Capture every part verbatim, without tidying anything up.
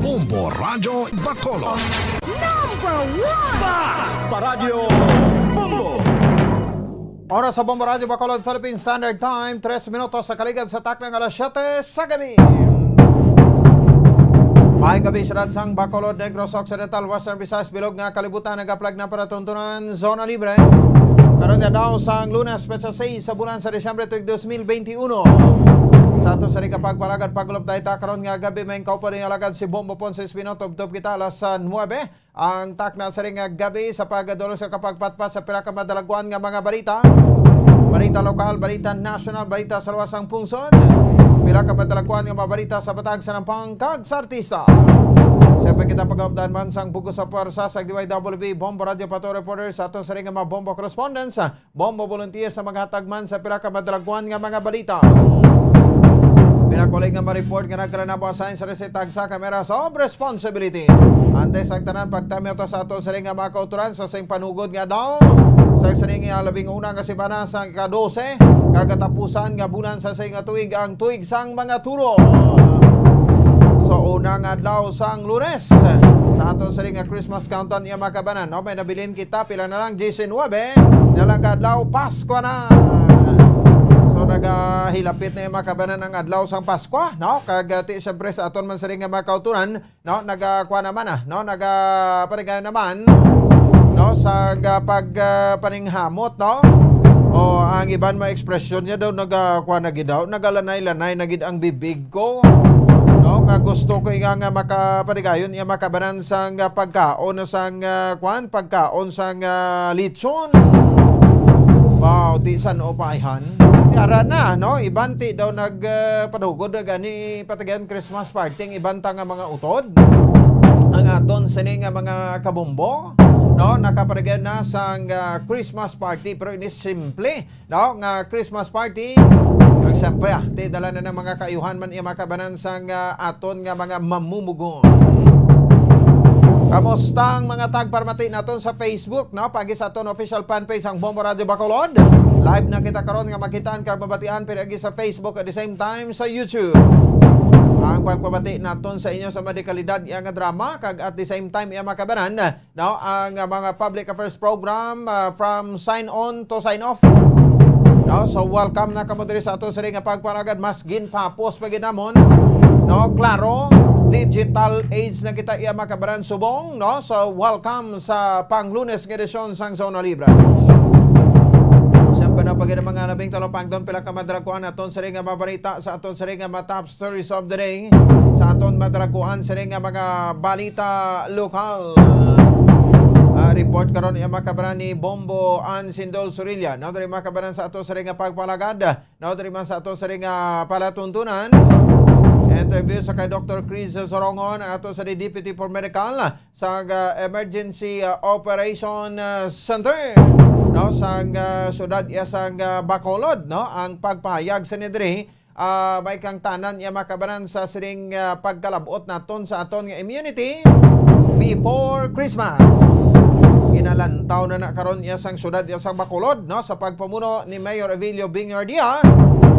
Bombo Radyo Bacolod. Number one! Basta Radyo Bombo! Oras sa Bombo Radyo Bacolod, Philippine Standard Time, tres minutos sa kaligad sa takna nga alas siyete sa gabi. Maayong gabi, siyudad sang Bacolod, Negros Occidental, Western Visayas, bilog nga kalibutan, nagaplag na palatuntunan, Zona Libre. Karon nga daw sang Lunes, petsa sais sa bulan sa Disyembre, tuig dos mil benti uno. Sa ato sa rin kapagpalagad, pagulop tayo ta karon nga gabi, may kaupo din alagad si Bombo Ponce Espino, tubtob kita alas sa nuebe. Ang takna sa ring gabi sa pagdulong sa kapagpatpat sa pila ka madalagwan nga mga balita. Balita lokal, balita nasyonal, balita sa luwas sang pungsod. Pila ka madalagwan nga mga balita sa Bataan, sa Nampang kag sa artista. Siyempre kita pag-updan man sang bugos sa pwersa sa D Y W B Bombo Radio Pato Reporter sa aton sa ring mga Bombo Correspondents. Bombo volunteer sa maghatag man sa pila ka madalagwan nga mga balita. Pinakuling nga ma-report nga nagkala na mo assign sa reseta sa cameras of responsibility. Antes ang tanan, pagtami to sa ato sining nga mga kauturan sa sing panugod nga daw sa sining nga labing una nga semana sa ika-dose, kagatapusan nga bulan sa sing nga tuig, ang tuig sang mga turo. So, una nga adlaw sang Lunes, sa ato sining nga Christmas countdown, iya makabanan, no? May nabilin kita, pila na lang, diecinuebe na lang ka adlaw, Pasko na. So, nagahilapit na yung makabanan ang adlaw sang Pasko, no? Kag, ah, ti, siyempre, sa aton man sining nga mga kauturan, no? Nagakuha naman, ah, no? Nagapanigayon naman, no? Sa, ah, pag, ah, paninghamot, no? O, ang iban mga ekspresyon niya daw, nagakuha na gid daw, nagalanay-lanay na gid ang bibig ko, no? Nga gusto ko nga, nga makapanigayon, iya makabanan sang, ah, pagkaon, sang, ah, kwan, pagkaon sang, ah, lechon. Wow, di san o pa ayhan. Yara na, no? Iban ti daw nag, ah, padugod na gani patigayon Christmas party ang iban ta nga mga utod. Ang aton sini nga mga kabombo, no? Nakapatigayon na sang, ah, Christmas party, pero ini simple, no, nga Christmas party. Kag siyempre, ah, ti dala na ng mga kaayuhan man iya makabanan sang, ah, aton nga mga mamumugon. Kamusta ang mga tagparamati naton sa Facebook, no? Pagi sa aton official fan page ang Bombo Radio Bacolod. Live na kita karon nga makitaan kag mabatian pinaagi sa Facebook at the same time sa YouTube. Ang pagpabati naton sa inyo sa mga dekalidad iya nga drama kag at the same time iya makabanan, no, ang, ah, mga public affairs program, ah, from sign on to sign off. No, so welcome na kamo diri sa ato sa nga pagparagad, mas ginpapos pa gid namon. No, klaro, digital age na kita iya makabanan subong, no? So welcome sa panglunes nga edisyon sang Zona Libre. Siyempre na pagid ang mga labing talapangdon, pila ka madrakuan aton sa nga mabarita sa aton sa nga matap stories of the day. Sa aton madrakuan sa nga mga balita lokal. Ah, report karon iya makabaran ni Bombo Ansindol Surilla. No, diri makabaran sa ato sa nga pagpalagad. No, diri man sa ato sa nga palatuntunan. Interview sa kay Doctor Chris Sorongon, ato sa Deputy for Medical sa, ah, Emergency, ah, Operation, ah, Center, no, sa, ah, syudad iya sa, ah, Bacolod, no, ang pagpahayag sa diri, ah, may kangtanan iya makabanan sa sining, ah, pagkalabot naton sa aton nga immunity before Christmas. Ginalantaw na na karon iya sang syudad iya sang Bacolod, no, sa pagpamuno ni Mayor Evilio Bingardia,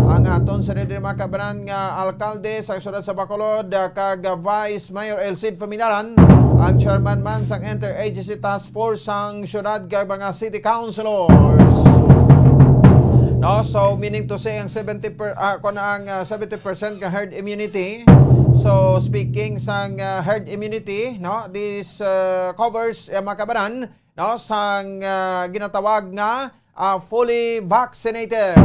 ang aton sa diri makabanan nga alkalde sa syudad sa Bacolod, ah, kag, ah, Vice Mayor El Cid Paminaran, ang chairman man sang Interagency Task Force sang syudad kag mga city councilors. No, so meaning to say ang seventy per, ah, kung ang, ah, seventy percent ka herd immunity. So speaking sang, ah, herd immunity, no, this, ah, covers, eh, makabanan, no, sang, ah, ginatawag nga, ah, fully vaccinated.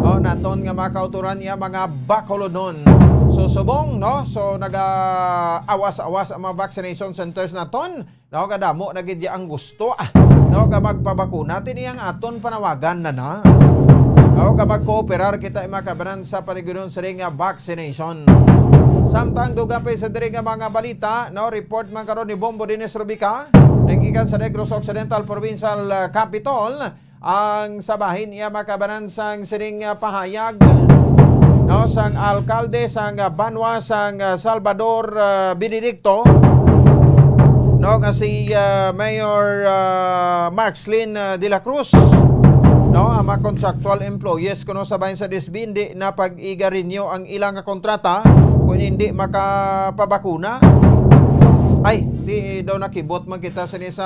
Oh, naton nga mga kauturan iya mga Bacolodnon. So subong, no? So naga-awas-awas ang mga vaccination centers naton. No, kadamo na gid ang gusto, ah. No, ka magpabakuna, tini ang aton panawagan na na. No, ka magkooperar kita, mga kabanan, sa panigunon sa ring nga vaccination. Samtang dugang pa sa diri nga mga balita, no, report man karon ni Bombo Dennis Rubica, nagikan sa Negros Occidental Provincial, ah, Capitol, ang sa bahin iya makabanan sang sining, ah, pahayag, no, sang alkalde sang, ah, banwa sang, ah, Salvador, ah, Benedicto, no, nga si, ah, Mayor, ah, Markslin, ah, de la Cruz, no, ang mga contractual employees kuno sa bahin sa Disbindi na pag-iga-renew ang ilang nga kontrata kung hindi makapabakuna. Ay, di daw nakibot man kita sini sa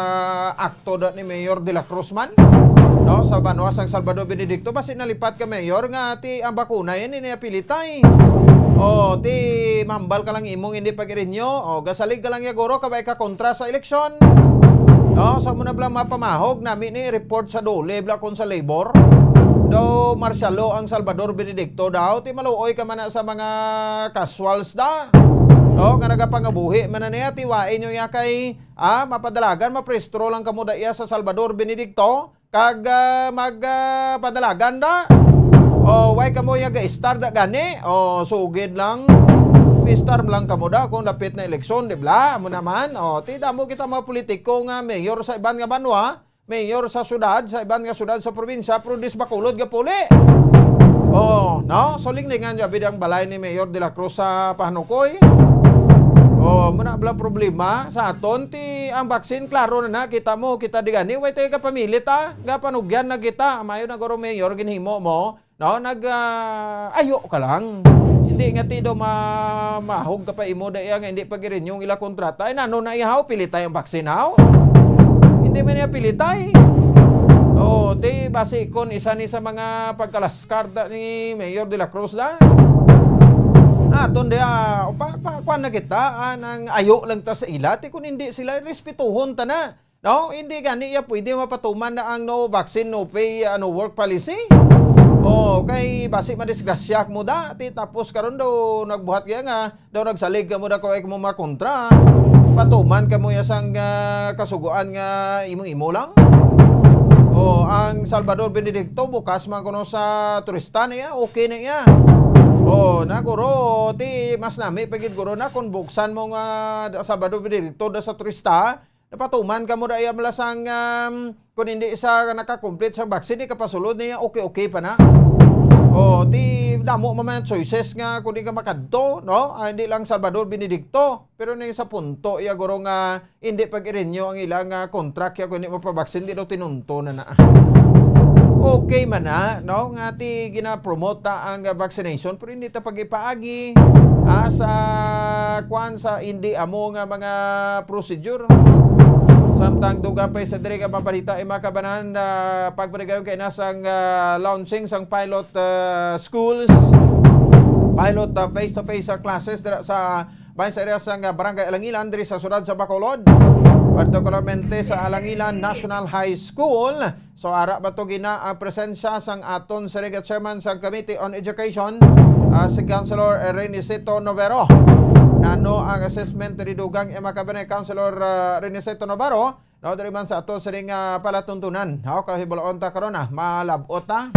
akto da ni Mayor de la Cruz man, no, sa banwa sang Salvador Benedicto. Basi nalipat ka, Mayor, nga ti ang bakuna yan ini apilitay. O, ti mambal ka lang imong hindi pag-irinyo. O, gasalig ka lang ya guro, kabay ka kontra sa eleksyon. No, sa mo na bala mapamahog nami ni report sa DOLE bala kon sa labor. Daw martial law ang Salvador Benedicto daw, ti maluoy ka man na sa mga casuals da. No, nga nagapangabuhi man na niya, tiwain nyo ya kay, ah, mapadalagan, maprestro lang kamo da iya sa Salvador Benedicto. Kag, ah, mag, ah, padalagan da. O, why kamo ya ga-star da gani? O, sugid lang. Pistar lang kamo da kung dapit na eleksyon, di bala? Amo naman. O, ti damo kita mga politiko nga mayor sa iban nga banwa, mayor sa syudad, sa iban nga syudad sa probinsya, pero dis Bacolod gapuli. O, no? So, linglingan niya bidang balay ni Mayor de la Cruz sa Pahanukoy. O, muna bala problema sa aton, ti ang vaccine, klaro na na, kita mo, kita di gani, way tayo kapamilit, ah. Gapanugyan na kita, mayo na guro mayor, ginhimo mo, no? Nag, ah, ayo ka lang. Hindi nga ti daw ma-, mahog ka pa imo da iya nga hindi pag-renew ang ila kontrata. Ay, nano na ihaw, pilitay ang vaccine, haw? Hindi man niya pilitay. O, ti, basi kon isa ni sa mga pagkalaskar da ni Mayor de la Cruz da. Aton di, ah, pa, pa, kuwan na kita, ah, nang ayo lang ta sa ila. Ti kon hindi sila, respetuhon ta na. No, hindi gani iya pwede mapatuman na ang no vaccine, no pay, ano, work policy. O, kay basi madisgrasya mo da, ti tapos karon daw nagbuhat kaya nga, daw nagsalig ka mo da kay mo makontra. Patuman ka mo ya sang, ah, kasuguan nga imo-imo lang. O, ang Salvador Benedicto bukas man kuno sa turista niya, okay na iya. O, na guro, ti mas nami pa gid guro na kung buksan mo nga Salvador Benedicto da sa turista, napatuman ka mo da iya malasang, um, kung hindi sa nakakumplit sa vaccine, di ka pasulod niya, okay, okay pa na. O, ti damo man man choices nga kung di ka makadto, no? Ah, hindi lang Salvador Benedicto, pero ning sa punto iya guro nga hindi pag-i-renew ang ilang, ah, contract ya kung hindi mapabaksin, di daw tinunto na na. Okay man na, no? Nga ti ginapromote ta ang, ah, vaccination, pero hindi ta pag-ipaagi, ah, sa kwan, sa hindi amo nga mga procedure. Samtang dugang pa sa diri nga mabalita, ay makabanan na pagpaligayon kay nasang, ah, launching sang pilot, ah, schools, pilot, ah, face-to-face, ah, classes dira sa bahin sa area sang, ah, Barangay Alangilan diri sa siyudad sa Bacolod, partikularmente sa Alangilan National High School. So, ara ba to gina ang presensya sang aton sini nga chairman sang Committee on Education, ah, si Councilor Renicito Novero? Nano ang assessment diri dugang, eh, makabanay, Councilor, ah, Renicito Novero? No, diri man sa ato sining, ah, palatuntunan. No, kay hibaluon ta karon, ah, malab-ot ta.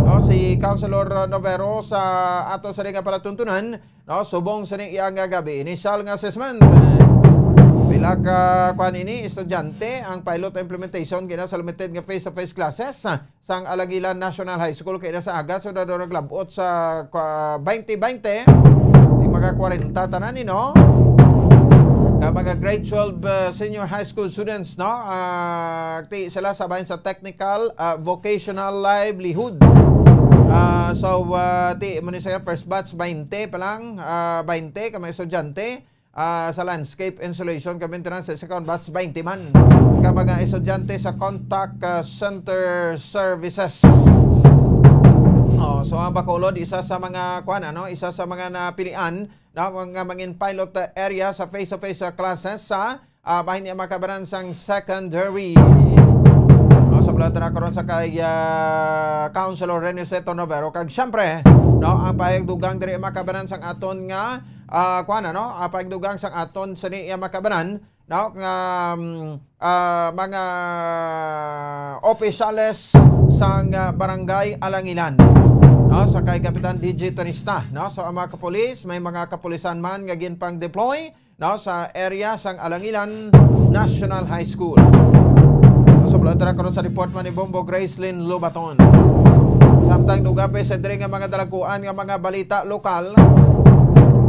No, si Councilor Novero sa ato sining, ah, palatuntunan, no, subong sining iyang, ah, gabi. Initial nga assessment. Pila ka, kwan ini, estudyante ang pilot implementation kina sa limited nga face-to-face classes, ah, sang Alangilan National High School kay na sa agat, so, daw naglabot sa, kwa, twenty twenty, di mga kwarenta tanan ni, no? Ka mga grade twelve, uh, senior high school students, no? Ah, ti sila sa bahin sa technical, ah, vocational livelihood. Ah, so, ah, ti mo ni sa first batch, twenty pa lang, ah, twenty ka mga estudyante, ah, sa landscape insulation ka maintenance, sa second batch, twenty man ka mga estudyante sa contact, ah, center services. Oh, so ang Bacolod, isa sa mga, kuwan, ano, isa sa mga napilian na mga mangin pilot, ah, area sa face-to-face, ah, classes sa, ah, bahin niya makabanan sang secondary. No, sa balota na karon sa kay, ah, Councilor Rene Seto Novero. Kag siyempre, no, ang pahayag dugang diri makabanan sang aton nga, ah, kuwan, ano, ang pahayag dugang sang aton sini iya makabanan, no, nga, mm, ah, mga opisyales sang, ah, Barangay Alangilan, no, sa kay Kapitan D J Tanista, no. So, ang mga kapulis, may mga kapulisan man nga ginpang-deploy, no, sa area sang Alangilan National High School. Sa balota karon sa report man ni Bombo Gracelyn Lobaton. Samtang dugapay sa diri nga mga dalaguan nga mga balita lokal,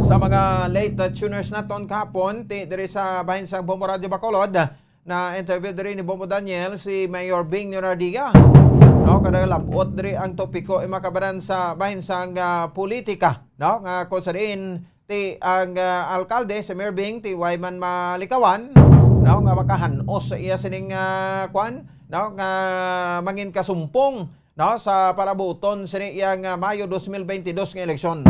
sa mga late, uh, tuners naton kahapon, ti diri sa bahin sa Bombo Radio Bacolod, na interview diri ni Bombo Daniel si Mayor Bing Leonardia. No, O, kada labot diri ang topiko, eh, makabaran sa bahin sang, ah, politika, no? Nga kung sa diin, ti ang, ah, alkalde, si Mayor Bing, ti way man malikawan, no? Nga makahan-os sa iya sining, ah, kwan, no? Nga mangin kasumpong, no? Sa palabuton sini iyang, ah, Mayo dos mil beintidos nga eleksyon.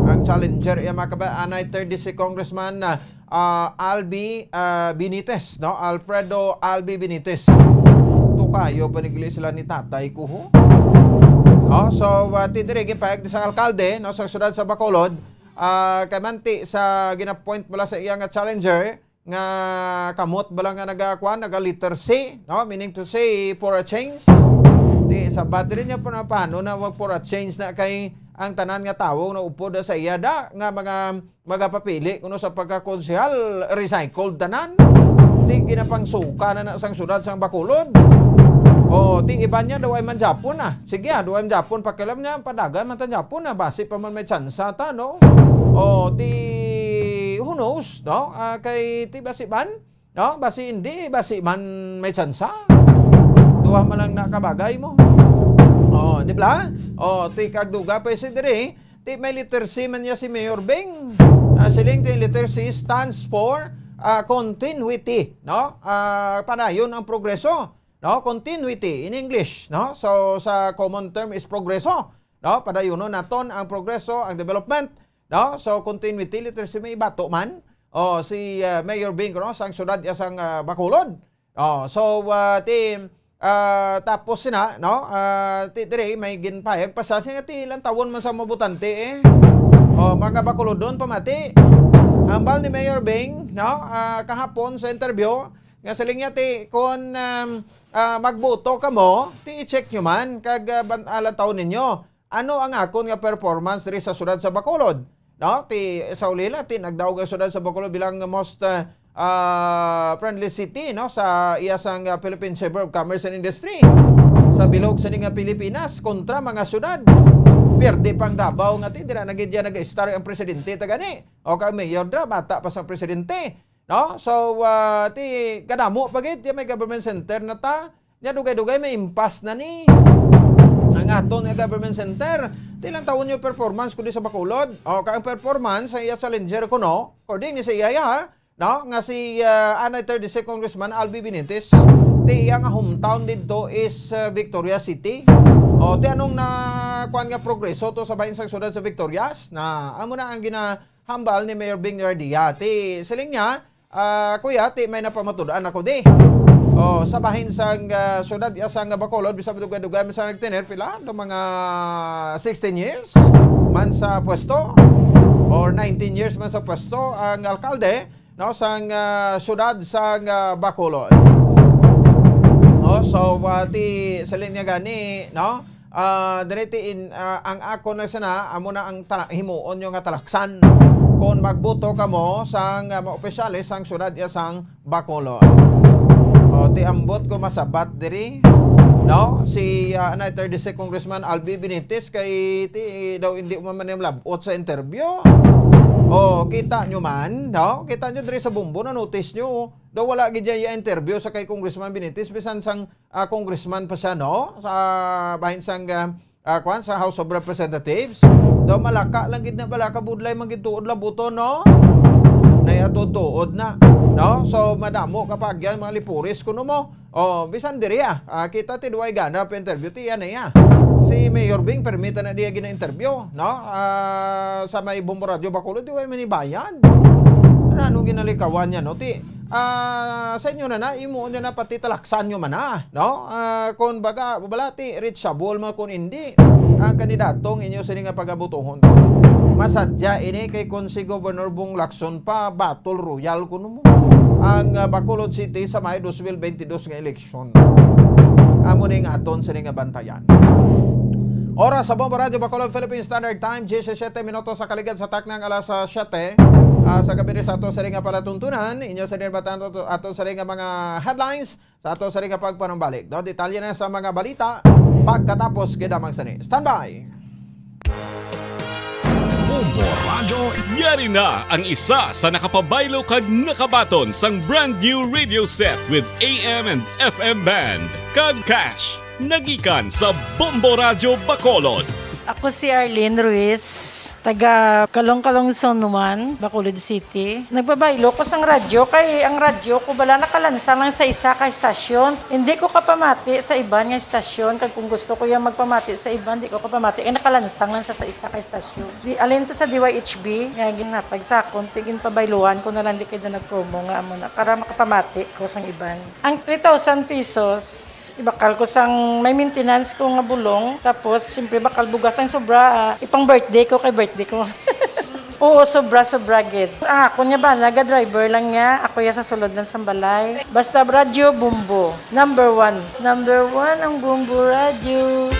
Ang challenger, iya makabaran, anay third District Congressman, ah, ah, Albi, ah, Benitez, no? Alfredo Albi Benitez. Tukayo pa ni sila ni tatay ko, ho. Oh, so, ah, ti diri ginpahayag sa alkalde, no, sa siyudad sa Bacolod, ah, kay manti sa ginapoint bala sa iya nga challenger, nga kamot bala nga nagakuan, naga letter C, no? Meaning to say, for a change. Ti, sabat diri niya, pa-, paano na mag for a change na kay ang tanan nga tawo nga upod sa iya da, nga mga magapapili kuno sa pagkakonsehal, recycled tanan. Ti ginapangsuka na na sang siyudad sang Bacolod. O, ti iban niya, duway man Japon na. Sige, ah, duway man Japon, pakialam niya, padagan man ta Japon na, basi pa man may tsansa ta, no? O, ti, who knows, no? Ah, kay ti basi man, no? Basi hindi, basi man may tsansa. Duha man lang nakabagay mo. O, di ba? O, ti kag duga pa si diri, ti may letter C man niya si Mayor Bing. Ah, siling ti letter C stands for, ah, continuity, no? Ah, padayon ang progreso, no? Continuity in English, no? So, sa common term is progreso, no? Padayunon naton ang progreso, ang development, no? So, continuity, letter C, may ibato man. O, si, ah, Mayor Bing, no? Sang siyudad iya sang, ah, Bacolod. Oh, so, ah, ti, ah, tapos sina, no? Ah, ti diri may ginpayag pa sa siya nga ti ilang tawon man sa mga botante, eh. Oh, mga Bacolodon pamati. Hambal ni Mayor Bing, no? Ah, kahapon sa interview, nga siling niya ti kon, um, ah, magboto kamo, ti i-check nyo man kag, ah, ban-, ah, lantawon ninyo. Ano ang akon nga performance diri sa siyudad sa Bacolod? No? Ti, sa ulila, ti nagdaog ang siyudad sa Bacolod bilang most, ah, ah, friendly city, no, sa iya sang, ah, Philippine Chamber of Commerce and Industry sa bilog sini nga Pilipinas kontra mga siyudad. Pierde pang Davao nga ti dira na gid diya nag-star ang presidente ta gani. O kay mayor dira, bata pa sang presidente. No? So, ah, ti kadamo pa gid, di may government center na ta. Nya dugay-dugay may impas na ni ang aton nga government center. Ti lang tawon yung performance kundi sa Bacolod. O, kay ang performance sa iya challenger kuno, according ni sa iya, ha? No? Nga si, ah, anay thirty-six Congressman Albi Benitez, ti iya nga hometown didto is, ah, Victorias City. O, ti anong na kuan nga progreso to sa bahin sang siyudad sa Victorias? Na, amo na ang gina hambal ni Mayor Bing Gardia. Ti siling niya, ah, "Kuya, ti may napamatud-an ako di." O, sa bahin sang, ah, siyudad iya sang Bacolod, bisan dugay-dugay man sa nagtener, pila? Do mga sixteen years man sa pwesto or nineteen years man sa pwesto ang alkalde, no, sang, ah, siyudad sang, ah, Bacolod. O, so, ah, ti siling niya gani, no? Ah, diri ti in, ah, ang ako na sana, amo na ang ta-, himuon nyo nga talaksan. Kung magboto kamo sang, ah, mga opisyales sang siyudad iya sang Bacolod. O, ti ambot ko masabat diri, no? Si, ah, anay thirty-six Congressman Albi Benitez kay ti daw hindi mo man yung labot sa interview. O, kita nyo man, no? Kita nyo diri sa Bumbo, na-notice nyo. Daw wala gid iya interview sa kay Congressman Benitez, bisan sang ah, congressman pa siya, no? Sa bahin sang, ah, ah, kwan, sa House of Representatives. Daw malaka lang gid na bala ka budlay man gid tuod labuton, no? Nay ato tuod na, no? So madamo ka pa agyan mga lipuris kuno mo. Oh, bisan diri ah. Ah, kita ti duway gana pa interview ti yan iya. Si Mayor Bing permita na diya gina-interview, no? Ah, sa may Bombo Radio Bacolod, di way manibayad. Ano, anong ginalikawan niya, no? Ti, ah, sa inyo na na, imo niya na pati talaksan nyo man na, no? Ah, kung baga, balati, reachable mo kung hindi ang kandidatong inyo sini nga pagabutuhon. Masadya ini kay kung si Governor Bong Lacson pa, battle royal kuno mo ang, ah, Bacolod City sa May dos mil bentidós nga eleksyon. Amo ni nga aton sini nga bantayan. Oras sa Bombo Radyo Bacolod Philippine Standard Time, diyesisiyete minutos sa kaligad sa taknang alas, ah, siyete, ah, sa gabi sa ato sa ring nga palatuntunan. Inyo sa dirbatan ato, ato sa ring nga mga headlines sa ato sa ring nga pagpanumbalik. Do, detalye na sa mga balita pagkatapos gid lamang sini. Standby! Bombo Radyo, yari na ang isa sa nakapabaylo kag nakabaton sang brand new radio set with A M and F M band kag cash. Nagikan sa Bombo Radyo Bacolod. Ako si Arlene Ruiz, taga Calong-Calong Zone one, Bacolod City. Nagpabaylo ko sang radyo kay ang radyo ko bala nakalansang lang sa isa ka estasyon. Hindi ko kapamati sa iban nga estasyon, kag kung gusto ko yang magpamati sa iban, di ko kapamati kay nakalansang lang sa, sa isa ka estasyon. Di, alin to sa D Y H B nga ginhatag sa akon, ti ginpabayluhan ko na lang di kay daw nag-promo nga amo na para makapamati ko sang iban. Ang three thousand pesos, ibakal ko sang may maintenance ko nga bulong. Tapos, siyempre, bakal bugas ang sobra, ah, ipang birthday ko kay birthday ko. Oo, sobra, sobra gid. Ang akon nga bana, ga-driver lang niya. Ako ya sa sulod lang sang balay. Basta radyo, Bombo. Number one. Number one ang Bombo Radyo.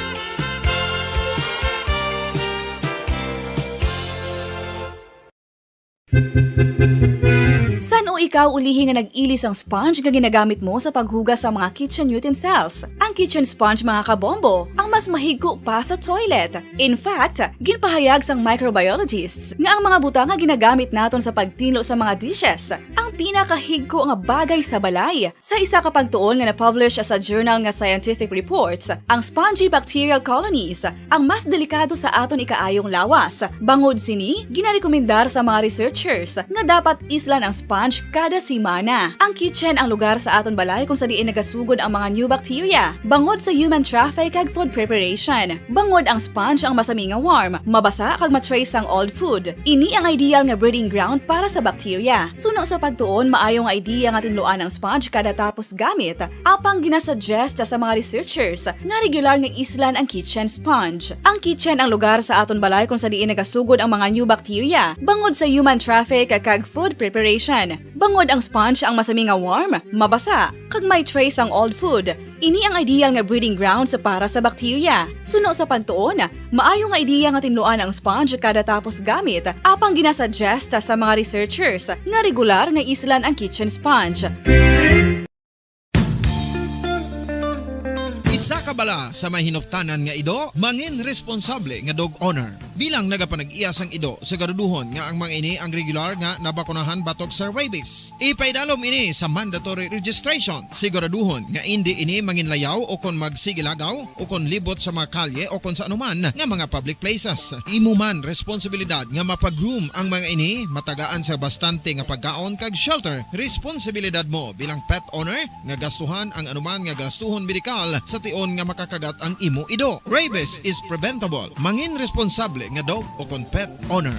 San-o ikaw ulihi nga nag-ili sang sponge nga ginagamit mo sa paghugas sa mga kitchen utensils? Ang kitchen sponge, mga kabombo, ang mas mahigko pa sa toilet. In fact, ginpahayag sang microbiologists nga ang mga butang nga ginagamit naton sa pagtinlo sa mga dishes ang pinakahigko nga bagay sa balay. Sa isa ka pagtuon nga na-publish sa journal nga Scientific Reports, ang spongy bacterial colonies ang mas delikado sa aton ikaayong lawas. Bangod sini, ginarekomendar sa mga researchers nga dapat islan ang sponge kada semana. Ang kitchen ang lugar sa aton balay kung sa diin nagasugod ang mga new bacteria. Bangod sa human traffic kag food preparation, bangod ang sponge ang masami nga warm, mabasa kag ma-trace sang old food. Ini ang ideal nga breeding ground para sa bacteria. Suno sa pagtuon, maayo nga idea nga tinluan ang sponge kada tapos gamit, apang ginasuggest sa mga researchers nga regular nga islan ang kitchen sponge. Ang kitchen ang lugar sa aton balay kung sa diin nagasugod ang mga new bacteria, bangod sa human traffic kag food preparation. Bangod ang sponge ang masami nga warm, mabasa, kag may trace ang old food. Ini ang ideal nga breeding grounds para sa bacteria. Suno sa pagtuon, maayo nga ideya nga tinluan ang sponge kada tapos gamit, apang ginasuggest sa mga researchers nga regular nga islan ang kitchen sponge. Isa ka bala sa may hinuptanan nga ido, mangin responsable nga dog owner. Bilang nagapanag-iya sang ido, siguraduhon nga ang mga ini ang regular nga nabakunahan batok sa rabies. Ipaidalom ini sa mandatory registration. Siguraduhon nga indi ini manginlayaw o kon magsigilagaw o kon libot sa mga kalye o kon sa anuman nga mga public places. Imo man responsibilidad nga mapag-groom ang mga ini, matagaan sa bastante nga pagkaon kag shelter. Responsibilidad mo bilang pet owner nga gastuhan ang anuman nga gastuhon medikal sa tion nga makakagat ang imo ido. Rabies is preventable. Mangin responsable nga dog o kon pet owner.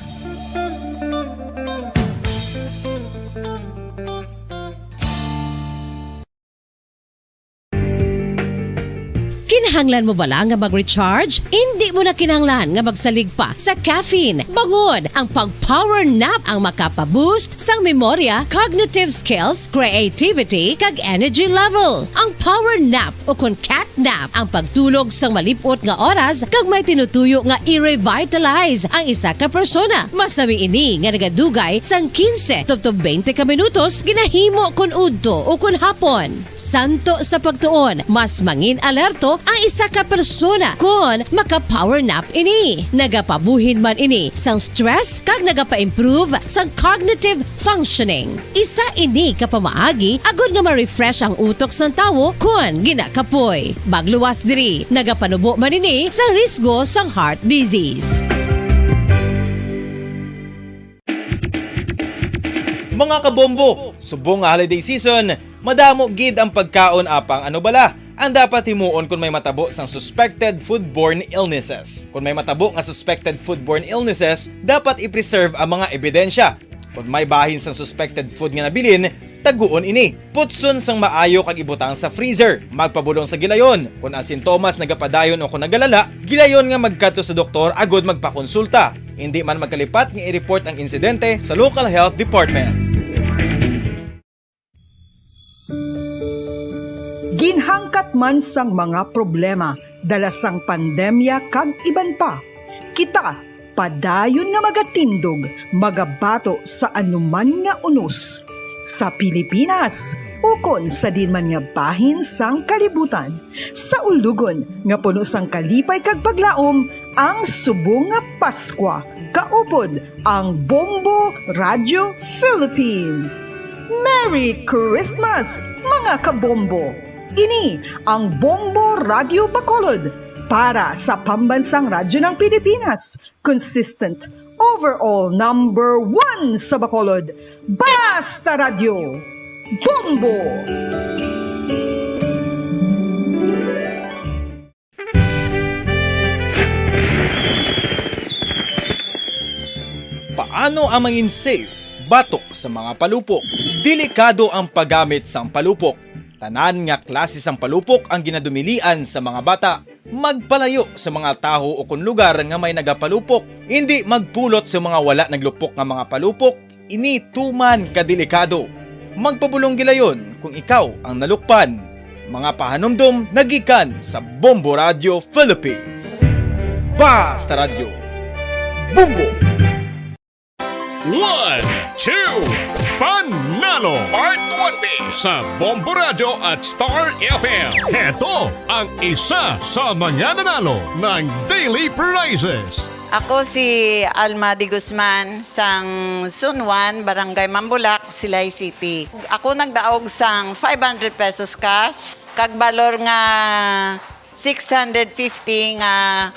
Kinahanglan mo bala nga mag-recharge? Indi mo na kinahanglan nga magsalig pa sa caffeine. Bangod ang pag-power nap ang makapa-boost sang memorya, cognitive skills, creativity, kag energy level. Ang power nap o kon cat nap ang pagtulog sang malip-ot nga oras kag may tinutuyo nga i-revitalize ang isa ka persona. Masami ini nga nagadugay sang quince tubtob twenty ka minutos ginahimo kon udto o kon hapon. Suno sa pagtuon, mas mangin alerto ang isa ka persona kon maka-power nap ini. Nagapabuhin man ini sang stress kag nagapa-improve sang cognitive functioning. Isa ini ka pamaagi agod nga ma-refresh ang utok sang tawo kon ginakapoy. Magluwas diri, nagapanubo man ini sa risgo sang heart disease. Mga kabombo, subong nga holiday season, madamo gid ang pagkaon, apang ano bala ang dapat himuon kon may matabo sang suspected foodborne illnesses? Kon may matabo nga suspected foodborne illnesses, dapat i-preserve ang mga ebidensya. Kon may bahin sang suspected food nga nabilin, taguon ini. Putson sang maayo kag ibutang sa freezer. Magpabulong sa gilayon. Kon ang sintomas nagapadayon o kon nagalala, gilayon nga magkadto sa doktor agod magpakonsulta. Indi man magkalipat nga i-report ang insidente sa local health department. Ginhangkat man sang mga problema dala sang pandemya kag iban pa, kita padayon nga magatindog, magabato sa anuman nga unos, sa Pilipinas ukon sa diin man nga bahin sang kalibutan, sa ulugon nga puno sang kalipay kag paglaom ang subong nga Paskwa, kaupod ang Bombo Radio Philippines. Merry Christmas, mga kabombo! Ini ang Bombo Radyo Bacolod para sa Pambansang Radyo ng Pilipinas. Consistent, overall number one sa Bacolod. Basta Radyo, Bombo! Paano ang mangin safe batok sa mga palupok? Delikado ang paggamit sang palupok. Tanan nga klase sang palupok ang ginadumilian sa mga bata. Magpalayo sa mga tawo o kon lugar nga may nagapalupok. Indi magpulot sa mga wala naglupok nga mga palupok. Ini tuman ka delikado. Magpabulong gilayon kung ikaw ang nalukpan. Mga pahanumdom nagikan sa Bombo Radio Philippines. Basta Radyo, Bombo! One, two, Panalo! Part one B sa Bombo Radio at Star F M. Heto ang isa sa mga nanalo ng daily prizes. Ako si Alma de Guzman, sang Zone one, Barangay Mambulak, Silay City. Ako nagdaog sang five hundred pesos cash, kag balor nga six hundred fifty nga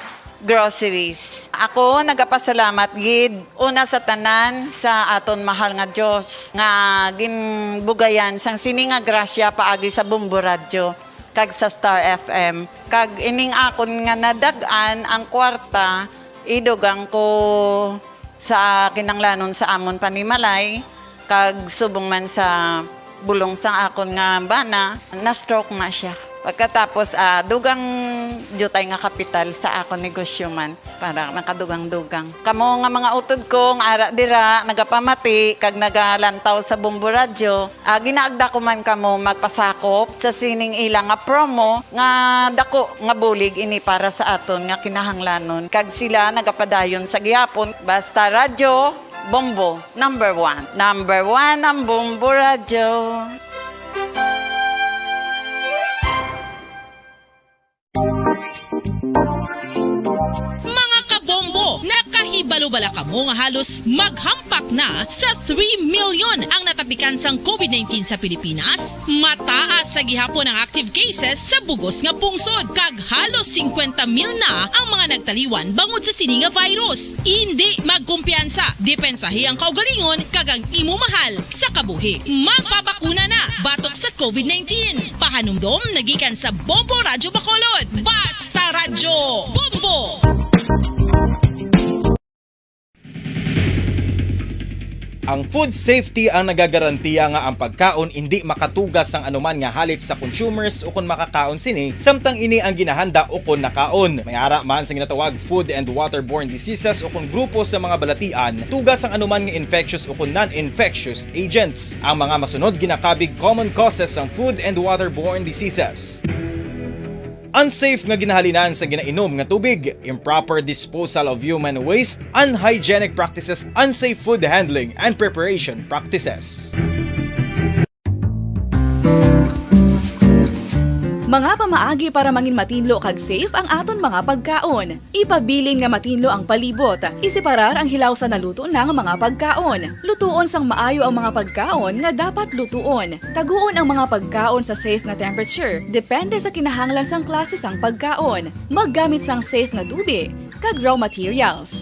groceries. Ako nagapasalamat gid una sa tanan sa aton mahal nga Dios nga ginbugayan sang sini nga grasya paagi sa Bombo Radyo kag sa Star F M. Kag ining akon nga nadag-an ang kwarta, idugang ko sa kinanglanon sa amon panimalay, kag subong man sa bulong sang akon nga bana, na-stroke na sia. Pagkatapos, ah, dugang diutay nga kapital sa akon negosyo man, para nakadugang-dugang. Kamo nga mga utod ko nga ara dira, nagapamati kag nagalantaw sa Bombo Radyo, ah, ginaagda ko man kamo magpasakop sa sining ila nga promo nga dako nga bulig ini para sa aton nga kinahanglanon, kag sila nagapadayon sa gihapon. Basta Radyo, Bombo, number one. Number one ang Bombo Radyo. Mga kabombo, nakahibalo bala kamo nga halos maghampak na sa three million ang natapikan sang covid nineteen sa Pilipinas? Mataas sa gihapon ang active cases sa bugos nga pungsod, kag halos singkwenta mil na ang mga nagtaliwan bangod sa sini nga virus. Indi magkumpiyansa, depensahi ang kaugalingon kag ang imo mahal sa kabuhi. Magpabakuna na batok sa covid nineteen. Pahanumdom nagikan sa Bombo Radyo Bacolod. Basta Radyo Bombo! Ang food safety ang nagagarantiya nga ang pagkaon indi makatuga sang anuman nga halit sa consumers ukon makakaon sini, samtang ini ang ginahanda ukon nakaon. May ara man sa ginatawag food and waterborne diseases ukon grupo sa mga balatian, tuga sang anuman nga infectious ukon non-infectious agents. Ang mga masunod ginakabig common causes sang food and waterborne diseases. Unsafe nga ginahalinan sa ginainom nga tubig, improper disposal of human waste, unhygienic practices, unsafe food handling and preparation practices. Mga pamaagi para mangin matinlo kag safe ang aton mga pagkaon. Ipabilin nga matinlo ang palibot. Iseparar ang hilaw sa naluto na nga mga pagkaon. Lutuon sang maayo ang mga pagkaon nga dapat lutuon. Taguon ang mga pagkaon sa safe nga temperature, depende sa kinahanglan sang klase sang pagkaon. Maggamit sang safe nga tubi kag raw materials.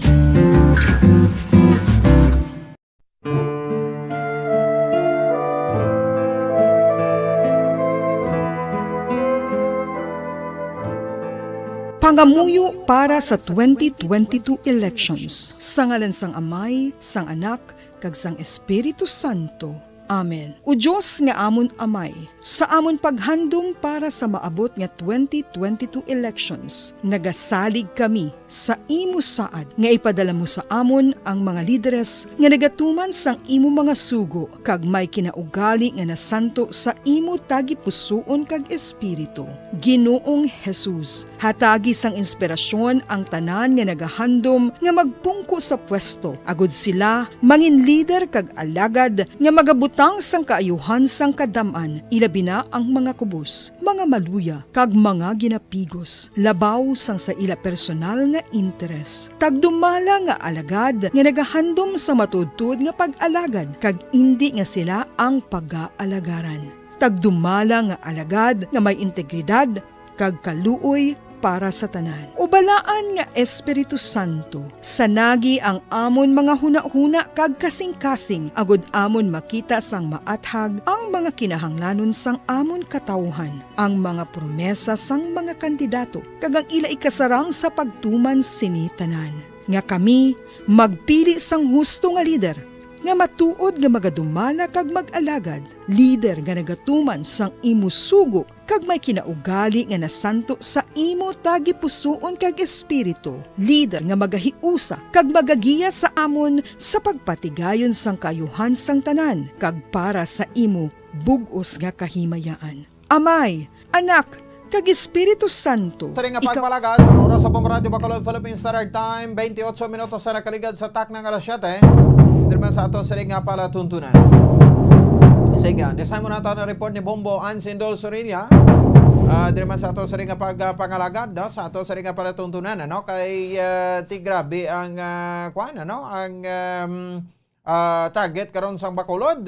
Pangamuyo para sa twenty twenty-two elections. Sa ngalan sang Amay, sang Anak, kag sang Espiritu Santo. Amen. O Dios nga amon Amay, sa amon paghandom para sa maabot nga twenty twenty-two elections, nagasalig kami sa imo saad nga ipadala mo sa amon ang mga lideres nga nagatuman sang imo mga sugo kag may kinaugali nga nasanto sa imo tagipusoon kag Espiritu. Ginoong Jesus, hatagi sang inspirasyon ang tanan nga nagahandom nga magpungko sa pwesto, agod sila mangin lider kag alagad nga magabutang sang kaayuhan sang kadam-an, ilabi na ang mga kubos, mga maluya, kag mga ginapigos, labaw sang sa ila personal nga interes. Tagdumala nga alagad nga nagahandom sa matuodtuod nga pag-alagad, kag indi nga sila ang pagaalagarang. kag dumala nga alagad nga may integridad kag kaluoy para sa tanan. O Balaan nga Espiritu Santo, sanagi ang amon mga hunahuna kag kasingkasing, agod amon makita sang maathag ang mga kinahanglanon sang amon katawuhan, ang mga promesa sang mga kandidato, kag ang ila ikasarang sa pagtuman sini tanan, nga kami magpili sang husto nga lider, nga matuod nga magadumala kag mag-alagad, lider nga nagatuman sang imo sugo kag may kinaugali nga nasanto sa imo tagipusoon kag espiritu, lider nga magahiusa kag magagiya sa amon sa pagpatigayon sang kaayuhan sang tanan kag para sa imo bug-os nga kahimayaan. Amay, Anak, kag Espiritu Santo. Sa ring nga Ikaw pagpalagad, ang oras sa Bombo Radyo Bacolod, Philippine Standard Time, twenty-eight minutos sa nakaligad sa takna nga alas siyete. Diri man sa ato sa ring nga palatuntunan. Sige, design mo na to ang report ni Bombo Ansindol Sorilla. Ah, diri man sa ato sa ring nga pagpangalagad, no? Sa ato sa ring nga palatuntunan, ano? Kay, ah, ti grabe ang, ah, kwan, ano? Ang, um, ah, target karon sang Bacolod,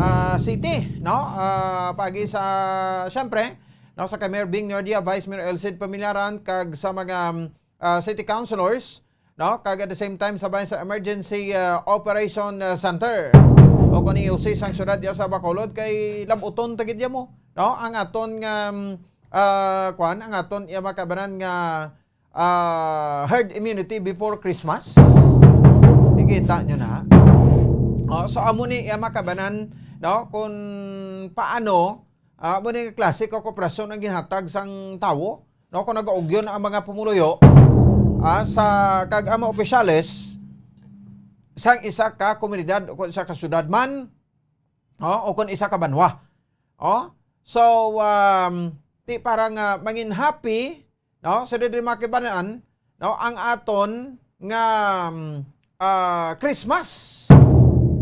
ah, City, no? Ah, pagi sa, siyempre, no, sa kay Mayor Bing Nordia, Vice Mayor Elcid Pamilaran, kag sa mga, um, ah, city councilors, no? Kag at the same time, sa bahin sa Emergency, ah, Operation, ah, Center o kon E O C sang siyudad diya sa Bacolod, kay labuton ta gid mo, no? Ang aton nga, um, ah, kwan, ang aton iya makabanan nga ah, herd immunity before Christmas. Nakita nyo na. Oh, so, amo ni iya makabanan, no, kung paano, ah, amo ni klase ka kooperasyon ang ginhatag sang tawo, no, kung nagaugyon ang mga pumuluyo, ah, sa, kag ang mga opisyales sang isa ka komunidad o kung isa ka syudad man, oh, o kung isa ka banwa. Oh, so, um, ti para nga mangin happy, no? Sa diri makibanan, no, ang aton nga, um, ah, Christmas.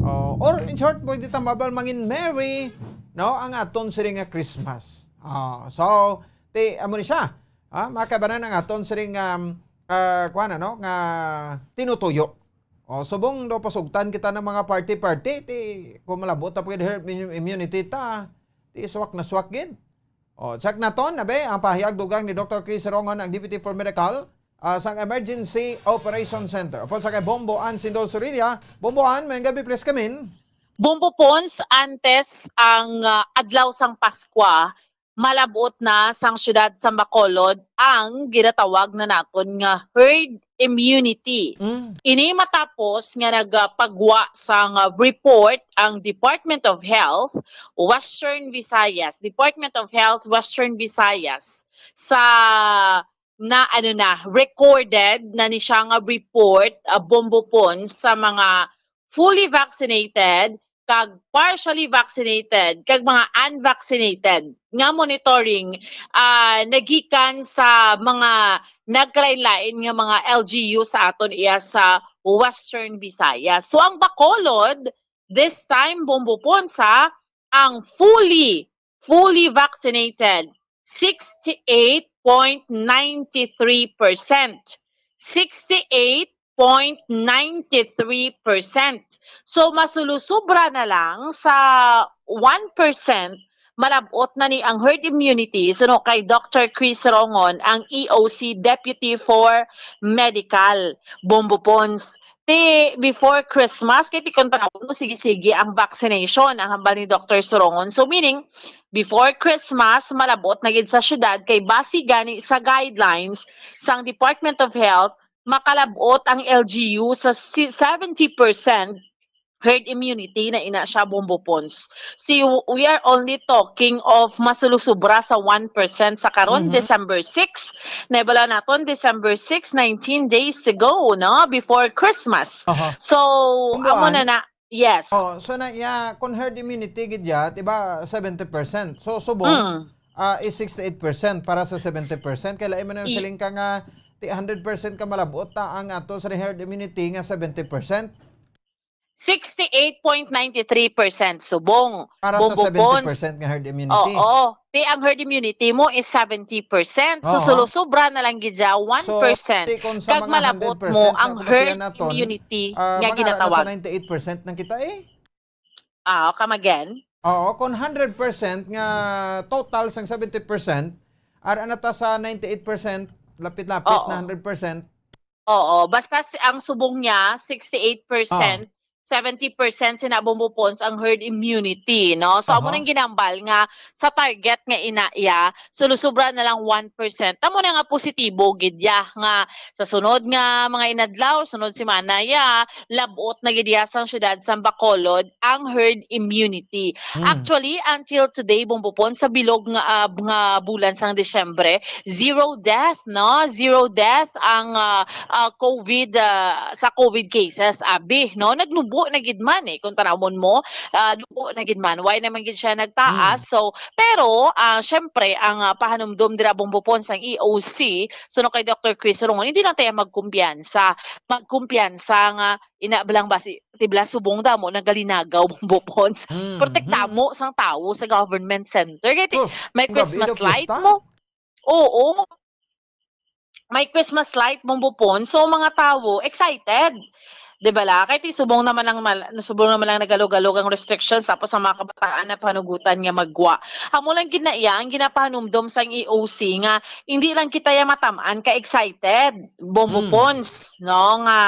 Oh, or in short, pwede ta mabal mangin merry, no, ang aton sini nga Christmas. Oh, so, ti amo ni siya. Ah, makabanan ang aton sini nga, um, ah, kuwan, ano, nga tinutuyo. Oh, subong daw pasugtan kita ng mga party-party, ti kung malabot ta pwede herd immu-, immunity ta, ti swak na swak gid. Oh, check naton, abi, ang pahayag dugang ni Doktor Chris Rongon, ang Deputy for Medical, ah, sang Emergency Operation Center. Upod sa kay Bombo Ansindol Sorilla, Bombo An, may gabi, please come in. Bombo Pons, antes ang, ah, adlaw sang Paskwa, malabot na sang siyudad sa Bacolod ang ginatawag na naton nga herd immunity. Mm. Ini matapos nga nagapagwa sang, ah, report ang Department of Health, Western Visayas, Department of Health, Western Visayas, sa na, ano na, recorded na ni siya nga report, ah, Bombo Pons, sa mga fully vaccinated kag partially vaccinated kag mga unvaccinated nga monitoring, ah, nagikan sa mga nagkalain-lain nga mga L G U sa aton iya sa Western Visayas. So, ang Bacolod, this time, Bombo Pons, ha, ang fully, fully vaccinated, sixty-eight point nine three percent. Sixty-eight point nine three percent. So, masulusubra na lang sa one percent, malabot na ni ang herd immunity, suno kay Doctor Chris Rongon, ang E O C Deputy for Medical, Bombo Pons. Ti before Christmas, kay ti kon panahon mo, sige-sige ang vaccination, ang hambal ni Doctor Sorongon. So, meaning, before Christmas, malabot na gid sa syudad, kay base gani sa guidelines sang Department of Health, makalabot ang L G U sa si-, seventy percent herd immunity na ina siya, Bombo Pons. So, we are only talking of masulusubra sa one percent sa karon, Mhm. December six. Naibala naton, December six, nineteen days to go, no? Before Christmas. Aha. So, Kumbahan. amo na na, yes. Oh, so na, ya, kung herd immunity gid ya, di ba, seventy percent. So, subong, Mm. ah, is sixty-eight percent para sa seventy percent. Kaya lain man ang I- siling ka nga, ti hundred percent ka malabot ta ang ato sa herd immunity nga seventy percent. Sixty-eight point nine three percent subong. Para sa Bombo Pons. Seventy percent nga herd immunity. Oo. Ti ang herd immunity mo is seventy percent. So, Oo. sulusubra na lang gid siya, So, one percent. Ti kung sa Kag mga malabot hundred percent mo ang ang herd kasihan naton, immunity ah, nga mga ginatawag. Nasa ninety-eight percent na kita eh. Ah, come again? Oo, kung hundred percent nga total sang seventy percent, ara na ta sa ninety-eight percent, lapit-lapit Oo. na hundred percent. Oo, basta si, ang subong niya, sixty-eight percent, seventy percent sina Bombo Pons ang herd immunity, no? So, amo Aha. nang ginambal nga sa target nga ina iya, sulusubra na lang one percent. Amo na nga positibo gid ya nga sa sunod nga mga inadlaw, sunod semana ya, labot na gid ya sang siyudad sang Bacolod ang herd immunity. Hmm. Actually, until today, Bombo Pons, sa bilog nga, ah, nga bulan sang Disyembre, zero death, no? Zero death ang, ah, ah, COVID, ah, sa COVID cases, abi, no? Nagnubo na gid man, eh, kung tanawon mo, ah, nubo na gid man. Why naman gid siya nagtaas? Mm. So, pero, ah, syempre, ang, ah, pahanumdom dira, Bombo Pons, ang E O C, suno kay Doctor Chris Rongon, hindi lang tayo magkumpiyansa. Magkumpiyansa nga, ina ba lang ba si, tibla subong damo, nagalinagaw, Bombo Pons. Mm, Protect mm. damo sang tawo sa government center. Kaya ti, Sus, may grabe Christmas daw light pista. mo. Oo. May Christmas light, Bombo Pons. So, mga tawo, excited. Di ba la? Kay ti subong naman ang mal-, subong naman ang nagalog-alog ang restrictions, tapos ang mga kabataan na panugutan nga maggwa. Amo lang gid na iya ang ginapahanumdom sang E O C nga hindi lang kita ya matamaan ka excited, Bombo Mm. Pons, no? Nga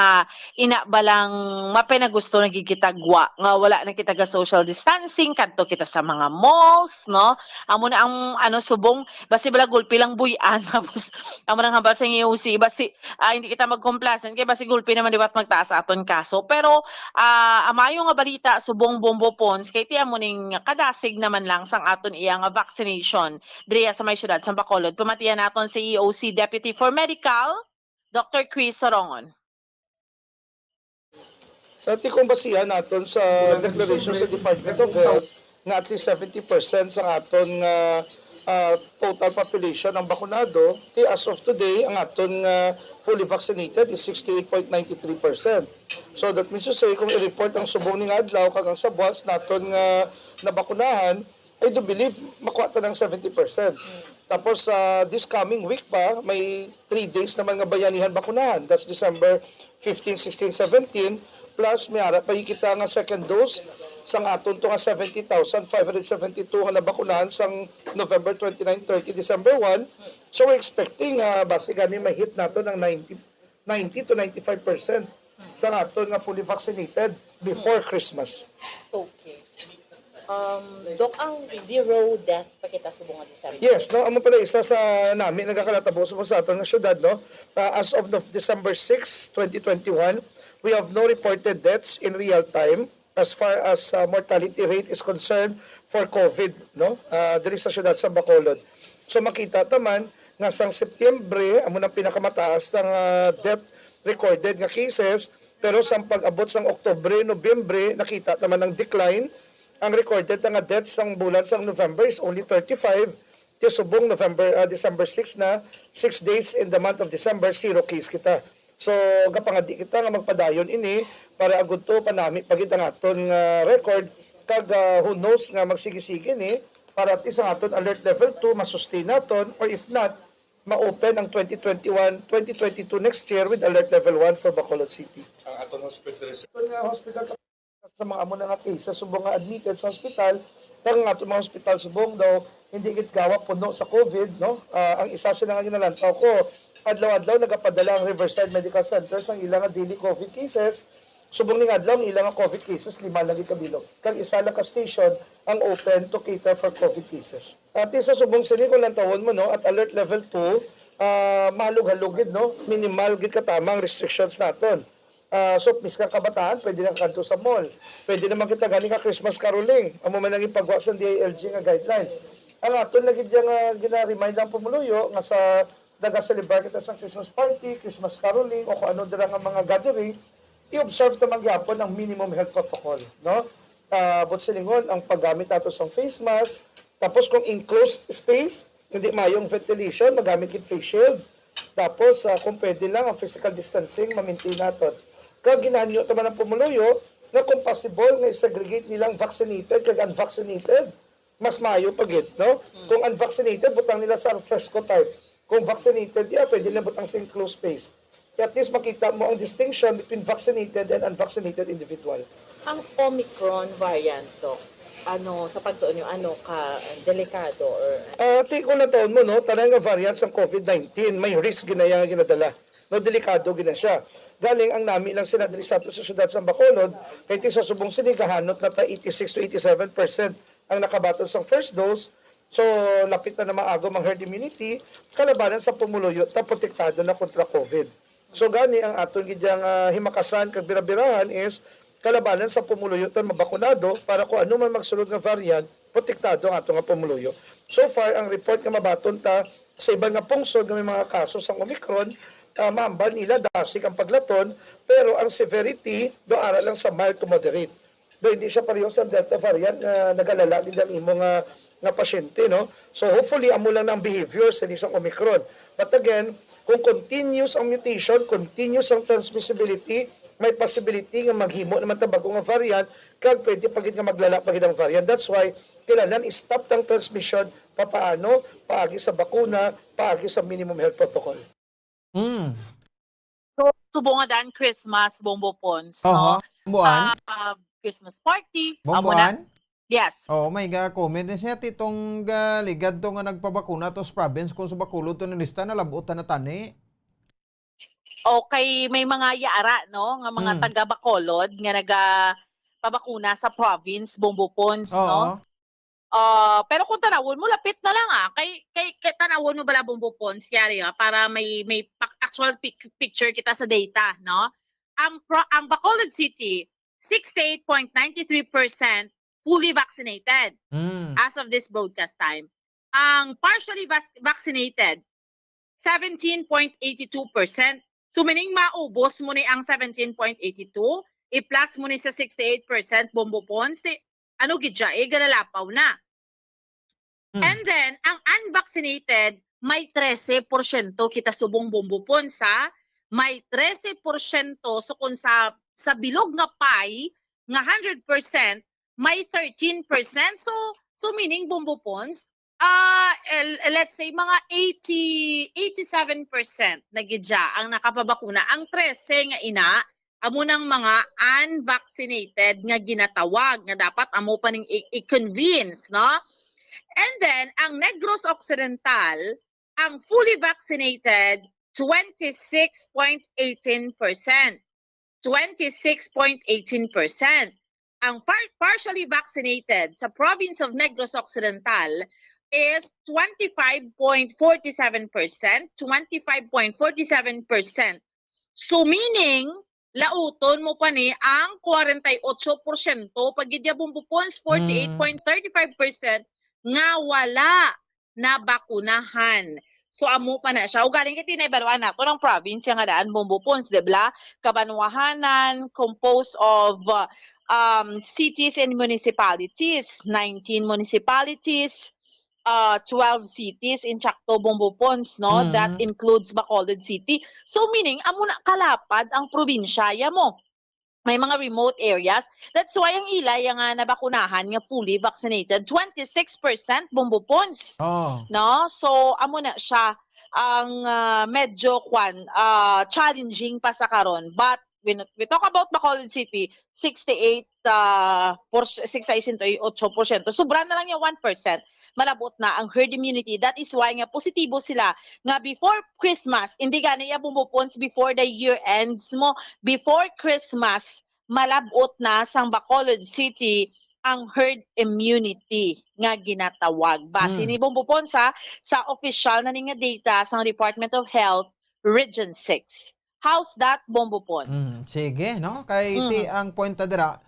ina ba lang mapinagusto na gid kita gwa, nga wala na kita ga social distancing, kadto kita sa mga malls, no? Amo na ang, ano, subong, basi bala gulpi lang buy-an, tapos amo nang hambal sa E O C, basi, ah, hindi kita mag-complacent, kay basi gulpi naman, di ba, magtaas aton kaso. Pero, ah, ang maayo nga balita, subong Bombo Pons, kay ti amo ning kadasig naman lang sang aton iya nga vaccination diriya sa may siyudad sang Bacolod. Pamatian naton si E O C Deputy for Medical, Doctor Chris Sorongon. Dati kung basihan naton sa declaration sa Department of Health nga at least seventy percent sa aton nga, ah, total population ang bakunado, ti as of today ang aton nga fully vaccinated is sixty-eight point nine three percent. So that means to say, kung i-report ang subong ni nga adlaw kag ang sa buwas naton nga nabakunahan, I do believe makuha ta ng seventy percent. Tapos, ah, this coming week pa, may three days naman nga bayanihan bakunahan. That's December fifteen, sixteen, seventeen. Plus, may ara pa kita nga second dose sang aton to nga seventy thousand five hundred seventy-two nga nabakunahan sang November twenty-nine, thirty, December one. So, we're expecting, ah, basi gani ma-hit nato ng ninety, ninety to ninety-five percent sa aton nga fully vaccinated before Christmas. Okay. Um, Doc, ang zero death pa kita subong nga December. Yes, no, amo pala isa sa nami nagakalatabo sa, sa aton nga syudad, no. Uh, as of the December six, twenty twenty-one, we have no reported deaths in real time as far as, uh, mortality rate is concerned for COVID, no, uh, diri sa syudad sa Bacolod. So makita ta man nga sang Setyembre amo nang pinakamataas nga, uh, death recorded nga cases, pero sang pag-abot sang Oktubre, Nobyembre, nakita ta man ang decline. Ang recorded na nga deaths sang bulan sang November is only thirty-five. Ti subong November, ah, December six na, six days in the month of December, zero case kita. So, gapangadi kita nga magpadayon ini para agud to panami pa gid ang aton nga record, kag, ah, who knows nga magsigi-sigi ni para at least ang aton alert level two masustain naton, or if not, ma-open ang twenty twenty-one, twenty twenty-two next year with alert level one for Bacolod City. Ang aton hospital. Ang, ah, hospital sa sa mga amo na nga cases subong nga admitted sa hospital, kag ang aton mga hospital subong daw hindi gid gawa puno sa COVID, no? Ah, ang isa sila nga ginalantaw ko, adlaw-adlaw nagapadala ang Riverside Medical Center sang ila nga daily COVID cases. Subong ning adlaw, ang ila nga COVID cases lima lang gid kabilog, kag isa lang ka station ang open to cater for COVID cases. Ati sa subong sini, kung lantawon mo, no, at alert level two, ah, mahalog-halog gid, no, minimal gid katama ang restrictions naton. Ah, so, miskan kabataan, pwede na kadto sa mall. Pwede naman kita gani ka Christmas caroling. Amo man ang ipagwa sa D I L G nga guidelines. Ang aton lagi diya nga gina-remind lang pumuluyo nga sa naga-celebrar kita sa Christmas party, Christmas caroling, o kung ano dira nga mga gathering, i-observe ta man gyapon ang minimum health protocol, no? Ah, buot silingon, ang paggamit nato sang face mask, tapos kung enclosed space, hindi mayong ventilation, magamit gid face shield. Tapos, ah, kung pwede lang, ang physical distancing, ma-maintain naton. Kag ginahangyo ta man ang pumuluyo nga kung possible nga i-segregate nila ang vaccinated kag unvaccinated, mas maayo pa gid, no? Kung unvaccinated, butang nila sa fresco type. Kung vaccinated, yeah, pwede nila butang sa enclosed space. At least makita mo ang distinction between vaccinated and unvaccinated individual. Ang Omicron variant, Doc, Ano, sa pagtuon niyo, ano ka delikado or Ah, ti kung nataon mo, no, tanan nga variant sang COVID nineteen, may risk ginaya nga ginadala. No, delikado gina siya. Galing ang nami lang sila diri sa ato sa syudad sa Bacolod, kay ti sa subong sini gahanot na ta eighty-six to eighty-seven percent ang nakabaton sang first dose. So, lapit na na maagom ang herd immunity, kalabanan sa pumuluyo ta protektado na kontra COVID. So gani ang aton gid yang, ah, himakasan kag birabirahan is kalabanan sa pumuluyo tan mabakunado para kung ano man magsulod nga variant, protektado ang ato nga pumuluyo. So far, ang report nga mabaton ta sa iban nga pungsod nga may mga kaso sang Omicron, ah, maambal nila dasig ang paglaton, pero ang severity do ara lang sa mild to moderate. Do hindi siya pareho sa Delta variant nga nagalala gid ang imo nga, nga pasyente, no? So hopefully amo lang ang behavior sa isang Omicron. But again, kung continuous ang mutation, continuous ang transmissibility, may possibility nga maghimo naman ta bag-o nga variant, kag pwede pa gid nga maglala pa gid ang variant. That's why kailangan i-stop ang transmission. Papaano? Paagi sa bakuna, paagi sa minimum health protocol. Mm. So, subong nga daan Christmas, Bombo Pons, Oho. no? Buan? Ah, Christmas party. Amo na. Buan? Yes. Oh, may ga comment na siya titong galigad to nga nagpabakuna to sa province kung sa Bacolod to nalista na labutan na tani. Okay, may mga yara, no, nga mga Mm. taga Bacolod nga naga pabakuna sa province, Bombo Pons, no? Oo. Ah, pero kung tanawon mo, lapit na lang, ah. Kay, kay, kay tanawon mo bala, Bombo Pons, yari, ah, para may, may pa- actual pic- picture kita sa data, no? Ang, pro, ang Bacolod City, sixty-eight point nine three percent fully vaccinated Mm. as of this broadcast time. Ang partially vac- vaccinated, seventeen point eight two percent. So, meaning, maubos mo ni ang seventeen point eight two, i-plus mo ni sa sixty-eight percent, Bombo Pons, di, ano gid siya, eh, galalapaw na. Mm. And then, ang unvaccinated, may trese porsyento kita subong, Bombo Pons, ha? May trese porsyento. So, kung sa, sa bilog nga pie, nga hundred percent, may thirteen percent. So, so meaning, Bombo Pons, ah, el- let's say, mga eighty, eighty-seven percent na gid siya ang nakapabakuna. Ang trese nga ina, amo nang mga unvaccinated nga ginatawag, nga dapat amo pa ning i- i-convince, no? And then, ang Negros Occidental, ang fully vaccinated, twenty-six point eighteen percent. Twenty-six point eighteen percent. Ang par- partially vaccinated sa province of Negros Occidental is twenty-five point forty-seven percent, twenty-five point forty-seven percent. So, meaning, lauton mo pa ni ang forty-eight percent, pag gid ya, Bombo Pons, forty-eight point thirty-five percent nga wala nabakunahan. So, amo pa na siya. Ugaling kay tinabaluan nato ang province nga daan, Bombo Pons, di ba? Kabanwahanan, composed of, uh, um, cities and municipalities, nineteen municipalities, uh, twelve cities in Chacto, Bombo Pons, no? Mm. That includes Bacolod City. So, meaning, amo na kalapad ang probinsya, ya mo. May mga remote areas. That's why ang ila ya nga nabakunahan nga fully vaccinated, twenty-six percent, Bombo Pons. Oh. No? So, amo na siya ang, ah, medyo kwan, ah, challenging pa sa karon. But when we talk about Bacolod City, sixty-eight, ah, por-, sixty-eight porsyento. Sobra na lang yung one percent. Malabot na ang herd immunity. That is why nga positibo sila nga before Christmas, hindi gani ya, Bombo Pons, before the year ends mo, before Christmas, malabot na sang Bacolod City ang herd immunity nga ginatawag. Base Mm. ni, Bombo Pons, ha, sa official na ni nga data sang Department of Health, Region six. How's that, Bombo Pons? Mm, sige, no? Kay ti Mhm. ang point ta dira,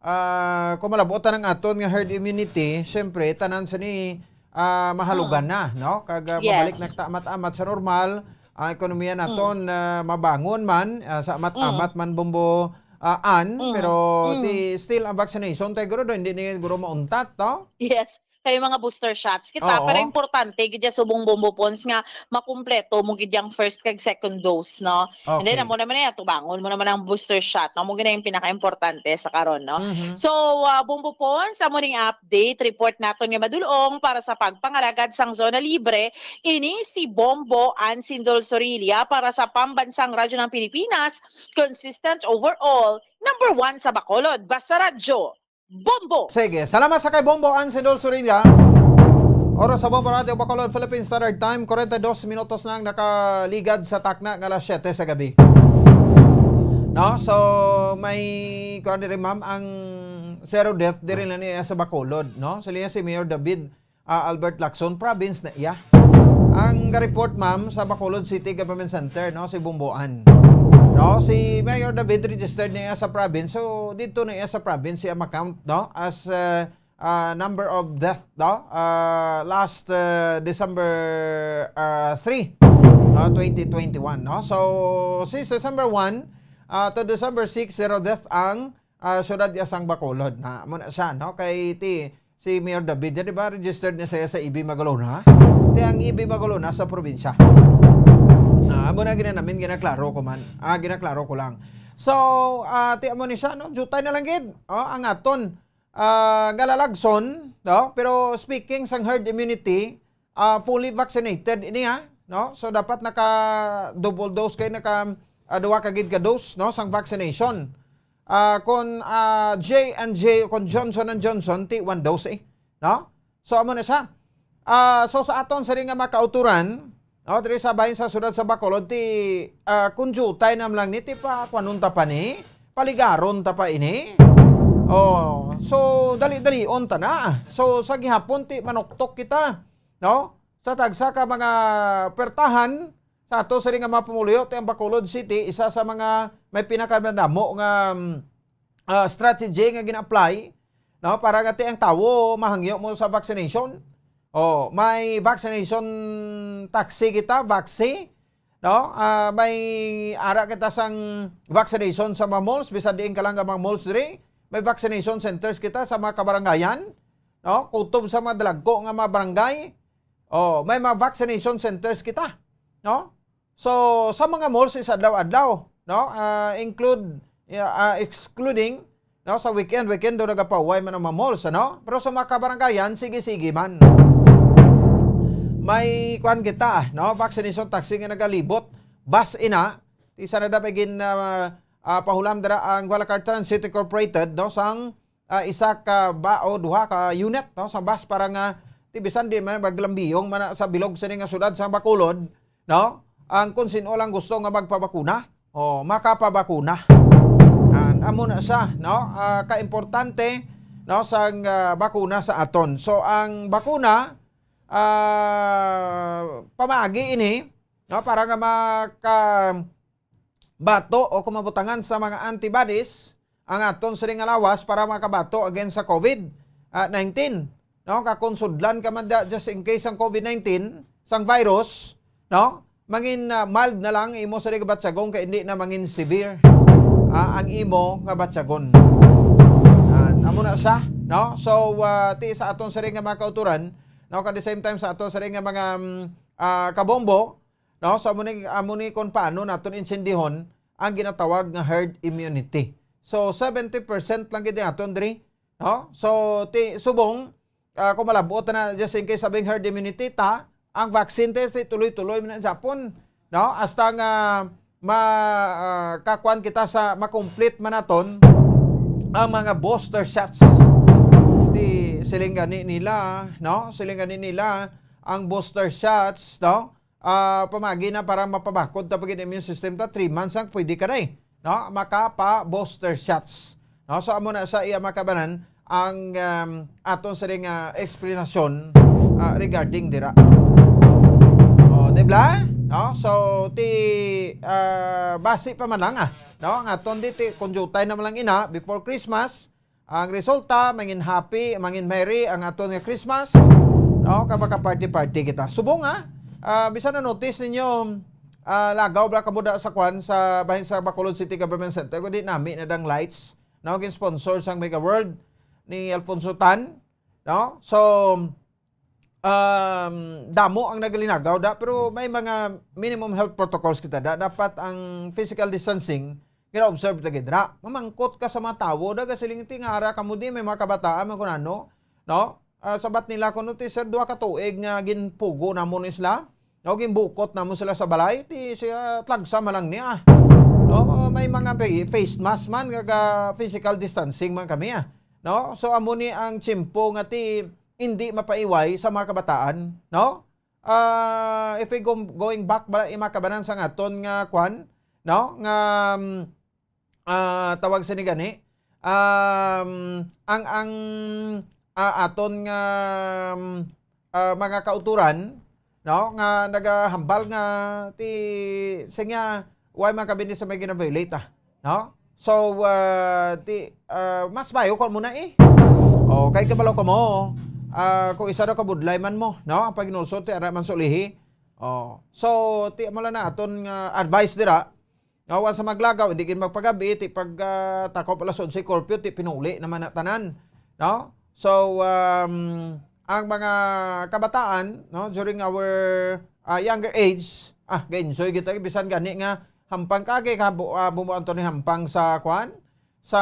ah, kung malabot ta ng aton nga herd immunity, syempre, tanan sini, ah, mahalugan na, no? Kag, ah, Yes. mabalik na ta amat-amat sa normal, ang ekonomiya naton, ah, mabangon man, ah, sa amat-amat man, Bombo, ah, Ann, Mm. pero Mm. ti still ang vaccination, tayo guro, hindi ni guro mauntat, to? Yes. Kay mga booster shots kita, Oo. pero importante gid ya subong, Bombo Pons, nga makumpleto mo gid yang first kag second dose, no? And then, Okay. amo naman na yan, tubangon mo naman ang booster shot, no? Amo gid na yung pinaka-importante sa karon, no? Mhm. So, ah, Bombo Pons, amo ning update report naton nga madulong para sa pagpangalagad sang Zona Libre. Ini si Bombo Ann Sindol Sorilla para sa Pambansang Radyo ng Pilipinas, consistent overall, number one sa Bacolod. Basta Radyo. Bombo! Sige, salamat sa kay Bombo Ansidol Surilla. Oras sa Bombo Radio Bacolod, Philippine Standard Time, forty-two minutos na ang nakaligad sa takna nga alas siyete sa gabi. No? So, may, kuwan diri, ma'am, ang zero death diri na niya sa Bacolod, no? Sa linya si Mayor David, ah, Albert Lacson, province na iya. Ang report, ma'am, sa Bacolod City Government Center, no, si Bombo An. No, si Mayor David registered na iya sa province. So, dito na iya sa province, siya ma-count, no, as, uh, uh, number of death, no, uh, last, uh, December, uh, three, no, twenty twenty-one, no. So, since December one, uh, to December six, zero death ang, ah, syudad niya sang Bacolod na. Amo na siya, no? Kay ti, si Mayor David, di ba, registered niya siya sa E B Magalona? Ti ang E B Magalona sa probinsya. Ah, amo na gina namin, ginaklaro ko man. Ah, ginaklaro ko lang. So, ah, ti amo ni siya, no? Jutay na lang gid. Oh, ang aton, ah, galalagson, no? Pero speaking sang herd immunity, ah, fully vaccinated ini, ha, no? So, dapat naka double dose kay naka, ah, duha ka gid ka dose, no, sang vaccination. Ah, kon, ah, J and J o kon Johnson and Johnson, ti one dose, eh, no? So, amo na siya. Ah, so, sa aton sini nga mga kauturan, no, diri sa bahin sa syudad sa Bacolod, ti, ah, kun jutay nam lang ni, ti pa, kuanon ta pa ni, paligaron ta pa ini. Oh, so, dali-dalion ta na. So, sa gihapon, ti manuktok kita, no? Sa tagsa ka mga pertahan, sa ato sini nga mga pumuluyo, ti ang Bacolod City, isa sa mga may pinakamadamo nga, mm, ah, strategy nga gina-apply, no, para nga ti ang tawo mahangyo mo sa vaccination. Oh, may vaccination taxi kita, Vaxi, no? Ah, may ara kita sang vaccination sa mga malls, bisan diin ka lang nga mga malls diri. May vaccination centers kita sa mga kabarangayan, no? Kutob sa mga dalagko nga mga barangay. Oh, may mga vaccination centers kita, no? So, sa mga malls is adlaw-adlaw, no? Ah, include, ah, excluding, no, sa weekend, weekend do nagapahuway man ang mga malls, ano? Pero sa mga kabarangayan, sige-sige man. May kuan kita, no? Vaccination taxi nga nagalibot. Bus ina, isa na dapat gin, ah, ah, pahulam dira ang Gualacar Transit Incorporated, no? Sang ah, isa ka ba o duha ka unit, no, sa bus para nga ti bisan di man maglambiyong man na sa bilog sini nga syudad sa Bacolod, no? Ang kung sino lang gusto nga magpabakuna, oh, makapabakuna. An, amo na siya, no? Ah, kaimportante, no, sang, ah, bakuna sa aton. So, ang bakuna, ah, pamaagi ini, no, para nga maka-, bato o kung mabutangan sa mga antibodies ang aton sini nga lawas para makabato against sa COVID, ah, nineteen. No, kakunsudlan ka man da, just in case ang COVID nineteen, sang virus, no? Mangin, ah, mild na lang imo sini nga batyagong kay hindi na mangin severe, ah, ang imo nga batyagon. Ah, amo na siya, no? So, ah, ti sa aton sini nga mga kauturan, no, at the same time sa aton sini nga mga, mm, ah, kabombo, no? So, amo ni, amo ni kung paano naton insindihon ang ginatawag nga herd immunity. So, seventy percent lang gid aton diri, no? So, ti, subong, ah, kung malabot na, just in case sabing herd immunity ta, ang vaccine test, ti, tuloy-tuloy man sa Japon, no? Hasta nga ma, ah, kakuan kita sa ma-complete man naton ang mga booster shots. Ti, siling gani nila, no? Siling gani nila ang booster shots, no? Ah, pamagi na para mapabakod ta pagin immune system ta, three months ang pwede ka na eh, no? Makapa-booster shots. No? So, amo na sa iya makabanan ang, um, aton sa ring, ah, eksplanasyon, ah, regarding dira. Oh, di ba? No? So, ti, ah, basi pa man lang, ah, no? Ang aton di, ti, kung jutay naman lang ina, before Christmas, ang resulta, mangin happy, mangin merry ang aton nga Christmas, no? Kag maka-party-party kita. Subong, ha? Ah, bisan na-notice ninyo, ah, lagaw bala kamo da sa kwan, sa bahin sa Bacolod City Government Center, kundi nami na dang lights, no? Gin-sponsor sang Mega World ni Alfonso Tan, no? So, um, damo ang nagalinagaw da, pero may mga minimum health protocols kita da. Dapat ang physical distancing, gina-observe ta gid ra. Mamangkot ka sa mga tawo da, gasiling ti nga ara kamo di, may mga kabataan, mga kunano, no? Ah, sabat nila kuno ti, sir, duha ka tuig nga ginpugo namon sila, no? Ginbukot namon sila sa balay, ti siya tlagsa man lang niya. No? Ah, may mga pa-, face mask man, kag physical distancing man kami, ah. no? So, amo ni ang tiyempo nga ti hindi mapaiway sa mga kabataan, no? Ah, if we go, going back bala, mga kabanan, sa aton nga kwan, no? Nga, um, ah, tawag sa ni gani, um, ang, ang, ah, aton nga, um, ah, mga kauturan, no, nga nagahambal nga ti, siya nga, why man kami ni sa may gina-violate, ah, no? So, ah, ti, ah, mas mayo kon muna, eh. Oh, kay kabalo ka mo, ah, kung isa daw ka budlay man mo, no? Ang paghinulsol, ti ara man sulihi. Oh. So, ti, amo lang na aton nga advice dira. No, once sa maglagaw, hindi gid magpagabi, ti pag, ah, takop alas onse curfew, ti pinuli naman na tanan, no? So, um, ang mga kabataan, no, during our, ah, younger age, ah, ga-enjoy kita, bisan gani nga hampang kagi ka bu-, ah, bumuan to ni hampang sa kwan, sa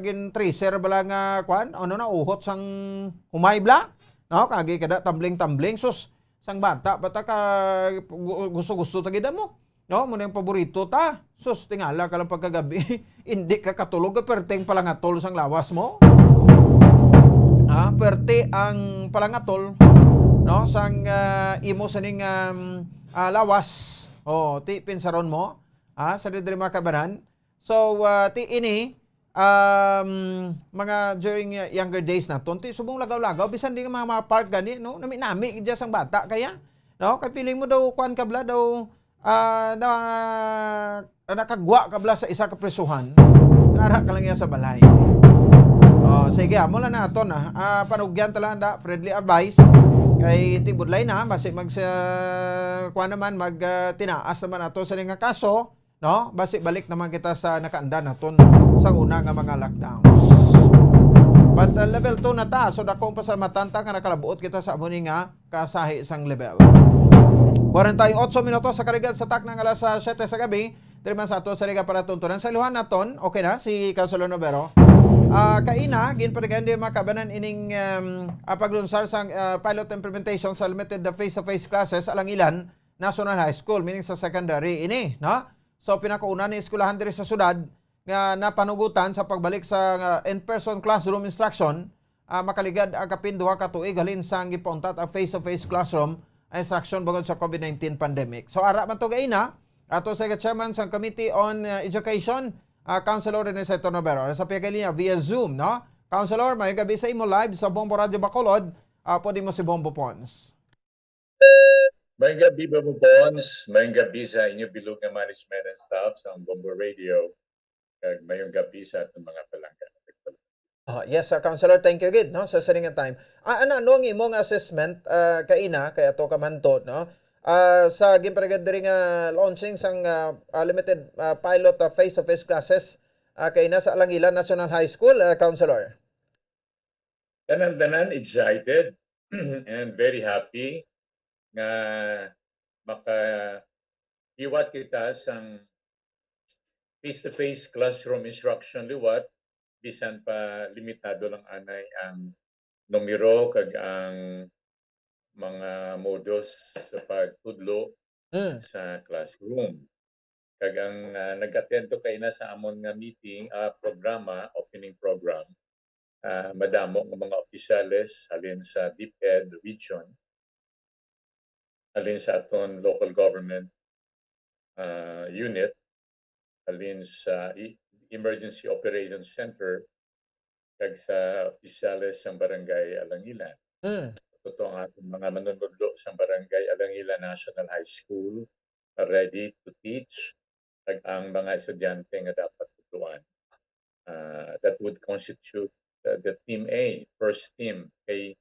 gin-tracer bala nga kwan, ano na, uhot sang humay bala, no? Kagi kada tumbling-tumbling, sus, sang bata, bata ka, gu-, gusto-gusto ta gid mo. No, mo na yung paborito ta. Sus, tingala ka lang pagkagabi. Hindi ka katulog, eh, perting palangatol sang lawas mo. Ah, perte ang palangatol, no, sang, ah, imo sining, um, ah, lawas. Oh, ti pinsaron mo. Ah, sa diri mga kabanan. So, ah, ti ini, um, mga during, uh, younger days naton, ti subong lagaw-lagaw, bisan di nga mga, mga park gani, no? Nami-nami gid sang bata kaya, no? Kay feeling mo daw, kuwan ka bala, daw, ah, na, nakagwa ka bala sa isa ka prisuhan. Ara ka lang iya sa balay. Oh, sige, amo lang naton, ah. Ah, panugyan ta lang da, friendly advice. Kay ti budlay na, basi mag sa, kuwan naman, mag, ah, tinaas naman ato sa nga kaso. No? Basi balik naman kita sa nakaanda naton sa una nga mga lockdowns. But, uh, level two na ta, so dakong pasalamatan ta nga nakalabuot kita sa amo ni nga kasahi sang level. Kwarenta y otso minutos sa karigad sa takna nga alas, ah, siyete sa gabi, diri man sa ato sa Riga para tuntunan. Sa iluhan naton, okay na, si Councilor Novero. Ah, kaina, ginpatigayon di makabanan ining, um, ah, paglunsar sang, ah, pilot implementation sa limited, ah, face-to-face classes, Alangilan National High School, meaning sa secondary ini, no? So, pinakauna ni eskwelahan diri sa syudad nga napanugutan sa pagbalik sa, uh, in-person classroom instruction, ah, makaligad ang kapin duha ka tuig halin sang gipauntat ang face-to-face classroom instruction bangod sa COVID nineteen pandemic. So, ara man to gaina, ato sa chairman sang Committee on, uh, Education, ah, Councilor Rene Seto Novero. Sa piyagalinya via Zoom, no? Councilor, may gabi sa imo live sa Bombo Radio Bacolod. Ah, pwede mo si Bombo Pons. Mayong gabi, Bombo Pons. Mayong gabi sa inyo bilog nga management and staff sa Bombo Radio. Kag mayong gabi sa atong mga palangga. Ah, yes, ah, Councilor, thank you gid, no, sa sining nga time. Ah, ano, ano ang imong assessment, ah, kaina, kay ato ka man to, no? Ah, sa ginpatigayon diri nga launching sang, ah, ah, limited, ah, pilot, ah, face-to-face classes, ah, kaina sa Alangilan National High School, ah, Councilor? Tanan-tanan excited and very happy nga makahiwat kita sang face-to-face classroom instruction liwat, bisan pa limitado lang anay ang numero kag ang mga modos sa pagtudlo Mm. sa classroom. Kag ang, ah, nag-attend to kaina sa amon nga meeting, ah, programa, opening program, ah, madamo nga mga opisyales halin sa DepEd region, halin sa aton local government, ah, unit, halin sa E-, Emergency Operations Center, kag sa opisyales sang Barangay Alangilan. Mm. Totoo nga, ang mga manunudlo sang Barangay Alangilan National High School are ready to teach, kag ang mga estudyante nga dapat tudloan. Ah, that would constitute, uh, the Team A, first team. Kay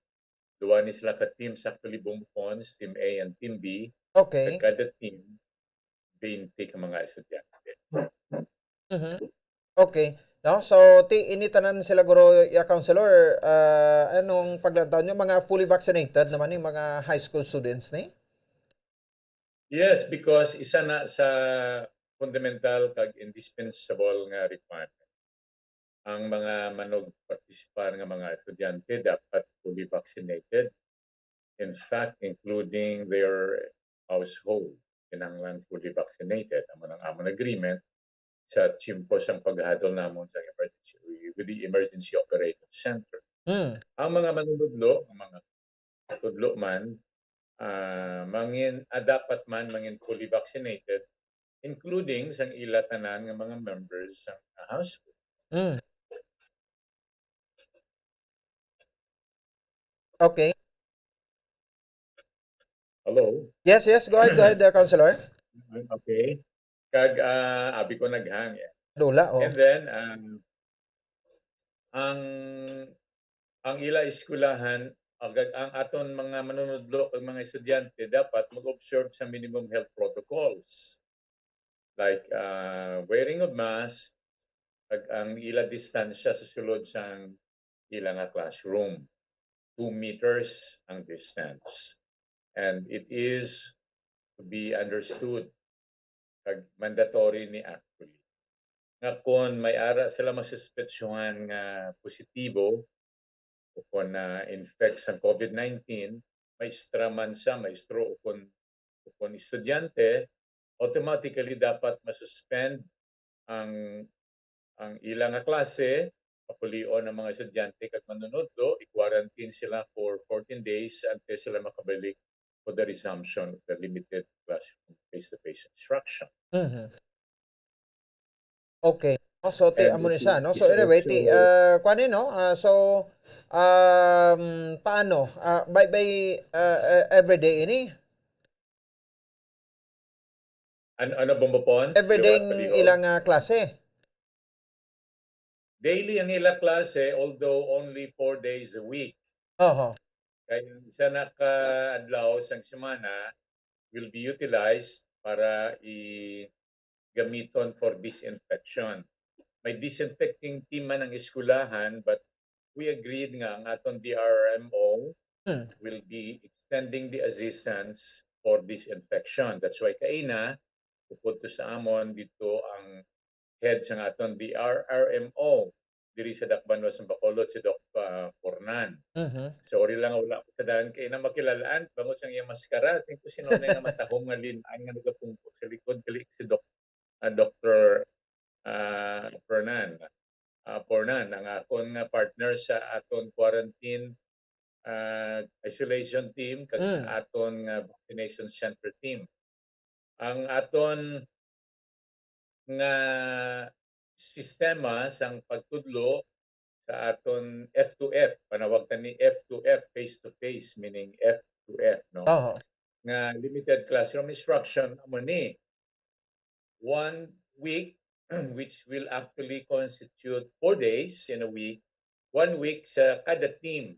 duha ni sila ka team, sa Kalibong Pons, Team A and Team B. Okay. Sa kada team, twenty ka mga estudyante. Mhm. Okay. No? So, ti-, ini tanan sila, guro, ya, Councilor, ah, anong paglantaw nyo? Mga fully vaccinated naman yung mga high school students ni? Yes, because isa na sa fundamental kag indispensable nga requirement. Ang mga manugpartisipar nga mga estudyante dapat fully vaccinated. In fact, including their household, kinahanglan fully vaccinated. Amo nang amon agreement sa tiyempo sang paghadol namon sa emergency, with the Emergency Operations Center. Mm. Ang mga manunudlo, ang mga tudlo man, ah, mangin, ah, dapat man mangin fully vaccinated, including sang ila tanan nga mga members sa household. Mm. Okay. Hello? Yes, yes. Go ahead, go ahead, uh, Counselor. Okay. Kag, ah, abi ko naghang, yeah. Dula, oh. And then, um, ang, ang ila eskwelahan, ang, ang aton mga manunudlo kag mga estudyante dapat mag-observe sa minimum health protocols, like, ah, wearing of mask, kag ang ila distansya sa sulod sang ila nga classroom. Two meters ang distance. And it is to be understood, kag mandatory ni actually, nga kon may ara sila masuspetsuhan nga positibo o kon na-infect sa COVID nineteen, maestra man siya, maestro o kon, o kon estudyante, automatically dapat masuspend ang, ang ila nga klase, papulion ang mga estudyante kag manunudlo, i-quarantine sila for fourteen days until sila makabalik for the resumption of the limited classroom face-to-face instruction. Mhm. Okay. Oh, so, ti, And amo ni it siya, is, no? is So, anyway, ti, also uh, kuan ni, no? Ah, so, um, paano? Ah, by, by, uh, uh, everyday ini? An-, ano, Bombo Pons? Everyday Liwat ang palihog? Ilang, ah, klase? Daily ang ila klase, although only four days a week. Oho. Kay ang isa na ka adlaw sang semana will be utilized para i gamiton for disinfection. May disinfecting team man ang eskwelahan, but we agreed nga ang aton D R R M O Hmm. will be extending the assistance for disinfection. That's why kaina, upod to sa amon dito ang head sang aton D R R M O diri sa Dakbanuas sa Bacolod, si Doc, ah, Pornan. Mhm. Sorry lang, wala ko sa daan kay na makilalaan bangod sa iyang maskara. Tingko sino na nga matahom nga lin-an nga nagapungko sa likod, gali si Doc, ah, Doctor, ah, Fernan. Ah, Pornan, ang akon nga partner sa aton quarantine, ah, isolation team kag sa Mm. aton nga vaccination center team. Ang aton nga sistema sang pagtudlo sa aton F two F, panawag ta ni F two F, face to face, meaning F two F, no? Oho. Nga limited classroom instruction, amo ni one week, which will actually constitute four days in a week, one week sa kada team.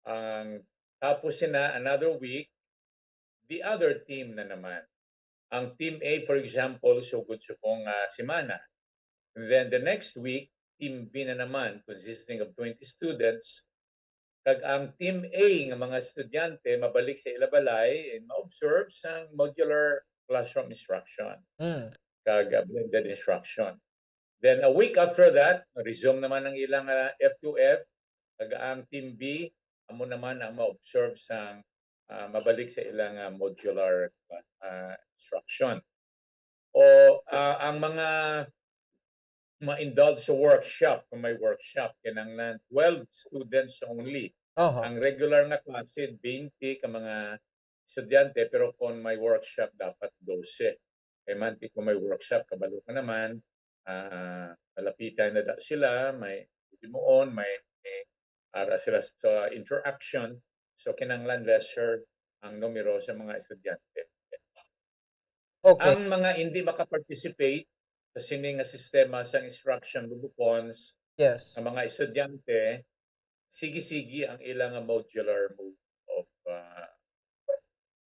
Ang tapos sina, another week, the other team na naman. Ang Team A, for example, sugod subong nga semana. And then the next week, Team B na naman, consisting of twenty students. Kag ang Team A nga mga estudyante mabalik sa ila balay and ma-observe sang modular classroom instruction Mm. kag, ah, blended instruction. Then a week after that, resume naman ang ilang, ah, F two F, kag ang Team B, amo naman ang ma-observe sang, ah, mabalik sa ilang, ah, modular, ah, instruction. O, ah, ang mga ma-indulge sa workshop, kung may workshop, kinahanglan twelve students only. Oho. Ang regular nga klase, twenty ka mga estudyante, pero kung may workshop, dapat dose. Kay man, kung may workshop, kabalo ka naman, ah, malapitan na da sila, may himuon, may, may ara sila sa interaction. So, kinahanglan lesser ang numero sa mga estudyante. Okay. Ang mga hindi makaparticipate sa sini nga sistema sang instruction, Bombo Pons, Yes. ang mga estudyante, sige-sige ang ilang modular mode of, ah,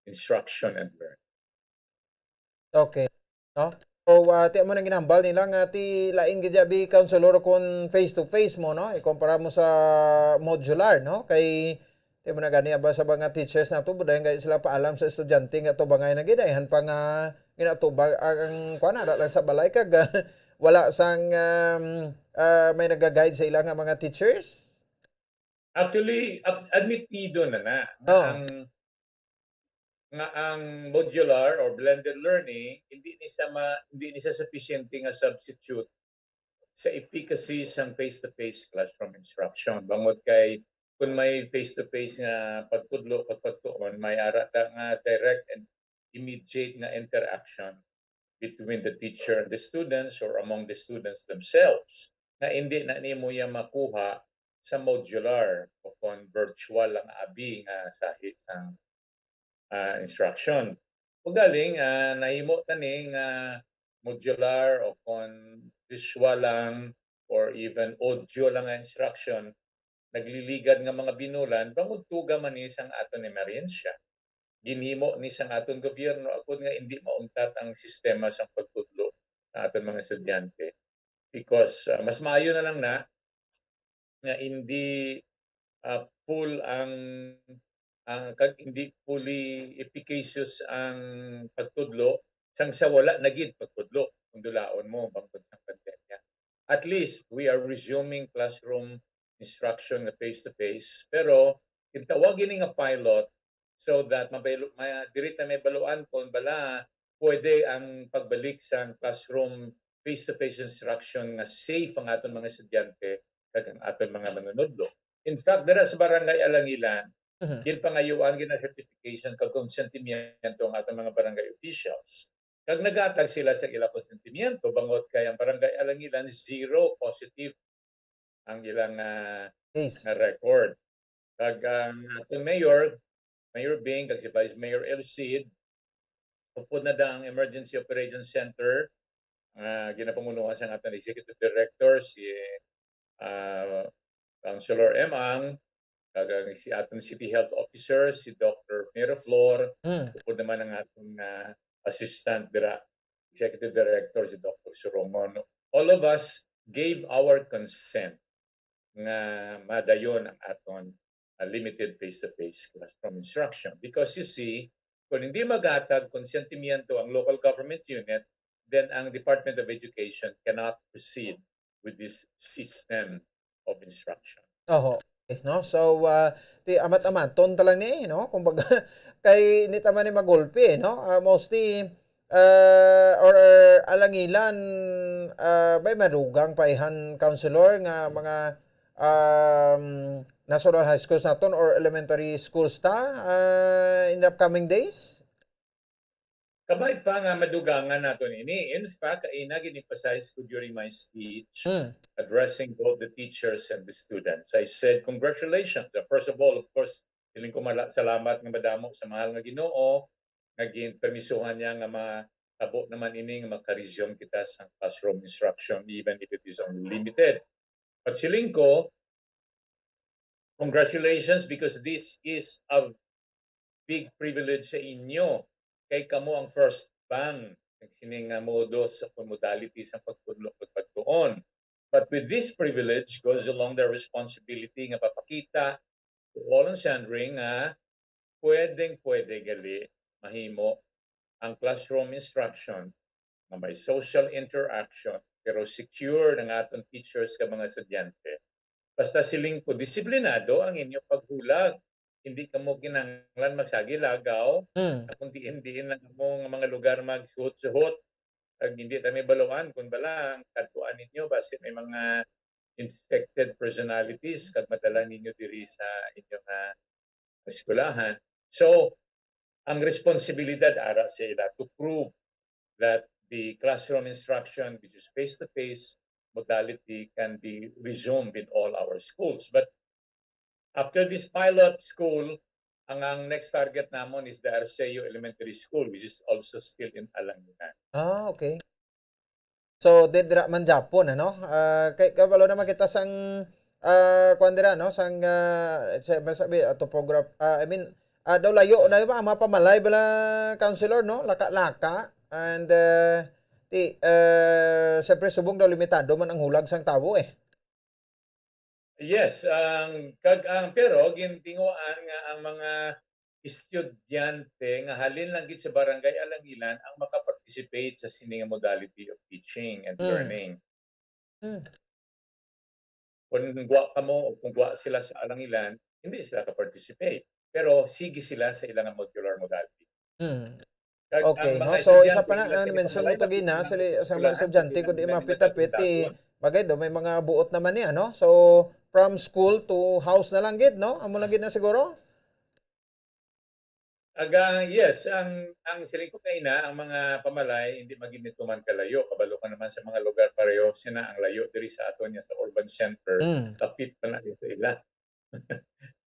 instruction and learning. Okay. No? So, ah, ti amo nang ginahambal nila nga ti lain gid abi, Counselor, kung face to face mo, no? Ikumpara mo sa modular, no? Kay ti mo na gani aba sa mga teachers nato, budayon gani sila paalam sa estudyante nga tubangay na gid, ayhan pa nga ginatubag ang, ang kuan, ara lang sa balay kag, ah, wala sang, um, ah, may nagaguide sa ila nga mga teachers. Actually, ap-, admitido na na nga Oh. ang nga ang modular or blended learning hindi ni siya ma, hindi ni siya sufficiente nga substitute sa efficacy sang face-to-face classroom instruction. Bangod kay kung may face-to-face nga pagtudlo kag pagtuon, may ara ta nga direct and immediate nga interaction between the teacher and the students or among the students themselves, na hindi na nimo ya makuha sa modular o kon virtual lang abi nga sahi sang, ah, instruction. Ugaling, ah, nahimo tani nga modular o kon visual lang or even audio lang nga instruction, nagliligad nga mga binulan, bangod tuga man ni sang aton emerhensya. Ginhimo ni sang aton gobyerno agod nga indi mauntat ang sistema sang pagtudlo sa aton mga estudyante. Because, ah, mas maayo na lang na nga indi, ah, full ang, ang kag indi fully efficacious ang pagtudlo sang sa wala na gid pagtudlo kung dulaon mo bangod sa pandemya. At least we are resuming classroom instruction na face-to-face, pero gintawag ini nga pilot so that mabaylo, ma, diri ta may baluan kung bala pwede ang pagbalik sang classroom face-to-face instruction nga safe ang aton mga estudyante kag ang aton mga manunudlo. In fact, dira sa Barangay Alangilan, Mhm. ginpangayuan gid ang certification kag konsentimiento ang aton mga barangay officials. Kag naghatag sila sa ila konsentimiento bangod kay ang Barangay Alangilan zero positive ang ilang, ah, Case. nga record. Kag ang aton mayor, Mayor Bing, kag si Vice Mayor El Cid, upod na da ang Emergency Operations Center, nga ginapangunuhan sang aton Executive Director, si, ah, Councilor M. Ang, kag ang si aton City Health Officer, si Doctor Miraflor, Mm. upod naman ang aton, ah, assistant dira, Executive Director, si Doctor Surongon. All of us gave our consent nga madayon ang aton, ah, limited face-to-face classroom instruction. Because you see, kung hindi maghatag konsentimiento ang local government unit, then ang Department of Education cannot proceed with this system of instruction. Oho. Eh, no? So, ah, ti amat-amaton ta lang ni, no? Kumbaga, kay hindi ta man ni magulpi, no? Ah, mostly, ah, or, or Alangilan, ah, may madugang pa ihan, Councilor, nga mga, um, national high schools naton or elementary schools ta, ah, in the upcoming days? Kabay pa nga madugangan naton ini. In fact, kaina gin-emphasize ko during my speech, Hmm. addressing both the teachers and the students. I said, "Congratulations." Uh, first of all, of course, feeling ko mala-, salamat nga madamo sa mahal nga Ginoo nga ginpermisohan niya nga matabo naman ini nga maka-resume kita sa classroom instruction, even if it is only limited. But siling ko, congratulations, because this is a big privilege sa inyo. Kay kamo ang first bang sini nga modo sa modality sa pagtudlo ug pagtuon. But with this privilege goes along the responsibility nga papakita to all and sundry nga pwedeng-pwede gali mahimo ang classroom instruction nga may social interaction, pero secure ang aton teachers kag mga estudyante. Basta siling ko, disiplinado ang inyo paghulag. Hindi kamo kinahanglan magsagi lagaw. Mm. Kung diin-diin lang mo nga mga lugar magsuhot-suhot, kag hindi ta may baluan kung bala ang kadtuan ninyo, basi may mga infected personalities kag madala ninyo diri sa inyo nga eskwelahan. So, ang responsibilidad ara sa ila to prove that the classroom instruction, which is face-to-face modality, can be resumed in all our schools. But after this pilot school, ang, ang next target namon is the Arceo Elementary School, which is also still in Alanginan. Ah, okay. So, di-, dira man Japon, ano? Ah, kay kabalo naman kita sang, ah, kuwan dira, no? Sang, ah, sa, sa, ah, topograph-, ah, I mean, ah, daw layo na ba? Mapamalay bala, Councilor, no? Laka-laka. And, ah, ti, ah, siyempre, subong daw limitado man ang hulag sang tawo, eh. Yes, ang, kag ang, pero gintinguhaan nga ang mga estudyante nga halin lang gid sa Barangay Alangilan ang makaparticipate sa sini nga modality of teaching and Mm. learning. Mm. Kung gwa kamo o kung gwa sila sa Alangilan, hindi sila ka-participate. Pero sige sila sa ilang modular modality. Mm. Kag ang Okay, mga no? So, isa estudyante, pa na, wala ang sila mention mo to, kapalayas, Gina, wala sa li-, sa mga sila estudyante, kundi mapit-apit, eh, bagay daw, may mga buot naman niya, no? So, from school to house na lang gid, no? Amo lang gid na siguro? Aga, yes, ang, ang siling ko kaina, ang mga pamalay, hindi magid nito man kalayo. Kabalo ka naman sa mga lugar, pareho sina ang layo diri sa aton nga sa urban center, Mm. kapit pa na sa ila.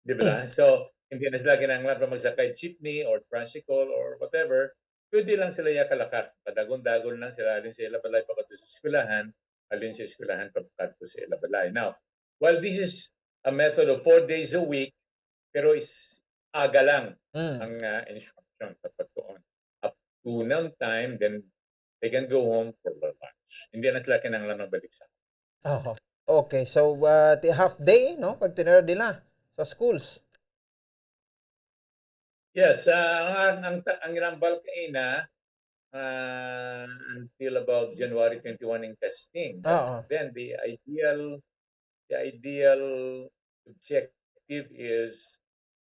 Di ba? Mm. So, hindi na sila kinahanglan pa magsakay jeepney or tricycle or whatever. Pwede lang sila ya kalakat. Padagon-dagon lang sila, alin sa ila balay pakadto sa eskwelahan, alin sa eskwelahan pakadto sa ila balay. Now, while this is a method of four days a week, pero is aga lang Mm. ang, ah, instruction sa pagtuon. Up to noon time, then they can go home for lunch. Hindi na sila kinahanglan magbalik sa Oho. Okay, so, ah, ti half day, no? Pag tinira nila sa schools. Yes, ah, ang, ang, ang, ang ilang bulk kaina, ah, until about January twenty-one in testing. But Oo. then the ideal, the ideal objective is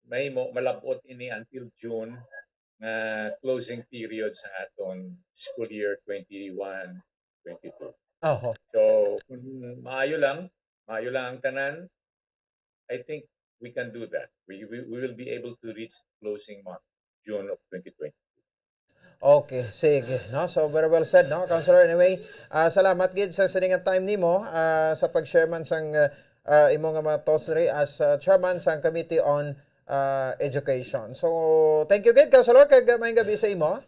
may mo, malabot ini until June nga closing period sa aton school year twenty-one twenty-two. Oho. So, kung maayo lang, maayo lang ang tanan, I think we can do that. We, we, we will be able to reach closing month, June of twenty twenty. Okay, sige, no? So, very well said, no, Councilor? Anyway, ah, salamat gid sa sining nga time nimo, ah, sa pag-share man sang, ah, ah, imo nga mga thoughts diri as, ah, chairman sang Committee on, ah, Education. So, thank you gid, Councilor, kag maayong gabi sa imo.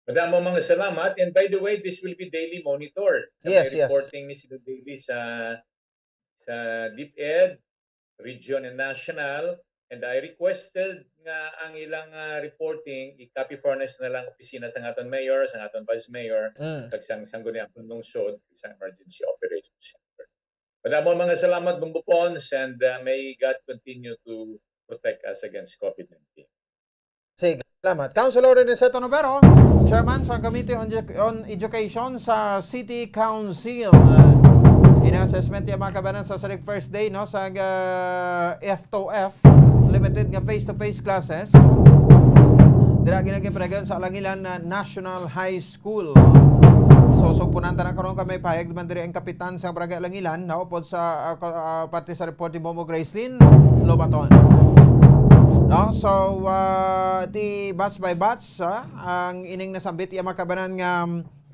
Madamo mga salamat. And by the way, this will be daily monitor. Kami Yes, yes. reporting ni sila daily sa, sa DepEd, region and national. And I requested nga ang ilang, ah, reporting, i-copy furnish na lang opisina sa aton mayor, sa aton vice mayor, Mm. kag sang sangguniang panlungsod, sa emergency operations center. Madamo mga salamat, Bombo Pons, and, ah, may God continue to protect us against COVID nineteen. Sige, salamat. Councilor Aniceto Novero, Chairman sa Committee on Edu-, on Education sa City Council. Uh, in-assessment niya, mga kabanan, sa sining first day, no, sa, uh, F two F, limited nga face-to-face classes. Dira ginagimpregan sa Alangilan na National High School. So, sugpunan ta na karon kay may pahayag man diri ang kapitan sa Barangay Alangilan, naupod sa, uh, ko-, uh, parte sa report ni Bombo Gracelyn Lobaton. No? So, uh, ti batch by batch, ah, ang ining nasambit iya makabanan nga,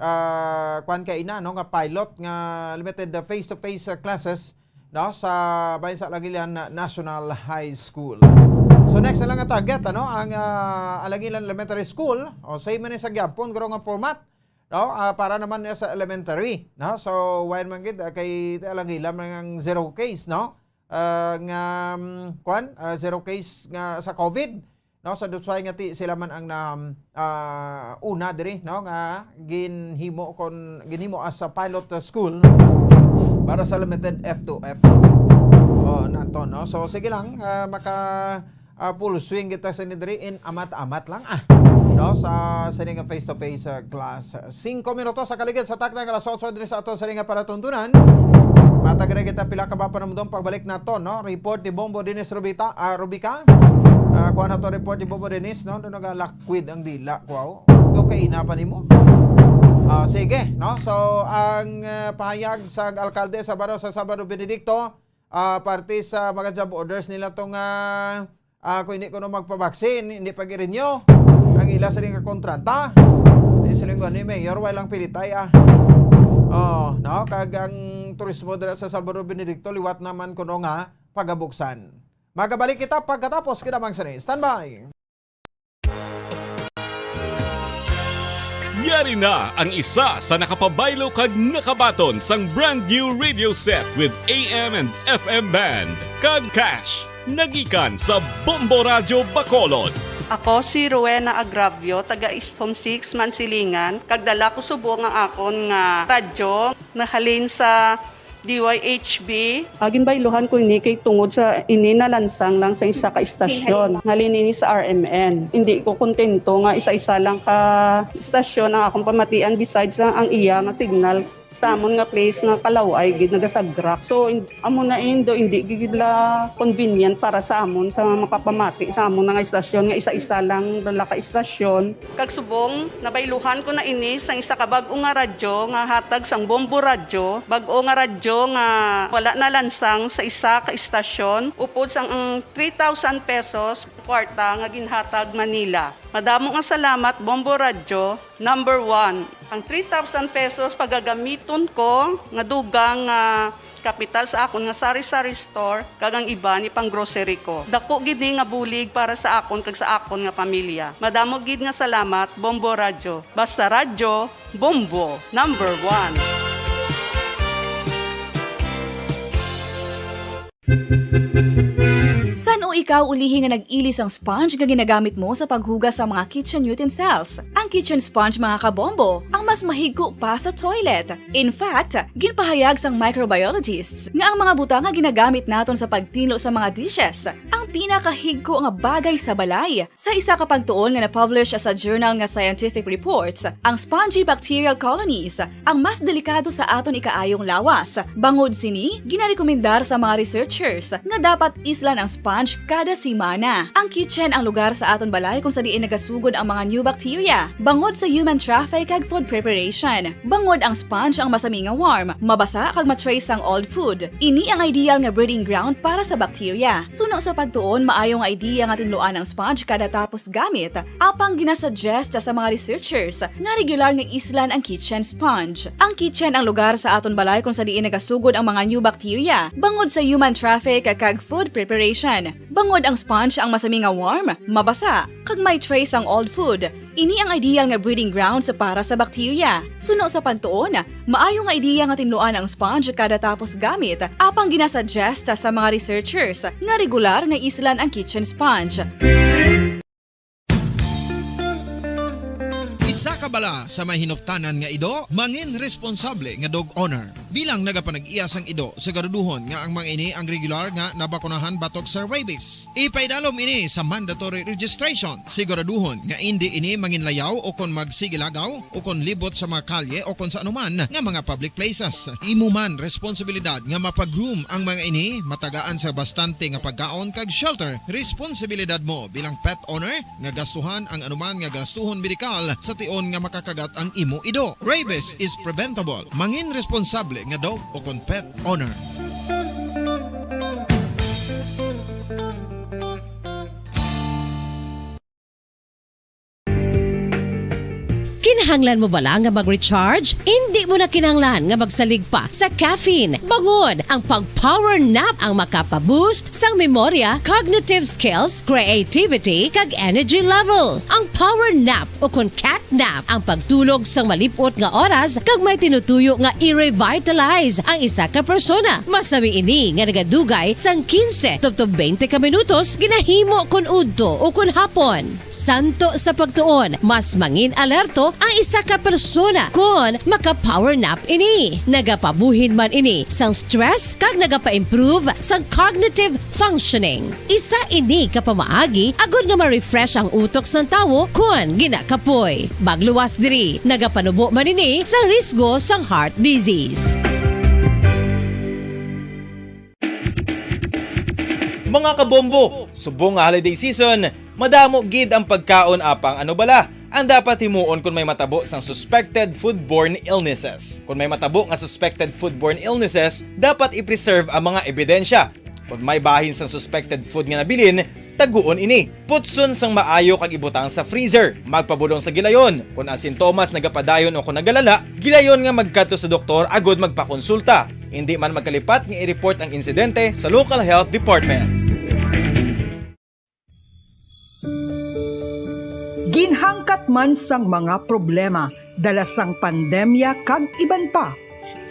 ah, kwan kaina, no, nga pilot nga limited, ah, face-to-face, ah, classes, no, sa bayan sa Alangilan National High School. So next na lang nga target, ano, ang, ah, Alangilan Elementary School, o same man ni sa gyapon, guro nga format, no, ah, para naman niya sa elementary, no. So while man gid, ah, kay Alangilan man ang zero case, no, ah, nga, mm, kwan, ah, zero case nga sa COVID, no? So that's why nga ti sila man ang na, ah, una diri, no, nga ginhimo kon, ginhimo as a pilot, uh, school para sa limited F two F. Oh, nato, no? So sige lang, ah, maka, ah, full swing kita sa diri in amat-amat lang, ah, no, sa sini nga face-to-face, ah, class. Singko minutos sa kaligid sa takna nga alas otso diri sa ato sini nga palatuntunan. Matag na kita pila ka ba panumdom pagbalik nato, no? Report ni Bombo Dennis Rubita, ah, Rubica. Ah, kuha na to report ni Bombo Dennis, no? Doon nagalakwid ang dila, kuha, oh. Do kay ina pa nimo. Ah, sige, no? So, ang, ah, pahayag sa alkalde sa Barrio sa Sabado Benedicto, ah, parte sa mga job orders nila tong, ah, ah, kung hindi kuno magpabaksin, hindi pag-renew ang ila sila nga kontrata. Di sila nga ni Mayor, walang pilitay, ah. Oh, no? Kag ang turismo dira sa Salvador Benedicto, liwat naman kuno nga pagabuksan. Magabalik kita pagkatapos kinamang sini. Standby! Yari na ang isa sa nakapabaylo kag nakabaton sang brand new radio set with A M and F M band kag cash. Nagikan sa Bombo Radyo Bacolod. Ako si Rowena Agravio, taga East Home Six, Mansilingan, kag dala ko subong ang akon nga radyo nahalin sa D Y H B. Ah, ginbayluhan ko ini kay tungod sa ini nalansang lang sa isa ka istasyon. Halin ini sa R M N. Hindi ko kontento nga isa-isa lang ka istasyon ang akong pamatian besides lang ang iya nga signal. Sa amon nga place nga kalaway gid nagasagrak. So, in-, amo na indo, hindi gid la convenient para sa amon sa makapamati sa amon nga istasyon nga isa-isa lang dala ka istasyon. Kag subong, nabayluhan ko na ini sang isa ka bag-o nga radyo nga hatag sang Bombo Radyo, bag-o nga radyo nga wala nalansang sa isa ka istasyon, upod sang ang three thousand pesos kwarta nga ginhatag manila. Madamo nga salamat, Bombo Radyo. Number one, ang three thousand pesos pagagamiton ko nga dugang nga kapital sa akon nga sari-sari store kag ang iba ni pang-grocery ko. Dako gid ni nga bulig para sa akon kag sa akon nga pamilya. Madamo gid nga salamat, Bombo Radyo. Basta radyo, Bombo, number one. San-o ikaw ulihi nga nag-ili sang sponge nga ginagamit mo sa paghugas sa mga kitchen utensils? Ang kitchen sponge, mga kabombo, ang mas mahigko pa sa toilet. In fact, ginpahayag sang microbiologists nga ang mga butang nga ginagamit naton sa pagtinlo sa mga dishes ang pinakahigko nga bagay sa balay. Sa isa ka pagtuon nga na-publish sa journal nga Scientific Reports, ang spongy bacterial colonies ang mas delikado sa aton ikaayong lawas. Bangod sini, ginarekomendar sa mga researchers nga dapat islan ang sponge kada semana. Ang kitchen ang lugar sa aton balay kung sa diin nagasugod ang mga new bacteria, bangod sa human traffic kag food preparation. Bangod ang sponge ang masami nga warm, mabasa kag ma-trace ang old food. Ini ang ideal nga breeding ground para sa bacteria. Suno sa pagtuon, maayo nga idea nga tinluan ang sponge kada tapos gamit, apang ginasuggest sa mga researchers nga regular nga islan ang kitchen sponge. Ang kitchen ang lugar sa aton balay kung sa diin nagasugod ang mga new bacteria, bangod sa human traffic kag food preparation. Bangod ang sponge ang masami nga warm, mabasa, kag may trace ang old food, ini ang ideal nga breeding grounds para sa bacteria. Suno sa pagtuon, maayo nga idea nga tinluan ang sponge kada tapos gamit, apang ginasuggest sa mga researchers nga regular nga islan ang kitchen sponge. Isa ka bala sa may hinuptanan nga ido, mangin responsable nga dog owner. Bilang nagapanag-iya sang ido, siguraduhon nga ang mga ini ang regular nga nabakunahan batok sa rabies. Ipaidalom ini sa mandatory registration. Siguraduhon nga indi ini manginlayaw o kon magsigilagaw o kon libot sa mga kalye o kon sa anuman nga mga public places. Imo man responsibilidad nga mapag-groom ang mga ini, matagaan sa bastante nga pagkaon kag shelter. Responsibilidad mo bilang pet owner nga gastuhan ang anuman nga gastuhon medikal sa tion nga makakagat ang imo ido. Rabies is preventable. Mangin responsable nga dog o kon pet owner. Kinahanglan mo bala nga mag-recharge? Indi mo na kinahanglan nga magsalig pa sa caffeine. Bangod ang pag-power nap ang makapa-boost sang memorya, cognitive skills, creativity, kag energy level. Ang power nap, o kon cat nap, ang pagtulog sang malip-ot nga oras kag may tinutuyo nga i-revitalize ang isa ka persona. Masami ini nga nagadugay sang quince tubtob twenty ka minutos, ginahimo kon udto o kon hapon. Suno sa pagtuon, mas mangin alerto ang isa ka persona kon maka-power nap ini. Nagapabuhin man ini sang stress kag nagapa-improve sang cognitive functioning. Isa ini ka pamaagi agod nga ma-refresh ang utok sang tawo kon ginakapoy. Magluwas diri, nagapanubo man ini sa risgo sang heart disease. Mga kabombo, subong nga holiday season, madamo gid ang pagkaon apang ano bala ang dapat himuon kon may matabo sang suspected foodborne illnesses. Kon may matabo nga suspected foodborne illnesses, dapat i-preserve ang mga ebidensya. Kon may bahin sang suspected food nga nabilin, taguon ini. Putson sang maayo kag ibutang sa freezer. Magpabulong sa gilayon. Kon ang sintomas nagapadayon o kon nagalala, gilayon nga magkadto sa doktor agud magpakonsulta. Indi man magkalipat nga i-report ang insidente sa local health department. Ginhangkat man sang mga problema dala sang pandemya kag iban pa,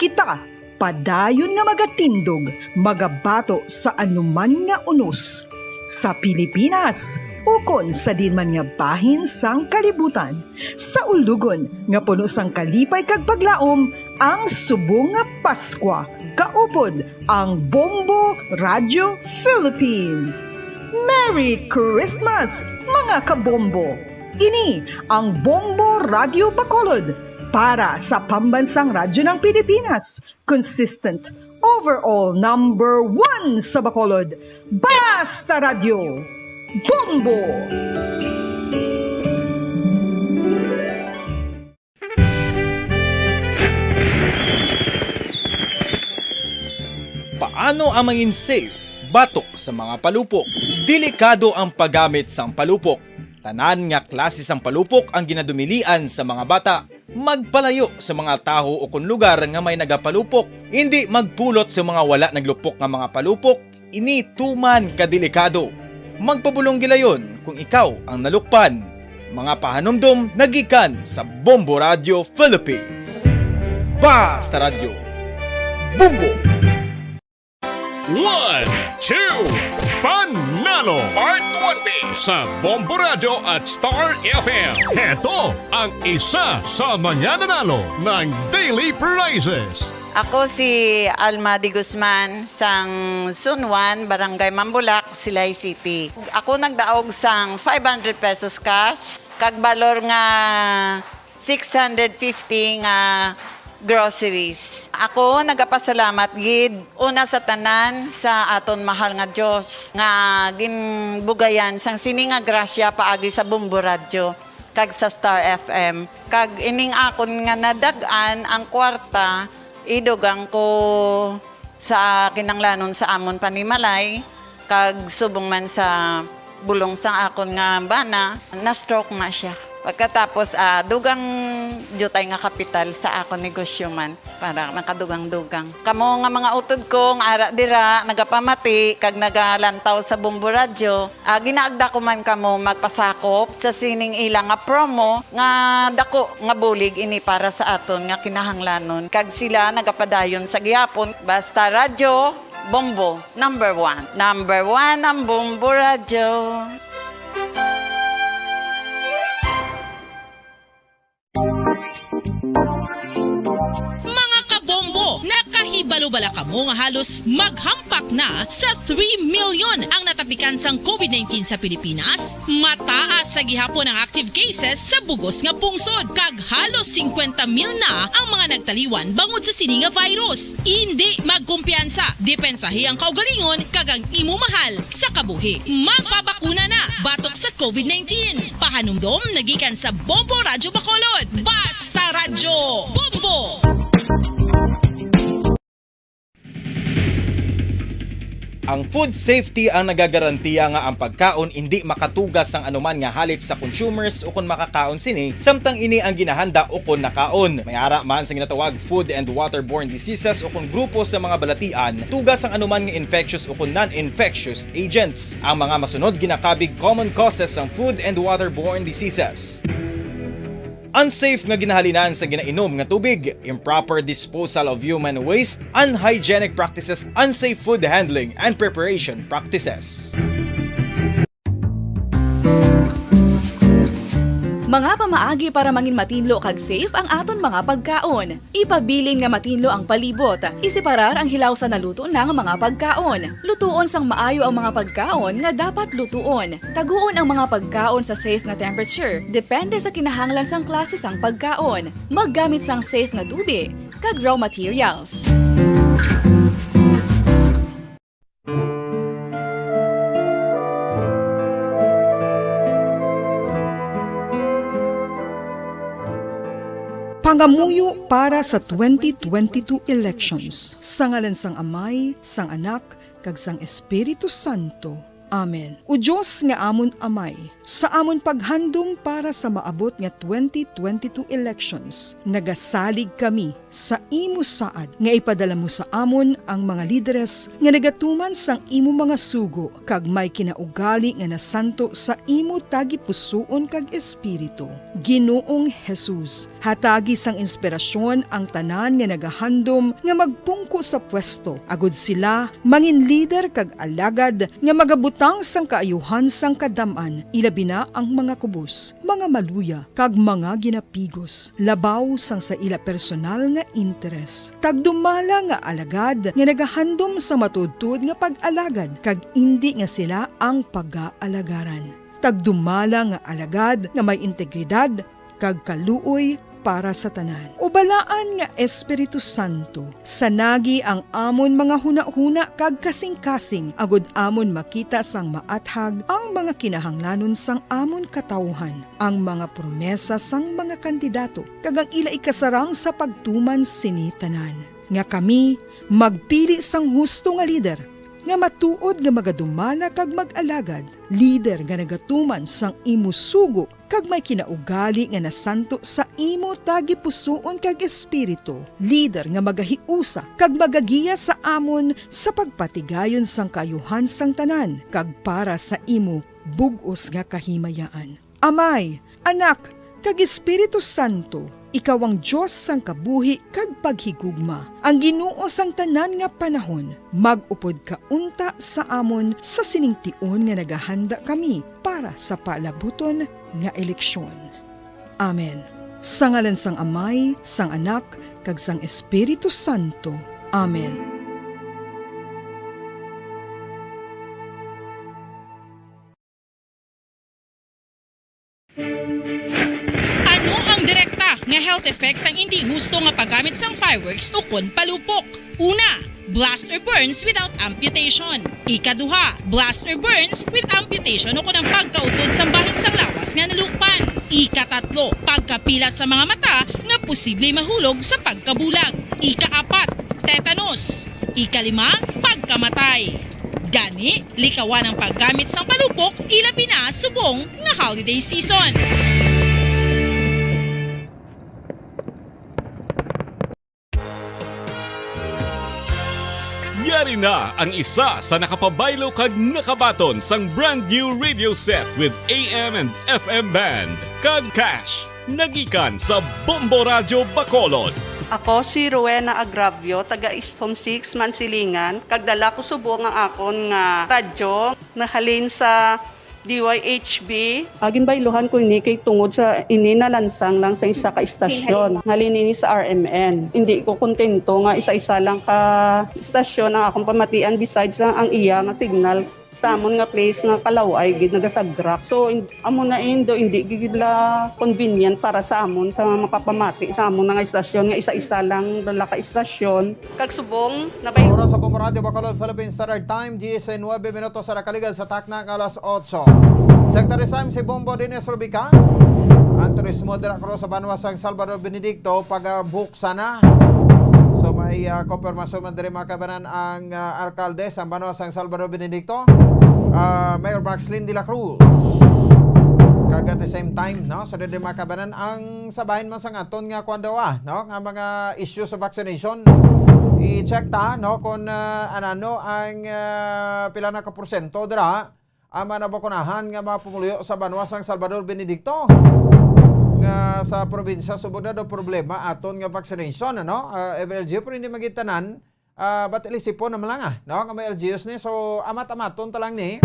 kita padayon nga magatindog, magabato sa anuman nga unos, sa Pilipinas ukon sa diin man nga bahin sang kalibutan, sa ulogon nga puno sang kalipay kag paglaom ang subong nga Paskwa kaupod ang Bombo Radio Philippines. Merry Christmas, mga kabombo! Ini ang Bombo Radio Bacolod, Para sa Pambansang Radyo ng Pilipinas, consistent, overall number one sa Bacolod, Basta Radyo, Bombo! Paano ang mangin safe batok sa mga palupok? Delikado ang paggamit sang palupok. Tanan nga klase sang palupok ang ginadumilian sa mga bata. Magpalayo sa mga tawo ukon lugar nga may nagapalupok. Indi magpulot sa mga wala naglupok nga mga palupok. Ini tuman ka delikado. Magpabulong gilayon kung ikaw ang nalukpan. Mga pahanumdom nagikan sa Bombo Radio Philippines. Basta Radyo, Bombo! One, two, Panalo! Part one B sa Bombo Radyo at Star F M. Heto ang isa sa mga nanalo ng daily prizes. Ako si Alma de Guzman, sang Sunwan, Barangay Mambulak, Silay City. Ako nagdaog sang five hundred pesos cash, kag balor nga six hundred fifty nga groceries. Ako nagapasalamat gid una sa tanan sa aton mahal nga Dios nga ginbugayan sang sini nga grasya paagi sa Bombo Radyo kag sa Star F M. Kag ining akon nga nadag-an ang kwarta, idugang ko sa kinanglanon sa amon panimalay, kag subong man sa bulong sang akon nga bana, na-stroke na sia. Pagkatapos, ah, dugang diutay nga kapital sa akon negosyo man, para nakadugang-dugang. Kamo nga mga utod ko nga ara dira, nagapamati kag nagalantaw sa Bombo Radyo, ah, ginaagda ko man kamo magpasakop sa sining ila nga promo nga dako nga bulig ini para sa aton nga kinahanglanon, kag sila nagapadayon sa gihapon. Basta Radyo, Bombo, number one. Number one ang Bombo Radyo. Mga kabombo, nakahibalo bala kamo nga halos maghampak na sa three million ang natapikan sang covid nineteen sa Pilipinas? Mataas sa gihapon ang active cases sa bugos nga pungsod, kag halos singkwenta mil na ang mga nagtaliwan bangod sa sini nga virus. Indi magkumpiyansa, depensahi ang kaugalingon kag ang imo mahal sa kabuhi. Magpabakuna na batok sa covid nineteen. Pahanumdom nagikan sa Bombo Radyo Bacolod. Basta Radyo, Bombo! Ang food safety ang nagagarantiya nga ang pagkaon indi makatuga sang anuman nga halit sa consumers ukon makakaon sini, samtang ini ang ginahanda ukon nakaon. May ara man sa ginatawag food and waterborne diseases ukon grupo sa mga balatian, tuga sang anuman nga infectious ukon non-infectious agents. Ang mga masunod ginakabig common causes sang food and waterborne diseases. Unsafe nga ginahalinan sa ginainom nga tubig, improper disposal of human waste, unhygienic practices, unsafe food handling and preparation practices. Mga pamaagi para mangin matinlo kag safe ang aton mga pagkaon. Ipabilin nga matinlo ang palibot. Iseparar ang hilaw sa naluto na nga mga pagkaon. Lutuon sang maayo ang mga pagkaon nga dapat lutuon. Taguon ang mga pagkaon sa safe nga temperature, depende sa kinahanglan sang klase sang pagkaon. Maggamit sang safe nga tubig kag raw materials. Pangamuyo para sa twenty twenty-two elections. Sa ngalan sang Amay, sang Anak, kag sang Espiritu Santo. Amen. O Dios nga amon Amay, sa amon paghandom para sa maabot nga twenty twenty-two elections, nagasalig kami sa imo saad nga ipadala mo sa amon ang mga lideres nga nagatuman sang imo mga sugo kag may kinaugali nga nasanto sa imo tagipusoon kag espiritu. Ginoong Jesus, hatagi sang inspirasyon ang tanan nga nagahandom nga magpungko sa pwesto, agud sila mangin lider kag alagad nga magabutang sang kaayuhan sang kadam-an, ilabi na ang mga kubos, mga maluya, kag mga ginapigos, labaw sang sa ila personal nga interes. Tagdumala nga alagad nga nagahandom sa matuodtuod nga pag-alagad, kag indi nga sila ang pagaalagaran. Tagdumala nga alagad nga may integridad kag kaluoy para sa tanan. O Balaan nga Espiritu Santo, sanagi ang amon mga hunahuna kag kasingkasing, agod amon makita sang maathag ang mga kinahanglanon sang amon katawuhan, ang mga promesa sang mga kandidato, kag ang ila ikasarang sa pagtuman sini tanan, nga kami magpili sang husto nga lider, nga matuod nga magadumala kag mag-alagad, lider nga nagatuman sang imo sugo kag may kinaugali nga nasanto sa imo tagipusoon kag espiritu, lider nga magahiusa kag magagiya sa amon sa pagpatigayon sang kaayuhan sang tanan kag para sa imo bug-os nga kahimayaan. Amay, Anak, kag Espiritu Santo, ikaw ang Dios sang kabuhi kag paghigugma, ang Ginoo sang tanan nga panahon. Mag-upod ka unta sa amon sa sining tion nga nagahanda kami para sa palabuton nga eleksyon. Amen. Sa ngalan sang Amay, sang Anak, kag sang Espiritu Santo. Amen. Ano ang direkta nga health effects sang indi husto nga paggamit sang fireworks ukon palupok? Una, blast or burns without amputation. Ikaduha, blast or burns with amputation ukon ang pagkautod sang bahin sang lawas nga nalukpan. Ikatatlo, pagkapila sa mga mata nga posible mahulog sa pagkabulag. Ikaapat, tetanus. Ikalima, pagkamatay. Gani, likawan ang paggamit sang palupok, ilabi na subong nga holiday season. Yari na ang isa sa nakapabaylo kag nakabaton sang brand new radio set with A M and F M band kag cash. Nagikan sa Bombo Radyo Bacolod. Ako si Rowena Agravio, taga East Home six, Mansilingan, kag dala ko subong ang akon nga radyo nahalin sa D Y H B. Agin bayluhan ko ini kay tungod sa ini nalansang lang sa isa ka istasyon. Halin ini sa R M N. Hindi ko kontento nga isa-isa lang ka istasyon ang akong pamatian besides lang ang iya nga signal. Sa amon nga place nga kalaway gid nagasagrak. So, in-, amo na indo, hindi gid la convenient para sa amon sa mga makapamati sa amon nga istasyon nga isa-isa lang dala ka istasyon. Kag subong na bay- Oras sa Bombo Radyo Bacolod, Philippine Standard Time, diyes nuebe minutos sa nakaligad sa takna nga alas otso. Secretary Sam, si Bombo Dennis Rubica. Ang turismo dira karo sa banwa sang Salvador Benedicto, pagabuksan na. So may, ah, konfirmasyon man diri, mga kabanan, ang, ah, alkalde sa banwa sang Salvador Benedicto, ah, Mayor Marcelin de la Cruz. Kag at the same time, no, so diri, mga kabanan, ang sa bahin man sang aton nga kuwan daw, ah, no, nga mga issue sa vaccination. I-check ta, no, kung, ah, anano ang, ah, pila na ka porsyento dira ang mga nabakunahan nga mga pumuluyo sa banwa sang Salvador Benedicto, nga sa probinsya subong na daw problema aton nga vaccination, ano? Ah, F L G U, pero hindi magitanan, ah, but ilisipon naman lang, ah, no? Nga may L G Us ni, so amat-amaton ta lang ni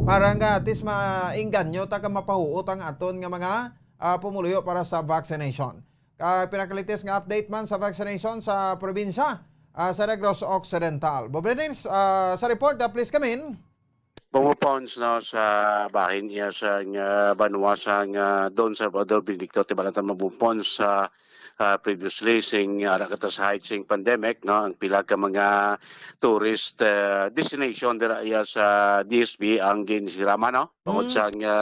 para nga at least maingganyo ta ka mapahuot ang aton nga mga, ah, pumuluyo para sa vaccination. Kag pinakalitis nga update man sa vaccination sa probinsya, ah, sa Negros Occidental. Bob Dennis, ah, sa report, ah, please come in. Bumupons, no, sa bahin iya sa nga banwa sa nga Don Salvador Benedicto, tibalatan mabupons sa, ah, previously sing ara kita sa height sing pandemic, no, ang pila ka mga tourist, ah, destination dira iya sa D S B ang ginsirama, no? Bangod Mm. sa nga,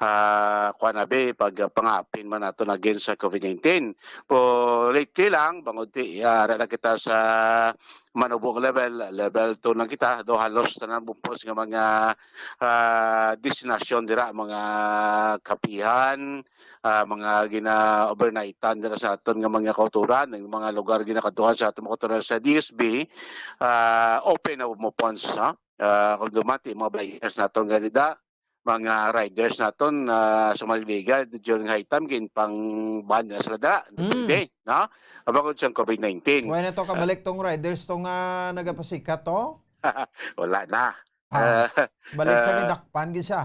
ah, kuwan abi, pag, ah, pangapin man nato against sa covid nineteen. Po, lately lang, bangod ti, ah, ara na kita sa manubong level, level two na kita, do halos tanan bupos nga mga, ah, destinasyon dira, mga kapihan, ah, mga gina-overnightan dira sa aton nga mga kauturan, ang mga lugar ginakadtuhan sa aton mga kauturan sa D S B, ah, open na mo pons, ha? Ah, kung dumati, mga bikers naton ganida, mga riders naton, ah, sa Maliliga during high time, ginpang-ban na sila dira. Mm. Depende, no? Bangod sa covid nineteen. Wala na to kabalik tong riders to nga nagapasikat to? Wala na. Ah, ah, balik sa ah, gidakpan gid siya.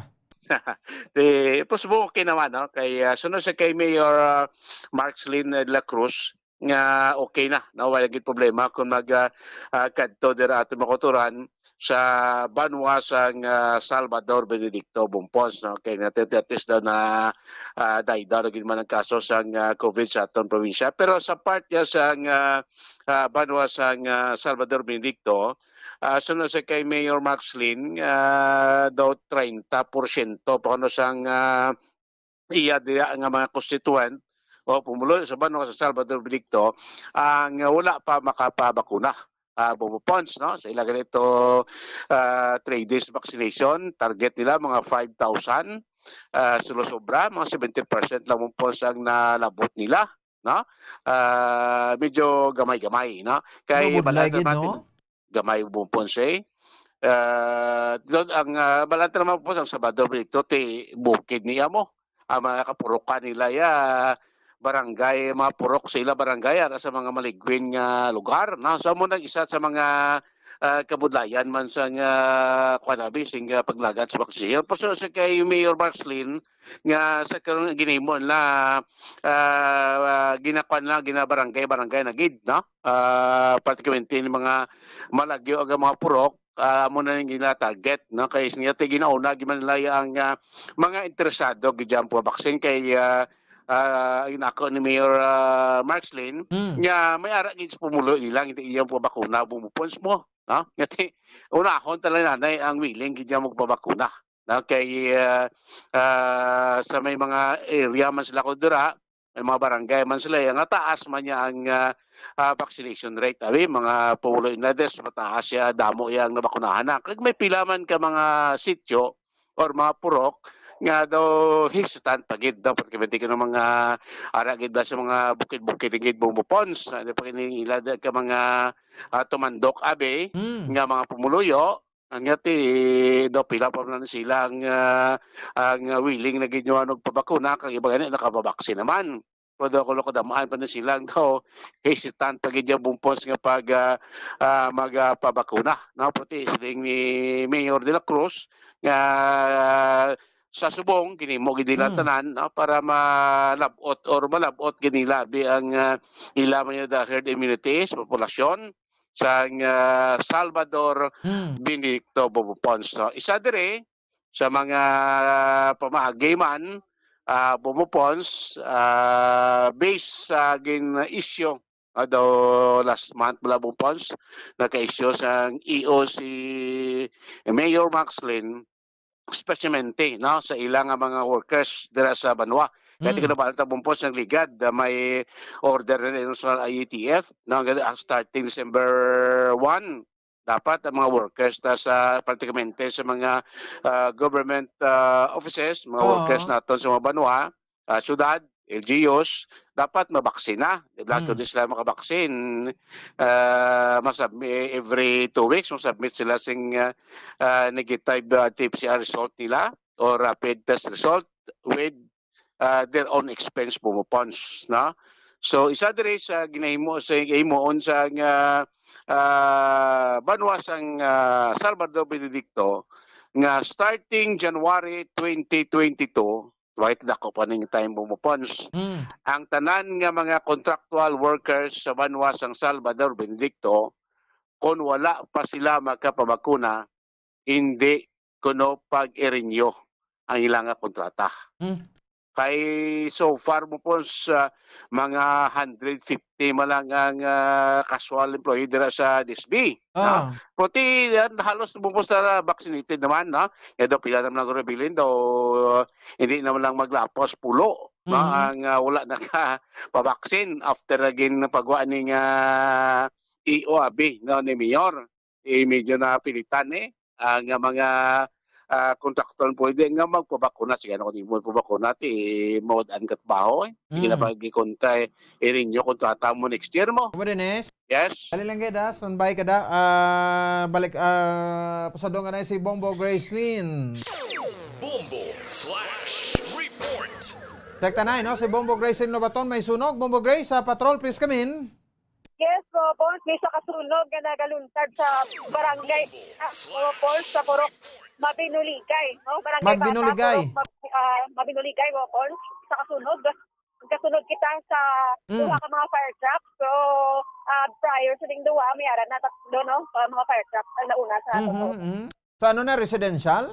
Di, pos mo okay naman, no? Kay, ah, sunod sa kay Mayor, ah, Marcelin de la Cruz, nga okay na, no? Wala gid problema kung mag, ah, ah, kadto dira ato makuturan sa banwa sang, ah, Salvador Benedicto Bumpons, no? Kay natitiatis daw na, ah, daydaw na gid man ang kaso sang, ah, COVID sa aton probinsya. Pero sa part niya sang, ah, ah, banwa sang, ah, Salvador Benedicto, ah, suno sa kay Mayor Mark Slin, ah, daw treinta porsyento pa kuno sang, ah, iya diya nga mga constituent o pumulo sa banwa sa Salvador Benedicto ang wala pa makapabakuna. Ah, Bubo Pons, no? Sa ila ganito, ah, three days vaccination, target nila mga five thousand, ah, sulo sobra, mga seventy percent lang Bubo Pons ang nalabot nila, no? Ah, medyo gamay-gamay, no? Kay Mabudlay balata gid, natin, no? Gamay Bubo Pons, eh. Ah, doon ang, ah, balata naman po sa Sabado dito, ti bukid niya mo. Ang mga kapurukan nila ya, barangay, mga purok sa ila barangay, ara sa mga maligwin nga lugar, no? So, amo nang isa sa mga, ah, kabudlayan man sa nga, kuwan abi, sing, ah, paglagan sa vaccine. Pero sa, sa kay Mayor Marslin, nga sa karon ginhimo na, ah, ah, ginakuan lang, ginabarangay-barangay na gid, no? Ah, particularly ni mga malagyo ang mga purok, ah, amo na ning gina-target, no? Kay siya ti ginauna, gid man nila ang, ah, mga interesado gid dyan po vaccine kay, ah, ah, inako ni Mayor, ah, Marslin, Mm. nga may ara gid sa pumulo nila, hindi iyang po bakuna, bumupons mo, no? Nga ti, unahon talaga nanay ang willing gid dyan magpabakuna, no? Kay, ah, ah, sa may mga area man sila ko dira, may mga barangay man sila, eh, nga taas man niya ang, ah, ah, vaccination rate. Abi, mga pumulo na des, mataas siya, damo iya ang nabakunahan na. Kag may pila man ka mga sityo or mga purok nga daw hesitant pa gid daw, particularly ka ng mga ara gid ba sa mga bukid-bukid gid, Bumbo Pons, ano pa kini ila da ka mga, ah, tumandok, abi, Mm. nga mga pumuluyo, ang nga ti daw pila pa man sila ang, ah, ang willing na gid nga ano, pabakuna, kag iba gani nakababaksin naman. Pero daw kuno kadamaan pa na sila ang daw hesitant pa gid yung Bumbo Pons nga pag, ah, ah, mag, ah, pabakuna, no? Pati siling ni Mayor de la Cruz nga sa subong ginhimo gid nila Mm. tanan, no, para malabot or malabot gid nila bi ang, ah, ila man yung the herd immunity sa populasyon sang, ah, Salvador Mm. Benedicto Bumbo Pons, no? Isa diri sa mga pamaagi man, ah, Bumbo Pons, ah, based sa gin-issue, ah, daw last month bala Bumbo Pons, nagka-issue sang E O si Mayor Maxlin, especialmente, no, sa ila nga mga workers dira sa banwa. Kaya Mm. tignabalta Bumbo Pons ang ligad, ah, may order na rin sa I A T F, no, nga, ah, starting December one, dapat ang mga workers ta sa, praktikamente sa mga, ah, government, ah, offices, mga Oo. workers naton sa mga banwa, ah, syudad, L G Us, dapat mabaksina. Di ba? Mm. Tuloy sila makabaksin. Ah, masubmi-, every two weeks, masubmit sila sing, ah, ah, negative, ah, T P C R result nila o rapid test result with, ah, their own expense, Bumbo Pons, no? So, isa diri sa ginahimo, sa himuon sa nga, ah, banwa sang, ah, Salvador Benedicto nga starting January twenty twenty-two, right, dako pa ning time, Bumbo Pons. Mm. Ang tanan nga mga contractual workers sa banwa sang Salvador Benedicto, kung wala pa sila makapabakuna, hindi kuno pag-i-renew ang ilang nga kontrata. Mm. Kay so far mo po sa mga hundred fifty man lang ang, ah, casual employee dira sa D S B, no? Ah. Puti, yan, halos mo po sa vaccinated naman, no? Kaya daw pila naman ang rebilin daw, hindi naman lang maglapos pulo, no? Mhm. Ang, ah, wala nakapabaksin after naging pagwa ni nga E O abi, no, ni Mayor. Eh, medyo napilitan, eh, ang mga, ah, kontraktor pwede nga magpabakuna. Sige, ano, kung di mo magpabakuna, ti, mawad-an ka trabaho, eh. Sige na Mm. pag-ikontra, eh, i-renew kontrata mo next year mo. Kuya Dennis? Yes? Dali lang gid, ah. Standby ka da. Ah, balik, ah, pasado nga na si Bombo Gracelyn. Bombo Flash Report. Check ta na, no? Si Bombo Gracelyn Lobaton may sunog. Bombo Grace, sa patrol, please come in. Yes, Bombo Pons, may isa ka sunog nga nagaluntad sa barangay, ah, Bombo Pons, sa Purok Mabinuligay, no? Barangay Bata, Mabinuligay. Purok Mab-, ah, Mabinuligay, Bombo Pons, isa ka sunog. Kasunod kita sa Mm. duha ka mga fire truck. So, ah, prior sa ding duha, may ara na tatlo, no? Ka mga fire truck ang nauna sa Mhm, ato. mhm. So, ano na, residential?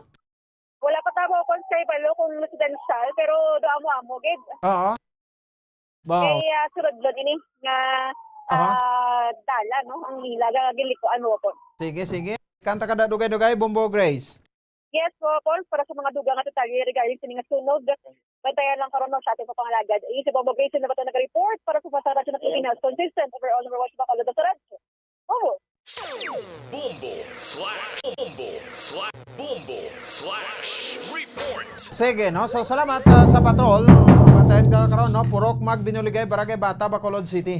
Wala pa tamo kung sa ibalo kung residential, pero do amo-amo, gid. Oo. Wow. Kay, ah, sunod lang ini nga, Aha. ah, dala, no? Ang ila nga ginlikuan mo po. Sige, sige. Kanta ka da, dugay-dugay, Bombo Grace. Yes po, Paul, para sa mga dugang at detalye regarding sa mga sunog, bantayan lang karon sa ating papangalagad. Isa po, Mabay, sino ba ito nag-report para sa Pasang Radyo ng Pilipinas? Consistent overall number one sa Bacolod sa radyo. Opo. Bombo Flash. Bombo Flash. Bombo Flash Report. Sige, no? So, salamat, ah, sa patrol. Bantayan ka karon, no? Purok Magbinuligay, Barangay Bata, Bacolod City.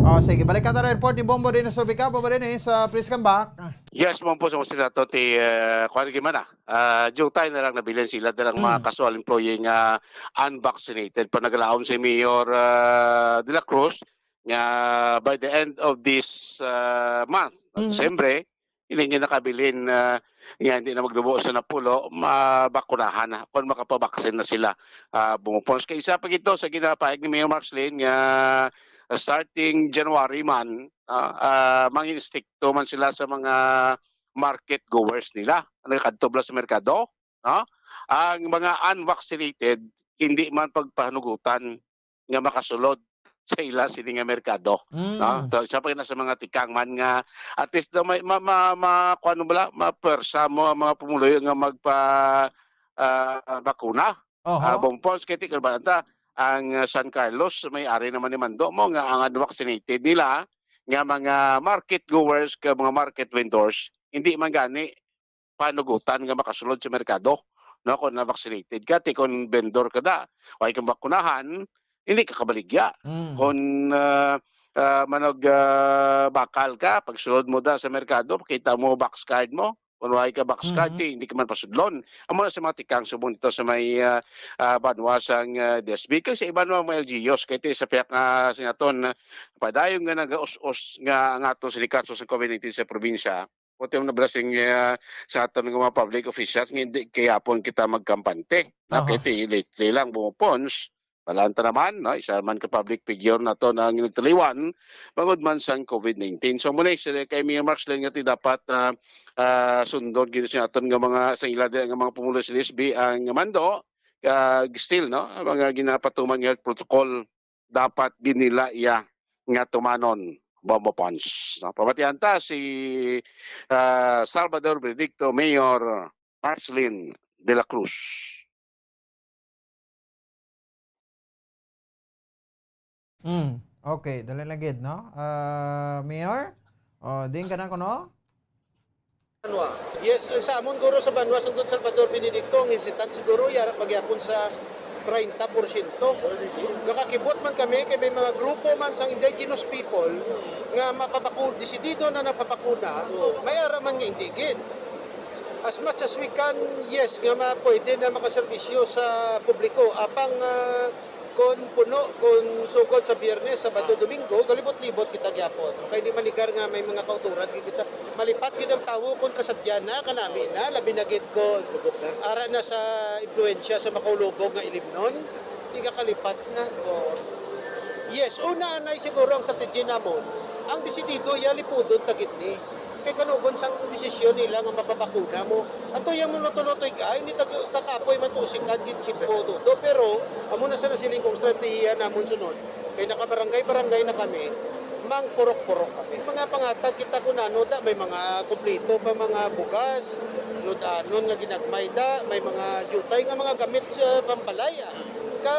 Oh, sige, balik ka na report ni Bombo din sa Ubica. Bombo din sa, please come back. Yes, mo po sa mga sinato ti, eh, kuwan, gimana? Ah, jutay na lang nabilin sila, dalang mga Mm. casual employee nga unvaccinated. Pa naglaom si Mayor, ah, De La Cruz nga by the end of this, ah, month, Mm. Disyembre, hindi niya nakabilin, ah, nga hindi na magdubo sa napulo, mabakunahan na kung makapabaksin na sila, ah, bumupons. Kay isa pa gito sa ginapahayag ni Mayor Marcelin nga starting January man, ah, ah, mangin-istrikto man sila sa mga market goers nila, nagkadto bala sa merkado, no? Ang mga unvaccinated, hindi man pagpahanugutan nga makasulod sa ila sini nga merkado, no? Mm. So, isa pa na sa mga tikang man nga at least daw may ma-, ma-, ma-, kuwan mo bala, mapwersa mo ang mga pumuluyo nga magpa-, ah, bakuna. Oho. Ah, Bong Pons, kay tikil ba ta, ang, ah, San Carlos, may ari naman ni Mando mo nga ang unvaccinated nila nga mga market goers, ka mga market vendors, hindi man gani panugutan nga makasulod sa merkado, no, kung na-vaccinated ka. Ti kung vendor ka da, way kang bakunahan, hindi ka kabaligya. Mm. Kung, ah, ah, manog, ah, bakal ka, pagsulod mo da sa merkado, pakita mo box card mo. Kung way ka box card, Mhm. ti, hindi ka man pasudlon. Amo na sa mga tikang subong dito sa may, ah, ah, banwa sang, ah, D S B. Kay sa iban mga L G Us, kay ti sa piyak nga sinaton, ah, padayon nga nagaus-us nga ang ato sa kaso sa COVID nineteen sa probinsya. Puti ang nablasing, ah, sa aton nga mga public officials nga hindi kayapon kita magkampante. Na Aha. kay ti lately lang bumupons, wala ta naman, no? Isa man ka public figure na to na ang nagtaliwan, bangod man sang COVID nineteen. So, muna sila kay Mayor Marcelin nga ti dapat, ah, ah, sundon gid sa aton nga mga, sa ila di nga mga pumulo sa D S B ang mando, ah, still, no? Ang mga ginapatuman nga health protocol dapat gid nila iya nga tumanon, Bombo Pons. No? Pamatian ta si, ah, Salvador Benedicto, Mayor Marcelin de la Cruz. Mm, okay, dali lang gid, no? Ah, Mayor? O, diin ka na kuno? Yes, ang sa amon guro sa banwa sang Don Salvador Benedicto, ang hesitant siguro yara pagyapon sa treinta porsyento. Nakakibot man kami kay may mga grupo man sang indigenous people nga mapabakuna, desidido na napabakuna, may ara man nga hindi gid. As much as we can, yes, nga ma-, pwede na makaserbisyo sa publiko. Apang, ah, kon puno, kon sugod sa Biyernes, Sabado, Domingo, galibot-libot kita gyapon. Kay di maligar nga may mga kauturan gid kita. Malipat gid ang tawo kon kasadya na, kanami na, labi na gid kon ara na sa impluwensya sa makaulubog nga ilimnon. Di ka kalipat na. Oo. Yes, una anay siguro ang strategy namon. Ang desidido, ya, lipudon ta gid ni. Kay kanugon sang desisyon nila nga mapabakuna mo. Ato yang mo luto-luto, ay, hindi tag-, kakapoy man to, sikan gid, chimpo, to, to. Pero, amo na sa nasiling kong strategiya namon sunod. Kay nakabarangay-barangay na kami, mang purok-purok kami. Mga pangatag kita kung ano, da, may mga kumpleto pa, mga bugas, ludanon nga ginagmay da, may mga jutay nga mga gamit sa pambalay, ah. Ka,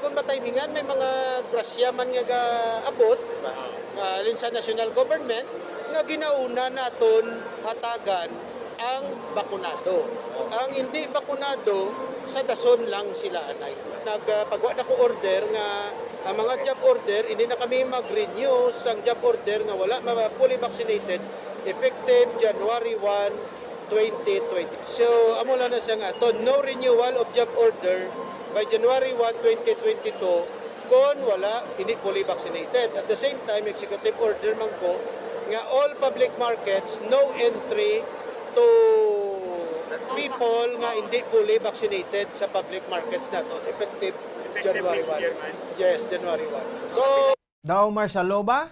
kung matimingan, may mga grasya man nga gaabot, ah, alin sa national government, nga ginauna naton hatagan ang bakunado. Ang hindi bakunado, sa dason lang sila anay. Nag, ah, pagwa na ko order nga ang mga job order, hindi na kami mag-renew sang job order nga wala ma-, fully vaccinated, effective January one, twenty twenty. So, amo lang na siya nga aton, no renewal of job order by January one, twenty twenty-two, kon wala, hindi fully vaccinated. At the same time, executive order man ko nga all public markets, no entry to people nga hindi fully vaccinated sa public markets nato, effective January one. Yes, January one. So, Daw martial law ba?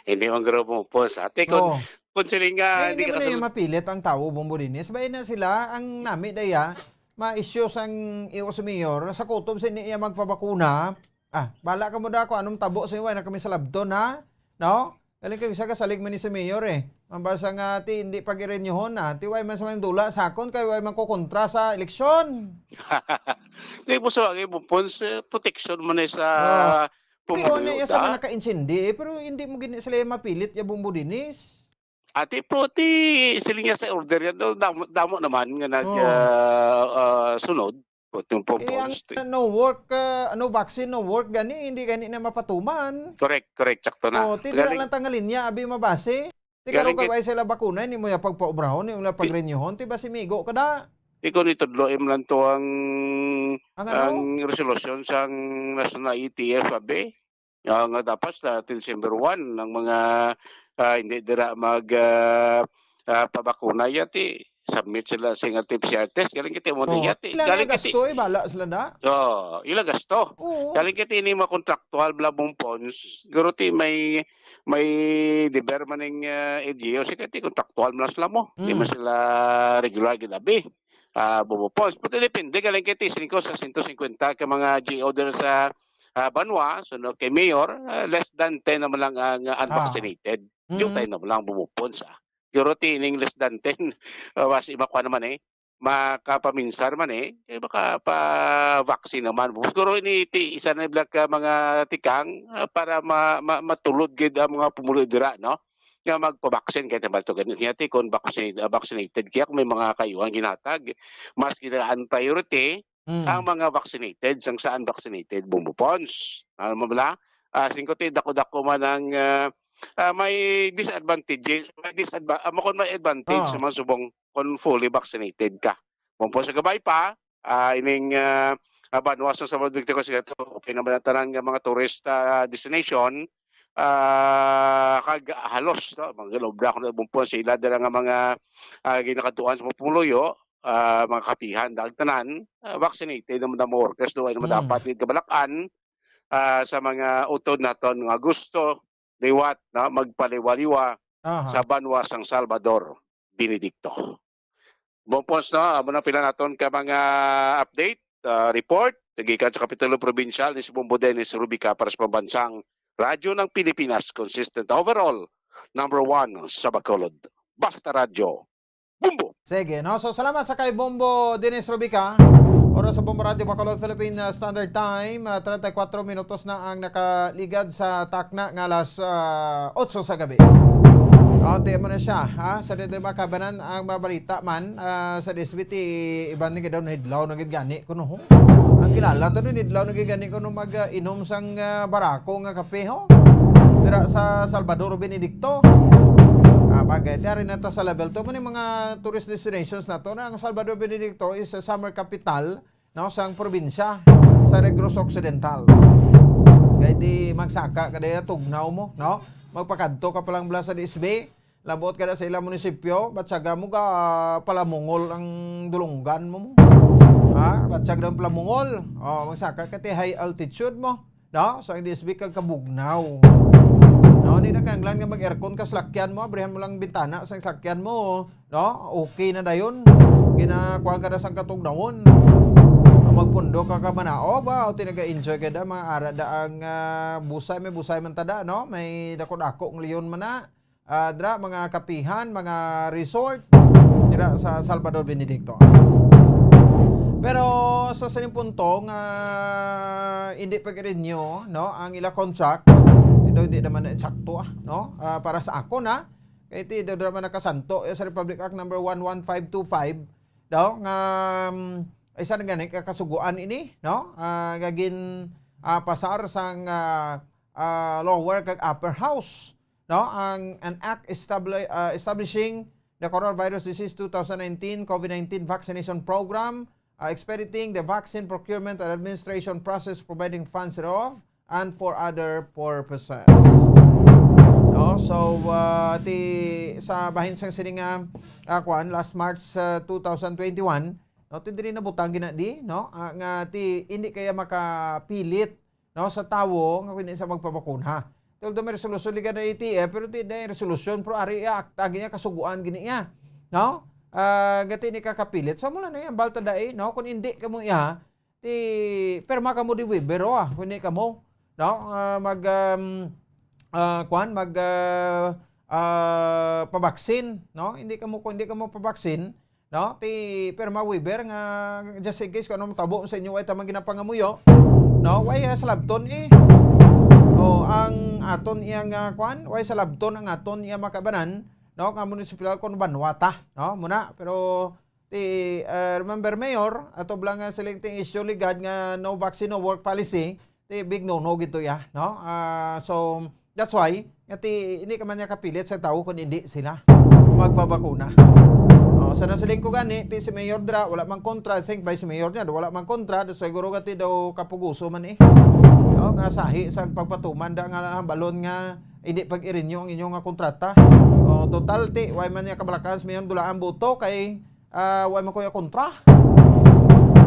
Hindi man guro mo po sa ate. Kung, Oh. kung sila nga, Ay, hindi hindi ka mo na kasunod. Yung mapilit ang tao, Bombo Dinis. Ba na sila, ang nami daya, ma-issue sang iyo sa mayor, sa kutob sa niya magpabakuna. Ah, bala ka mo da kung anong tabo sa iyo, ay na kami sa labton, ha? No? Galing kayo sa kasalig man ni sa mayor, eh. Mabasa nga, ti, hindi pag-irenyuhon, ha? Ti, way man sa may dula, sakon, kay way man ko kontra sa eleksyon. Di po sa bagay, Bombo, sa protection mo na sa Oh. Pero pumuluyo na iya sa ta. Mga naka-insindi, eh, pero hindi mo gini sila mapilit ya Bombo Dinis. Ate po, ti, siling niya sa order yan, no, damo, damo naman nga nag, Oh. ah, ah, sunod. Itong Eh, ang pumpost. No work, ah, no vaccine, no work, gani, hindi gani na mapatuman. Correct, correct, sakto na. Oh, ti, dira Galing lang tang linya, abi mabase. Ti, galing karon kay kay ay sila bakuna, hindi mo ya pagpaubrahon, hindi mo na Ti- pagrenyuhon, ti, basi migo ka da. Ti, kung itudlo, im lang to ang, Ang ano? Ang resolusyon sang National E T F, abi. Ah, nga dapat sa December one, ang mga, ah, hindi dira mag, ah, ah, pabakuna, yati, submit sila sa nga T P C R test. Galing kita mo na Oh, yati. Ila Galing nga kita gasto, eh, bala sila na. Oh, ila gasto. Oo. Galing kita ini mga contractual, bla, Bombo, siguro ti may, may deber man ning, ah, L G U, sige, ti contractual man sila mo. Di Mm. Man sila regular ginabi. Ah, Bombo. Pero depende, galing kita, singko sa sento singkwenta ka mga G O dira sa, ah, banwa, so, no, kay Mayor, ah, less than ten naman lang ang, ah, Ah. Unvaccinated. Mm. Jutay naman lang bumupon sa. Siguro tining less than ten, ah, mas iba ko naman, eh, makapaminsar man, eh, eh, makapa-vaccine naman. Siguro ini ti-, isa na black, ah, mga tikang, ah, para ma-, ma-, matulod gid ang mga pumulo dira, no? Nga magpa-vaccine kay tambal to ganun. Kaya ti, kung vaccinated, ah, vaccinated, kaya kung may mga kayuhan ginatag, mas ginagaan priority Mm. ang mga vaccinated sang sa unvaccinated, Bombo Pons. Alam mo bala? Ah, singko ti dako-dako man ang, ah, ah, may disadvantage, may disadva-, ah, mo kung may advantage Ah. Sa mga subong kung fully vaccinated ka. Bombo Pons sa gabay pa, ah, ining, ah, ah, banwa sa Sabado, Victor, kasi ito, okay naman ang tanan nga mga tourist, ah, destination, ah, kag halos, no, mga lobra ko na Bombo Pons, sila dira nga mga, ah, ginakatuan sa mga pumuloyo, ah, mga kapihan, daag tanan, ah, vaccinated naman ang mga workers, doon naman Mm. Dapat yung kabalakan, ah, sa mga utod naton nga gusto, liwat, no, magpaliwaliwa Aha. Sa banwa sang Salvador, Benedicto. Bombo Pons, no, amo na pila naton ka mga update, ah, report, gikan sa Kapitulo Probinsyal ni si Bombo Dennis Rubica para sa Pambansang Radyo ng Pilipinas, consistent overall, number one sa Bacolod. Basta Radyo, Bombo! Sige, no? So, salamat sa kay Bombo Dennis Rubica. Oras sa Bombo Radyo Bacolod, Philippine, uh, Standard Time. Uh, treinta y cuatro minutos na ang nakaligad sa takna nga alas, uh, otso sa gabi. Ate mo na siya, ha? Sa dito makabanan ang mga balita man, uh, sa D S B T, iban ni daw nahidlaw na gid gani kuno, ho? Ang kilala to, nahidlaw na gid gani kuno mag, uh, inom sang, uh, barako nga kape, ho? Dira sa Salvador Benedicto. Ah, bagay, ti ari na ta sa level two. Muna yung mga tourist destinations na to, na ang Salvador Benedicto is a summer capital, no, sang probinsya sa Negros Occidental. Kay di magsaka ka daya tugnaw mo, no? Magpakadto ka palang bala sa D S B, labot ka na sa ilang munisipyo, batsaga mo ka palamungol ang dulunggan mo mo. Ha? Batsag daw palamungol. Oh, magsaka ka ti high altitude mo. No? So, ang D S B kag kabugnaw. No, di na kinahanglan nga mag-aircon ka salakyan mo, abrihan mo lang bintana sa salakyan mo, no? Okay na dayon. Ginakuha ka na sang katugnawon. Ang magpundo ka ka manaog, ba? O tinaga-enjoy ka da, mga ara da ang, ah, busay, may busay man tada, no? May dako-dako ng leon man na. Ah, dira, mga kapihan, mga resort, dira sa Salvador Benedicto. Pero sa sining punto nga hindi pag-renew, no, ang ila contract, ito hindi naman na insakto, ah, no? Ah, para sa ako na, kay ti, dira man nakasanto, eh, sa Republic Act number one one five two five, daw, nga, um, isa na gani ka kasuguan ini, no? Ah, gagin, ah, pasar sang, ah, ah, lower kag upper house, no? Ang, an act establi-, ah, establishing the Coronavirus Disease two thousand nineteen COVID nineteen Vaccination Program, ah, expediting the vaccine procurement and administration process, providing funds thereof, and for other purposes. No? So, ah, ti, sa bahin sang sini nga, ah, kwan, last March, ah, two thousand twenty-one, No, ti diri nabutang gina di, no? Ah, nga ti hindi kaya makapilit, no, sa tawo nga kini sa magpabakuna. Although may resolusyon liga na A T F, pero ti na resolusyon, pero ari iya akta gini, kasuguan gini iya, no? Ah, gati ni kakapilit. So, mula na yan, balta dai, no? Kung hindi kamo iya, ti pirma kamo di waiver, oh, ah, kung hindi kamo, no? Ah, mag, um, ah, kwan, mag, ah, ah, pabaksin, no? Hindi kamo, kung hindi kamo pabaksin, no? Ti pirma waiver nga just in case kung ano matabo sa inyo, way tamang ginapangamuyo, no? Way, ah, salabton, eh. O, ang aton iya nga, kwan, way salabton ang aton iya makabanan, no? Nga munisipal kung banwa ta, no? Muna, pero ti, ah, remember, Mayor, ato bala nga siling ting issue ligad nga no vaccine, no work policy, ti big no-no gid to ya, no? Ah, so, that's why, nga ti, hindi ka man niya kapilit sa tawo kung hindi sila magpabakuna. Oh, sa nasiling ko gani, ti si Mayor dira, wala mang kontra, I think Vice Mayor niya, wala mang kontra, do siguro gati daw kapuguso man eh. No, nga sahi sa pagpatuman da nga hambalon nga hindi pag-irinyo ang inyo nga kontrata. Oh, total ti, why man niya kabalakan sa Mayor dula ang boto kay ah, wa man ko iya kontra.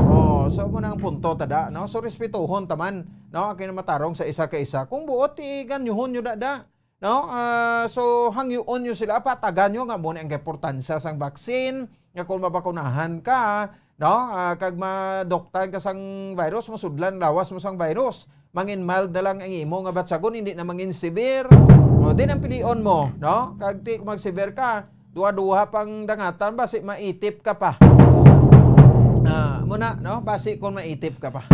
Oh, so mo na ang punto tada, no? So respetuhon taman, no? Ang kinamatarong sa isa ka isa. Kung buot, iganyuhon nyo dada, no? Ah, so hangyoon nyo sila, patagan nyo nga mo na ang importansya sang vaccine, nga kung mabakunahan ka, no? Ah, kag madoktan ka sang virus, masudlan lawas mo sang virus. Mangin mild na lang ang imo nga batsagon, hindi na mangin severe. O, din ang pilion mo, no? Kag ti kung mag-severe ka, duha-duha pang dangatan, basi maitip ka pa. Ah, muna, no? Basi kung maitip ka pa.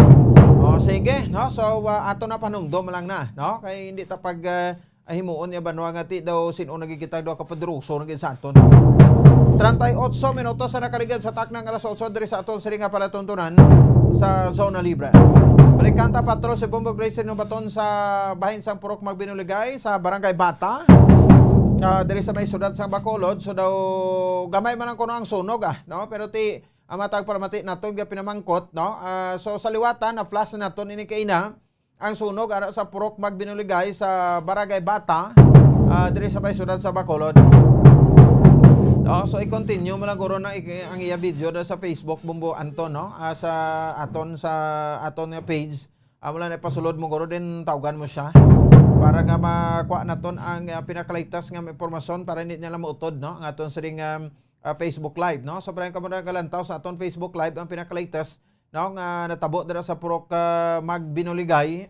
O, sige, no? So, ah, ato na panumdom lang na, no? Kay hindi ta pag, ah, himuon niya banwa nga ti daw sin-o nagigitag daw kapadruso naging sa aton. Treinta y ocho minutos sa nakaligad sa taknang alas otso diri sa aton siring nga palatuntunan sa Zona Libre. Balikan ta, Patro, si Bombo Grace Baton sa bahin sang Purok Magbinuligay sa Barangay Bata. Ah, diri sa may siyudad sa Bacolod, so daw gamay man ang kuno ang sunog, ah, no? Pero ti ang matag palamati naton nga pinamangkot, no? Ah, so sa liwatan na flash na naton ini kaina ang sunog ara sa Purok Magbinuligay sa Barangay Bata, ah, diri sa may siyudad sa Bacolod. No, so i-continue mo lang guro na i-, ang iya video na sa Facebook, Bombo Anton, no? Ah, sa aton, sa aton nga page. Amo lang, ipasulod mo guro din, tawgan mo siya para nga makuha naton ang, ah, pinakaligtas nga impormasyon para hindi niya lang mautod, no? Ang aton siring, um, ah, Facebook Live, no? So, para kamo nagalantaw sa aton Facebook Live, ang pinakaligtas, no, nga natabo dira sa Purok, ah, Magbinuligay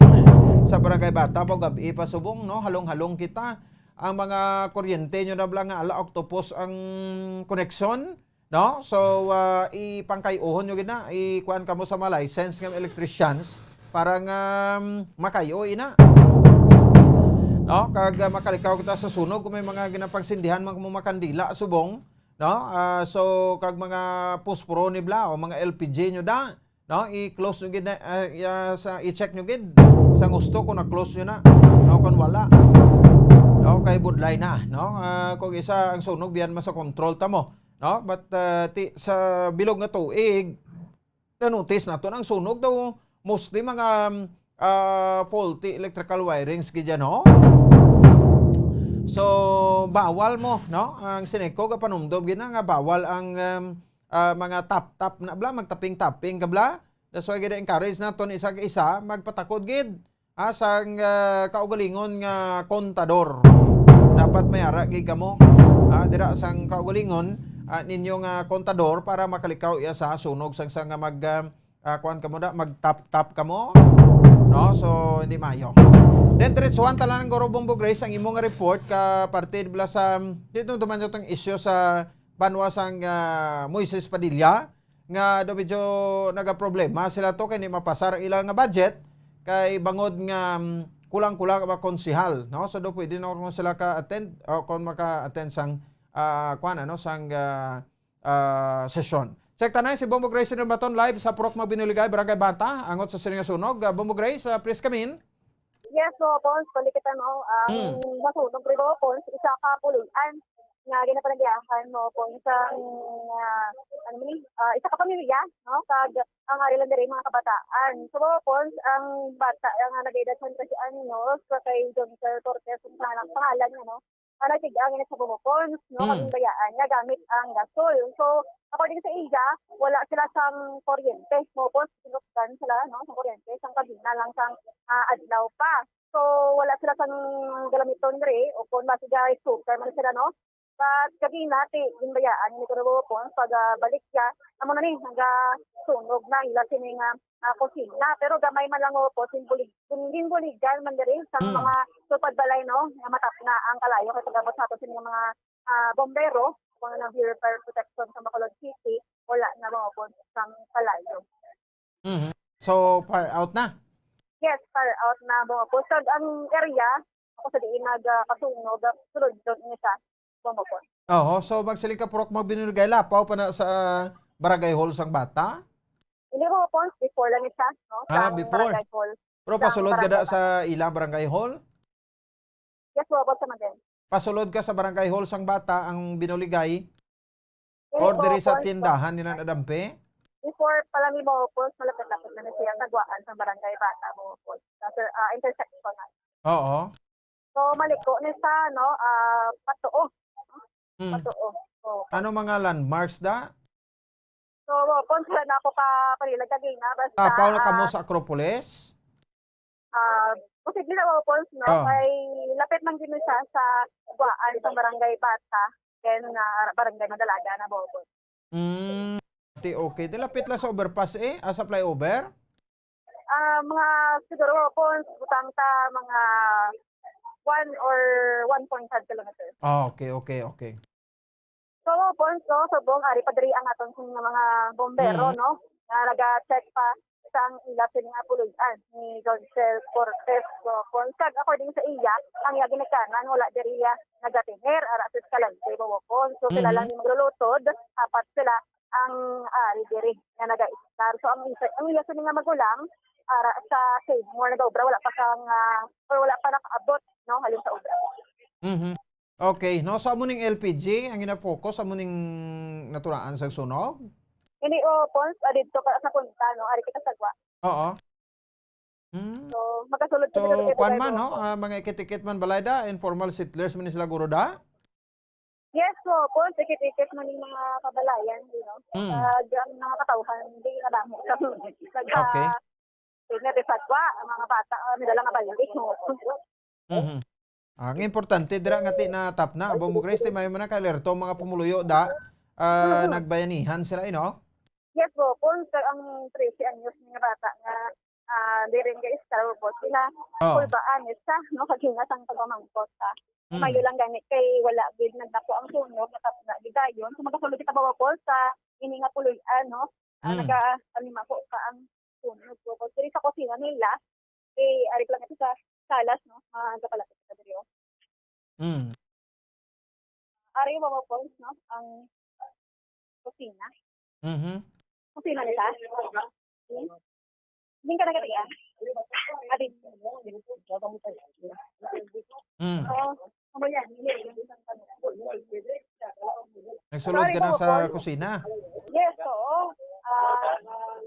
sa Barangay Bata, pag gabi pa subong, no? Halong-halong kita. Ang mga kuryente nyo na bala nga ala octopus ang koneksyon, no? So, ah, ipangkay-uhon nyo gid na, ikuan kamo sa mga license nga electricians para nga, um, makayo ina. No? Kag, ah, makalikaw kita sa sunog kung may mga ginapagsindihan, mga makandila subong, no? Ah, so, kag mga posporo ni bla o mga L P G nyo da, no? I-close nyo gid na, ah, ya-, sa, i-check nyo gid sa gusto kung na-close nyo na, no? Kung wala, no? Kay budlay na, no? Ah, kung isa ang sunog, biyan masa control ta mo, no? But, ah, ti, sa bilog nga tuig, na-notice naton ang sunog daw mostly mga, ah, faulty electrical wirings gid yan, no? So, bawal mo, no? Ang Sineco gapanumdom gid na nga bawal ang, um, ah, mga tap-tap na bla, magtaping-taping ka bla. That's why gid encourage naton isa ka isa magpatakod gid, ah, sang, ah, kaugalingon nga kontador. Dapat may ara gid kamo, ah, dira sang kaugalingon, ah, ninyo nga kontador para makalikaw iya sa sunog sang, sang nga mag, ah, ah, kuan kamo da, mag-tap-tap kamo. No? So, hindi mayo. Then, diretsuhan ta lang, Guro Bombo Grace, ang imo nga report ka parte bala sa, dito naman yung issue sa banwa sang, ah, Moises Padilla, nga daw medyo nagaproblema sila to kay hindi mapasar ang ilang nga budget kay bangod nga, mm, kulang-kulang ang mga konsehal, no? So, daw pwede na kung sila ka-attend o kung maka-attend sang, ah, kuan, ano, sang, ah, ah, sesyon. Check tanay si Bombo Grace ng Baton live sa Purok Magbinuligay, Barangay Bata, angot sa siring nga sunog. Ah, Bombo Grace, ah, please come in. Yes, Bo Pons, balik kita, no? Ang Mm. nasunog, Bo Pons, isa ka pulian nga ginapanagyahan, Bo Pons, ang, ah, ano man ni, ah, isa ka pamilya, no? Kag ang ari lang diri, mga kabataan. So, Bo Pons, ang bata, ang nag-edad sa kasi anyos, kay John Sir Torres, ang pangalan, pangalan niya, no? ah, nagtig-ang ini sa Bobopons, no, Mm. kag bayaan nga gamit ang gasol. So, according sa iya, wala sila sang kuryente. Bobopons, sinukdan sila, no, sa kuryente, sang kagina lang sang, ah, adlaw pa. So, wala sila sang gamiton diri, o kung basi ga-smoker man sila, no? But kagina, ti, ginbayaan ni Kuya Bobopons pag, ah, balik siya. Amo na ni, nagasunog na ila sini nga, ah, kusina. Pero gamay man lang, Bobopons, ginbulig-, gin-, ginbuligan man diri sa Mm. mga sulpad balay, no, nga matapna ang kalayo. Kay pag-abot sa ato sini nga mga, ah, bombero, mga ng Bureau of Fire Protection sa Bacolod City, wala na, Bobopons, sang kalayo. Mhm. So, far out na? Yes, far out na, Bobopons. Kag ang area, ako sa diin nag, ah, kasunog, ah, sulod doon ini sa Bobopons. Oho, so magsiling ka, purok mo binuligay, lapaw pa na sa barangay hall sang bata? Hindi, Bobopons, before lang siya, no? Ah, Sa before. Barangay hall. Pero Sa pasulod ka da barangay sa ila barangay hall? Yes, Bobopons, sa Madel. Pasulod ka sa barangay hall sang bata ang binuligay? Dili, Or diri sa Bobopons, tindahan nila nadampi? Before pa lang ni Bobopons, malapit-lapit na ni siya sa guwaan sa barangay bata, Bobopons. Sa, ah, intersection na. Oo. So, maliko ni sa, no, ah, patuo. Hmm. Patuo. So, Ano mga landmarks da? So, Bobopons, wala na ako ka palilag kagina. Basta, Tapaw na kamo ah, sa Acropolis? Ah, posible na, Bobopons, no? Oh. Kay lapit man gid siya sa guwaan sa barangay Bata, then, ah, barangay Madalaga na, Bobopons. Mm, okay, okay. Di lapit lang sa overpass eh, ah, sa flyover? Ah, mga, siguro, Bobopons, butang ta mga one or one point five kilometers. Ah, okay, okay, okay. So, Bobopons, no, subong ari pa diri ang aton sa mga bombero, Mm. no, nga naga-check pa sang ila sini nga puloy-an ni Ronsel Cortez, Bobopons. Kag according sa iya, ang iya ginikanan wala diri iya nagatener ara sa Escalante, Bobopons. So, sila Mm. lang ni maglulutod, apat sila ang ari diri nga naga-estar. So, ang isa, ang iya sini nga magulang ara sa Saymore nagaobra, wala pa sang, ah, or wala pa nakaabot, no, halin sa obra. Mhm. Okay, no? So, amo ning L P G ang gina-focus, amo ning natulaan sa sunog? Hindi, Bobopons, ah, dito ka sa punta, no? Ari kita sa gwa. Oo. Hmm. So, makasulod So, kami dito kay kuwan man, Bobopons. no? Ah, mga ikit-ikit man balay da, informal settlers man ni sila guro da? Yes, Bobopons, ikit-ikit man yung mga kabalayan, you know. Hmm. Ah, di ang mga katawhan, di na damo sa mga Okay. Senior de Sagwa, ang mga bata, ah, nila lang abalik, no? Mhm. Ang importante dira nga ti natapna, Bombo Grace, ti may man naka-alerto ang mga pumuluyo da, ah, Mhm. nagbayanihan sila, eh, no? Yes, Bobopons, ang trese anyos nga bata nga, ah, diri nga istar, Bobopons, sila Oh. kulbaan, isa, no? Kagina sang pagmamangkot, ah. Mm. Mayo lang gani kay wala gid nagdako ang sunog, natapna gid dayon. So, makasulod kita, Bobopons, sa ini nga puloy-an, no? Ah, Mm. naga-, alimaho pa ang sunog, Bobopons. Diri sa kusina nila, eh, ari pa lang ito sa salas, no? Ah, kapalapit sa diri, oh. Mm. Ari, Bobopons, no? Ang kusina. Mhm. Kusina nila. Hmm? Hindi ka nagkatiya? Adi. Mm. Oo. Ano yan? Nagsulod Sorry, ka na sa Bobopons. kusina? Yes, oo. Ah,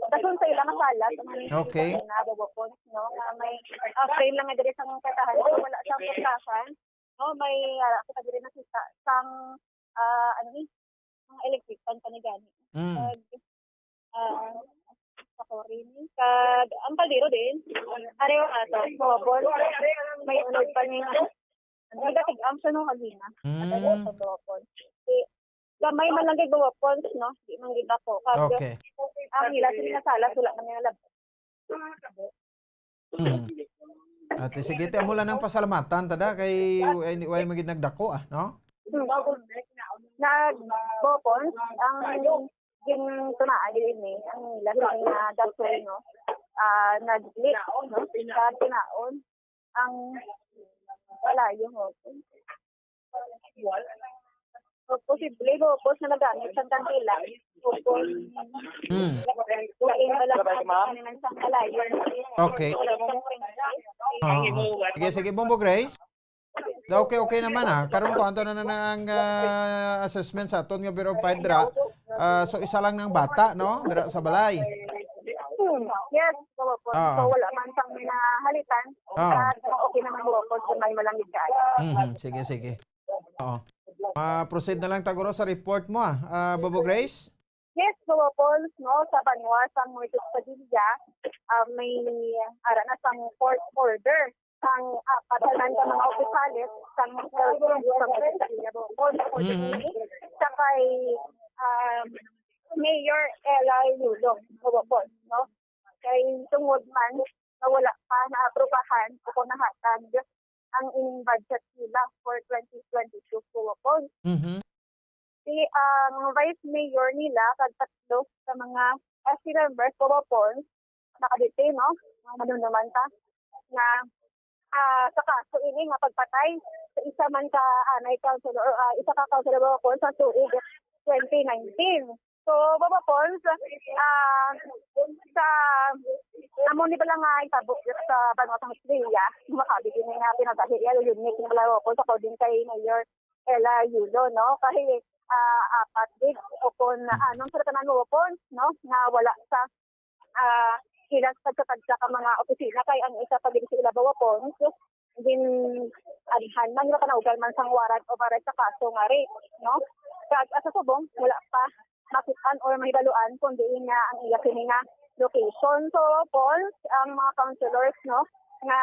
dason sa ilang sala, sa mga Okay. kusina, Bobopons, no? Nga may, ah, frame lang nga diri sa mga katahan, so wala siyang putasan. No, may, ah, kita diri nakita sang, ah, ano ni, mga electric fan pa ni gani. Mm. Kag, ah, sa kuryente. Kag, ang kaldero din, pareho ato, Bobopons, may unod pa ni, ano, nagatig-am siya nung kagina. Mm. At ano, sa Bobopons. Si, gamay man lang gid, Bobopons, no? Di man gid ako. Kag, Okay. ang ila sila nga salas, wala man nila lab-, Mm. Ate, sige, ti, amo lang nang pasalamatan, tada, kay way, way magid nagdako, ah, no? Hmm. Nag-, Bobopons, ang gintunaan din eh, ang nila nga gasol, no? Ah, nag-leak, no? Sa tinaon, ang kalayo, no? So, posible, Bobopons, nga nagamit sang kandila. Bobopons. Hmm. Lain ba lang ang kanilang sang kalayo? Okay. Oo. Sige, sige, Bombo Grace. Okay, okay naman, ah. Karon ko, anto na na ang, ah, assessment sa aton nga Bureau of Fire dira. Ah, so, isa lang nang bata, no? Dira sa balay. Hmm. Yes, Bobopons. Oo. So, wala man sang nahalitan. Oo. Ah, okay naman, Bobopons, kung may malangit ka. Mhm. Sige, sige. Oo. Ma-proceed na lang ta guro sa report mo, ah, ah, Bobo Grace. Yes, Bobo Pons, no, sa banwa sang Moises Padilla, ah, may ara na sang court order sang apat man ka mga opisyales sang L G U sa Moises Padilla, Bobo Pons, for the Mm. city, sa kay, um, Mayor Ella Yulong, Bobo Pons, no? Kay tungod man nga wala pa naaprubahan o kung nahatag ang ining budget nila for twenty twenty-two, Bobo Pons. Mhm. Si, ang vice mayor nila kag tatlo sa mga S C members, Bobo Pons, naka-detain, no? Mga manunuman ta nga, ah, sa kaso ini nga pagpatay sa isa man ka anay councilor, ah, isa ka councilor, Bobo Pons, sa tuig twenty nineteen. So, Bobo Pons, ah, sa amo ni bala nga itabo sa banwa sang Australia, makabig ini nga pinagahi, ya, unique ni bala, Bobo Pons, according kay Mayor Ella Yulo, no? Kay, ah, apat gid o kon anom sila tanan, Bobo Pons, no, nga wala sa, ah, ilang tagsa-tagsa ka mga opisina, kay ang isa pa gid sa ila, Bobo Pons, gin-anhan man nga panaugan man sang warrant of arrest sa kaso nga rape, no? Kag, ah, sa subong, wala pa makit-an or mahibaluan kung diin nga ang iya sini nga location. So, Pons, ang mga councilors, no, nga,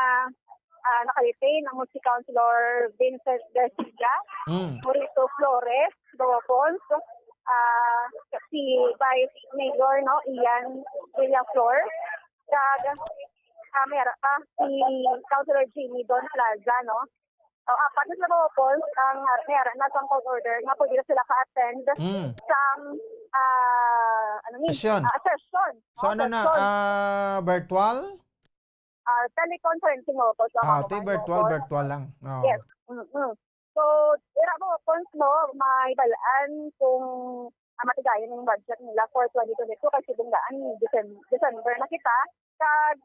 ah, naka-detain, ang si Councilor Vincent Garcia, Mm. Morito Flores, Bobo Pons, ah, si Vice Mayor, no, Ian Villaflor, kag, ah, may ara pa si Councilor Jimmy Don Plaza, no. O, apat na sila, Bobo Pons, ang, ah, may ara na sang court order nga pwede na sila ka-attend Mm. sang, ah, ano ni? Session. Ah, session. So, Oh, ano na, session. ah, virtual? Ah, teleconferencing, Bobo Pons, ang Ah, mga ti-, virtual, Bobo Pons. virtual lang. Oo. Yes. Mm-mm. So, ira, Bobo Pons, no, may balaan kung, ah, matigayon yung budget nila for twenty twenty-two kasi bunggaan Decem-, December na kita. Kag,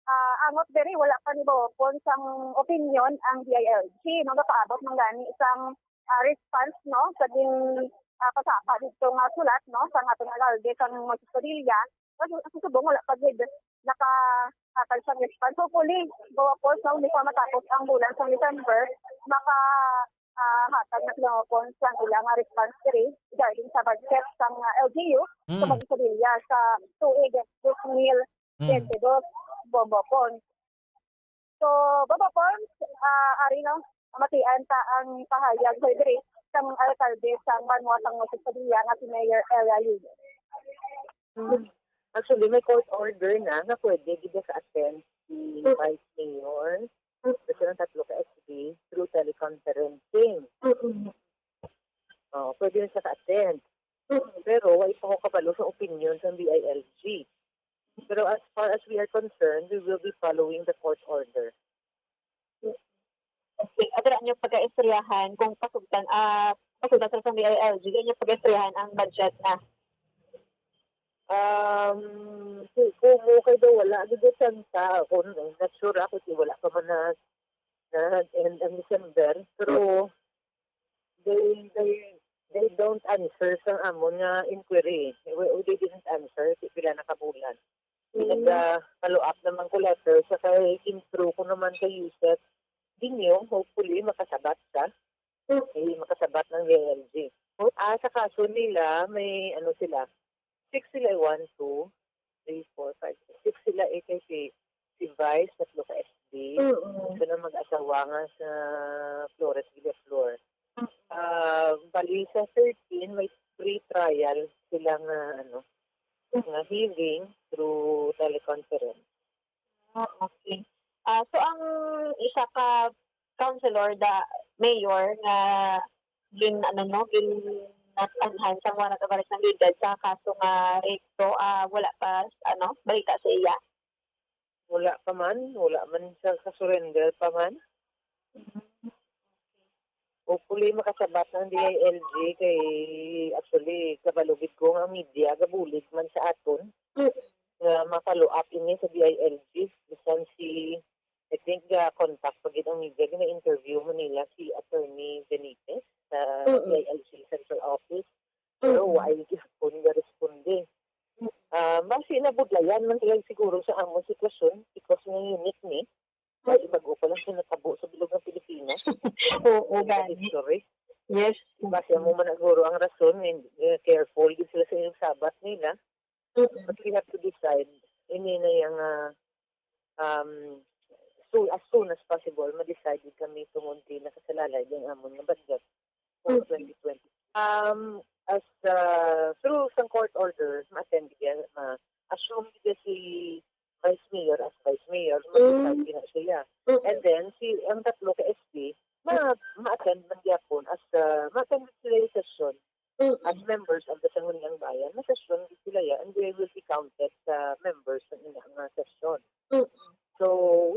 ah, angot diri, wala pa ni Bobo Pons sang opinion ang D I L G, no? Gapaabot man gani isang, ah, response, no, sa gin, ah, pasapa didto nga sulat, no, sa aton alkalde sang Moises Padilla. Kasi sa subong, wala pa gid nakahatag sang response. Hopefully, Bobo Pons, no, before matapos ang bulan sang December, maka, ah, hatag na sila, Bobo Pons, sang ilang, ah, response diri regarding sa budget sang, ah, L G U sa Mm. Moises Padilla sa tuig dos mil twenty-dos, Mm. Bobo Pons. So, Bobo Pons, ah, ari, no, matian ta ang pahayag sa diri sang alkalde sang banwa sang Moises Padilla nga si Mayor Ella Yulo. Mm. Actually, may court order na nga pwede gid ka-attend si Vice Mayor, basta ang tatlo ka S B, through teleconferencing. Mm. Oo, pwede na siya ka-attend. Mm. Pero wala pa ko kabalo sa opinion sa D I L G. Pero as far as we are concerned, we will be following the court order. Okay. At wala niyo pagkaistoryahan kung pasugtan, ah, pasugtan sa D I L G, wala niyo pagkaistoryahan ang budget na. Um, si Kumu kay daw wala gid sa ta. Ako, not sure ako kay wala pa man na, na end ang December. Pero they, they, they don't answer sa amon nga inquiry. We, we, they didn't answer, si pila na ka bulan. Mm. Nag-, ah, follow up naman ko letter sa kay intro ko naman kay Yusef Dinyo, hopefully makasabat siya. Mm. Eh, makasabat ng D I L G. Ah, sa kaso nila, may ano sila, six sila, eh, one, two, three, four, five, six sila, eh, kay si, si Vice, tatlo ka S B. Mm. Siya na mag-asawa nga sa Flores Villaflor. Mm. Ah, bali sa thirteen, may pre-trial sila nga, ano, Mm. nga hearing through teleconference. Ah, okay. Ah, so ang isa ka councilor, the mayor nga gin-, ano, no, gin-, nat-anhan sa warrant of arrest ng legal sa kaso nga rape to, ah, wala pa, ano, balita sa iya? Wala pa man, wala man siya ka-surrender pa man. Mm. Hopefully, makasabat ang D I L G kay actually, kabalo gid ko nga ang media gabulig man sa aton Mm. nga ma-follow up ini sa D I L G. Bisan si, I think, ga-contact pa gid ang media, gina-interview mo nila si Attorney Benitez sa Mm. D I L G Central Office. Pero Mm. wa ay gihapon ga-responde. Mm. Ah, basi nabudlayan man sila siguro sa among sitwasyon because nga unique ni. Bali, bago pa lang siya natabo sa bilog ng Pilipinas. Oo, Ang gani. History. Yes. Basi amo man na guro ang rason, eh, careful gid sila sa ilang sabat nila. Mm-mm. But we have to decide, ini na yang, ah, um, so, as soon as possible, ma-decide gid kami tungod kay nakasalalay din amon nga budget for Mm. twenty twenty. Um, as, uh, through sa court order, ma-attend gid, ma-assume gid si vice mayor as vice mayor, Mm. ma-decide gid na siya. Mm. And then, si, ang tatlo ka S P, ma-, ma-attend man gyapon as, uh, ma-attend sila yung session. Mm. As members of the Sangguniang Bayan, na session gid sila ya, and they will be counted sa members ng ina nga session. Mm. So,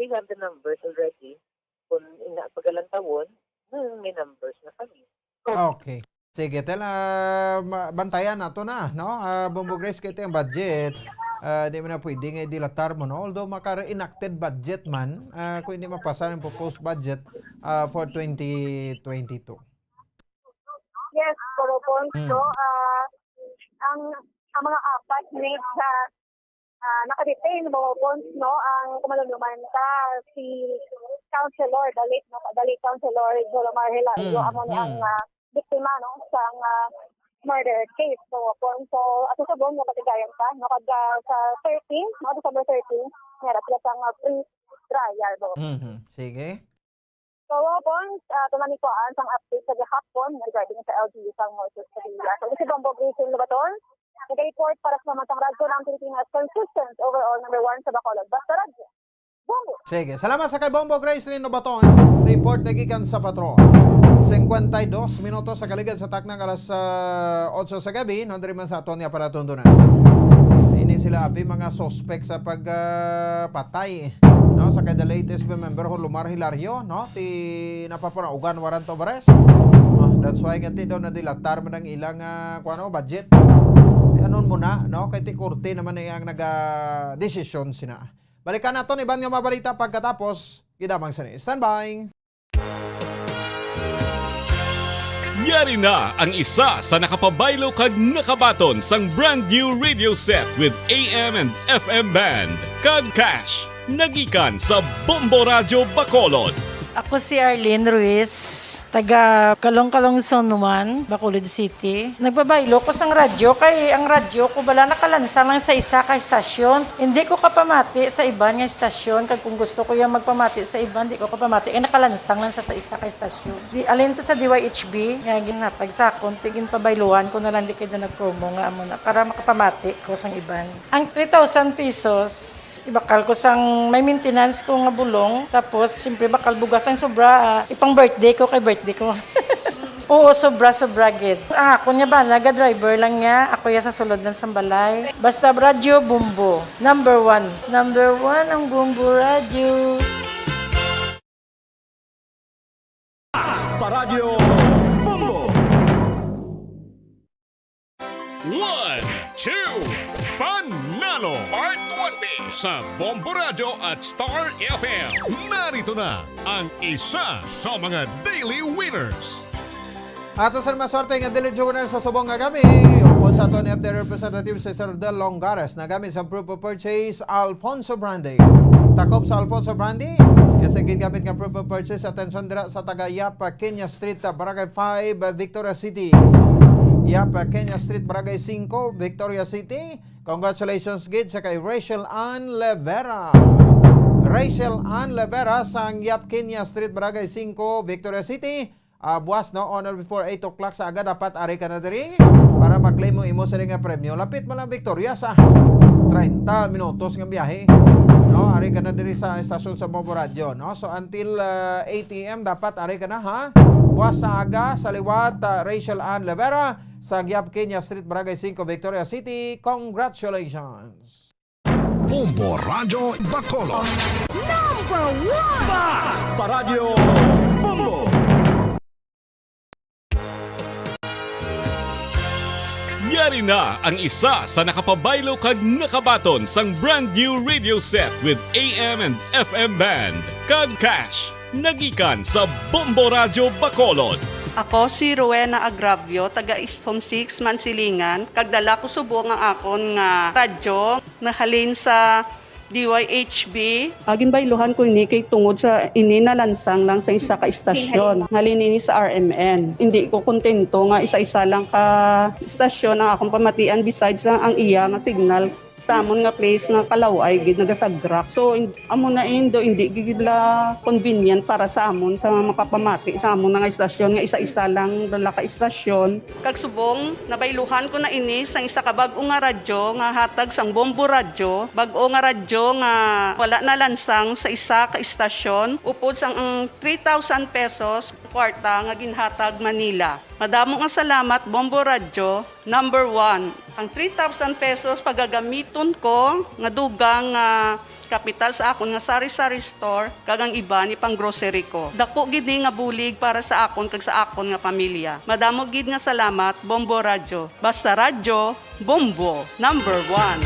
we have the numbers already. Kung ina pagalantawon, hmm, may numbers na kami. Okay. Sige, tel, ah, ma-, bantayan nato na, no? Ah, Bombo Grace, kay ang budget, ah, di man na pwede nga idilatar mo, no? Although maka-enacted budget man, ah, kung hindi mapasa ang proposed budget, ah, for twenty twenty-two. Yes, Bro Pons, Mm. no? Ah, ang, ang mga apat ni sa, ah, naka-detain, Bro Pons, no? Ang kumalunuman ta si Councilor, the late, no? The late Councilor Jolomar Hilario, Mm, amo ni ang, mm. ah, biktima, no? Sa, ah, murder case, Bro Pons. So, ato sa buong napatigayan ta, no? Kada sa thirteen, no? December thirteen, meron sila sa, ah, pre-trial, Bro. Mhm. Sige. So, Pons, ah, tunay ni kuan sang update sa gihapon regarding sa L G U sang Moises Padilla. So, si Bombo Grace Lobaton, nag-report para sa Mantang Radyo ng Pilipinas, consistent overall number one sa Bacolod. Basta Radyo. Bombo! Sige, salamat sa kay Bombo Grace Lobaton. Report na gikan sa patrol. Cincuenta y dos minutos sa kaligad sa taknang alas, ah, otso sa gabi, no, diri man sa aton nga palatuntunan. Ini sila abi mga suspect sa pag, ah, patay, no, sa kay the latest member, Jolomar Hilario, no, ti napapanaugan warrant of arrest. Oh, that's why nga ti daw nadilatar man ang ilang, ah, kuano, budget. Ti anon mo na, no, kay ti korte naman na ang naga-desisyon sina. Balikan naton iban nga mga balita pagkatapos. Gidamang sini. Standby! Yari na ang isa sa nakapabaylo kag nakabaton sang brand new radio set with A M and F M band kag cash nagikan sa Bombo Radyo Bacolod. Ako si Arlene Ruiz, taga Calong-Calong Zone one, Bacolod City. Nagpabaylo ko sang radyo kay ang radyo ko bala nakalansang lang sa isa ka estasyon. Hindi ko kapamati sa iban nga estasyon, kag kung gusto ko yung magpamati sa iban, di ko kapamati kay nakalansang lang sa, sa isa ka estasyon. Di, alin to sa D Y H B nga ginhatag sa akon, ti ginpabayluhan ko na lang di kay na nag-promo nga amo na para makapamati ko sang iban. Ang three thousand pesos, ibakal ko sang may maintenance ko nga bulong. Tapos, siyempre, bakal bugas ang sobra, ah, ipang birthday ko kay birthday ko. Oo, sobra, sobra gid. Ang akon nga bana, ga-driver lang niya. Ako ya sa sulod lang sang balay. Basta radyo, Bombo. Number one. Number one ang Bombo Radyo. Paradyo Bombo. One, two, Panalo Part one B sa Bombo Radyo at Star F M. Narito na ang isa sa mga daily winners. Ato sa maswerte nga daily winner sa subong nga gabi, upod sa aton F D representative si Sir Del Longares, na gamit sa proof of purchase, Alfonso Brande. Takop sa Alfonso Brande, ya sa gingamit nga proof of purchase, atensyon dira sa taga Yap Kenya Street, Barangay five, Victoria City. Yap Kenya Street, Barangay singko, Victoria City. Congratulations gid sa kay Rachel Ann Levera. Rachel Ann Levera sang Yap Kenya Street, Barangay singko, Victoria City. Ah, buwas, no, on or before eight o'clock sa aga, dapat ari ka na diri para ma-claim mo imo sini nga premyo. Lapit mo lang, Victoria, sa treinta minutos nga biyahe. No, ari ka na diri sa estasyon sa Bombo Radyo, no? So, until, ah, eight A M, dapat ari ka na, ha? Buwas sa aga, sa liwat, ah, Rachel Ann Levera, sa Giap Kenya Street, Barangay singko, Victoria City. Congratulations! Bombo Radyo Bacolod. Number one! Basta Radyo Bombo! Yari na ang isa sa nakapabaylo kag nakabaton sang brand new radio set with A M and F M band kag cash nagikan sa Bombo Radyo Bacolod. Ako si Rowena Agravio, taga East Home six, Mansilingan, kag dala ko subong ang akon nga radyo nahalin sa D Y H B. Ah, ginbayluhan ko ini kay tungod sa ini nalansang lang sa isa ka istasyon. Halin ini sa R M N. Hindi ko kontento nga isa-isa lang ka istasyon ang akong pamatian besides lang ang iya nga signal sa amon nga place nga kalaway gid nagasagrak. So, in-, amo na indo, hindi gid la convenient para sa amon sa makapamati sa amon nga istasyon nga isa-isa lang la ka istasyon. Kag subong, nabayluhan ko na ini sang isa ka bag-o nga radyo nga hatag sang Bombo Radyo, bag-o nga radyo nga wala nalansang sa isa ka istasyon, upod sang ang three thousand pesos kwarta nga ginhatag man nila. Madamo nga salamat, Bombo Radyo, number one. Ang three thousand pesos pagagamiton ko nga dugang nga kapital sa akon nga sari-sari store kag ang iban ipang-grocery ko. Dako gid ni nga bulig para sa akon kag sa akon nga pamilya. Madamo gid nga salamat, Bombo Radyo. Basta radyo, Bombo, number one.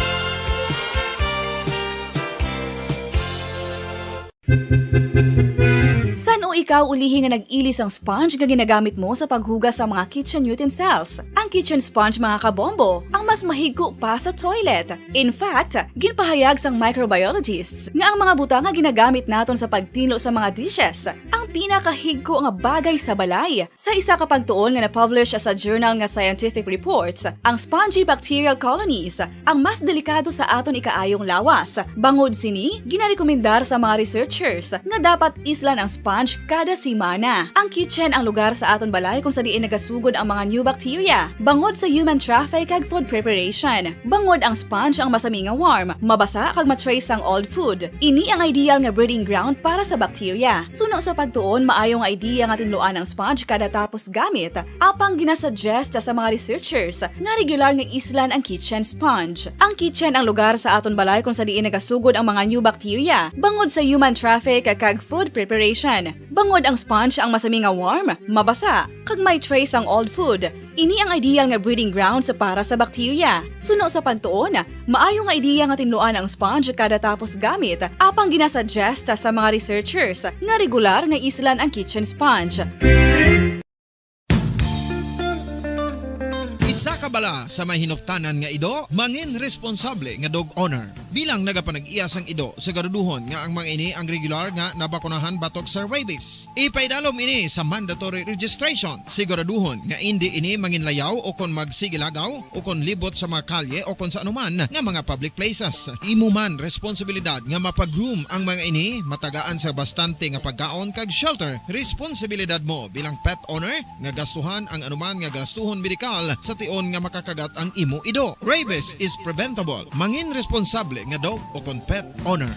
San-o ikaw ulihi nga nag-ili sang sponge nga ginagamit mo sa paghugas sa mga kitchen utensils? Ang kitchen sponge, mga kabombo, ang mas mahigko pa sa toilet. In fact, ginpahayag sang microbiologists nga ang mga butang nga ginagamit naton sa pagtinlo sa mga dishes ang pinakahigko nga bagay sa balay. Sa isa ka pagtuon nga na-publish sa journal nga Scientific Reports, ang spongy bacterial colonies ang mas delikado sa aton ikaayong lawas. Bangod sini, ginarekomendar sa mga researchers nga dapat islan ang sponge kada semana. Ang kitchen ang lugar sa aton balay kung sa diin nagasugod ang mga new bacteria. Bangod sa human traffic kag food preparation, bangod ang sponge ang masami nga warm, mabasa kag ma-trace sang old food. Ini ang ideal nga breeding ground para sa bacteria. Suno sa pagtuon, maayo nga idea nga tinluan ang sponge kada tapos gamit. Apang ginasuggest sa mga researchers nga regular nga islan ang kitchen sponge. Ang kitchen ang lugar sa aton balay kung sa diin nagasugod ang mga new bacteria, bangod sa human traffic kag food preparation. Bangod ang sponge ang masami nga warm, mabasa, kag may trace ang old food. Ini ang ideal nga breeding grounds para sa bacteria. Suno sa pagtuon, maayo nga idea nga tinluan ang sponge kada tapos gamit, apang ginasuggest sa mga researchers nga regular nga islan ang kitchen sponge. Isa ka bala sa may hinuptanan nga ido, mangin responsable nga dog owner. Bilang nagapanag-iya sang ido, siguraduhon nga ang mga ini ang regular nga nabakunahan batok sa rabies. Ipaidalom ini sa mandatory registration. Siguraduhon nga indi ini manginlayaw o kon magsigilagaw o kon libot sa mga kalye o kon sa anuman nga mga public places. Imo man responsibilidad nga mapa-groom ang mga ini, matagaan sa bastante nga pagkaon kag shelter. Responsibilidad mo bilang pet owner nga gastuhan ang anuman nga gastuhon medikal sa tion nga makakagat ang imo ido. Rabies is preventable. Mangin responsable nga dog o kon pet owner.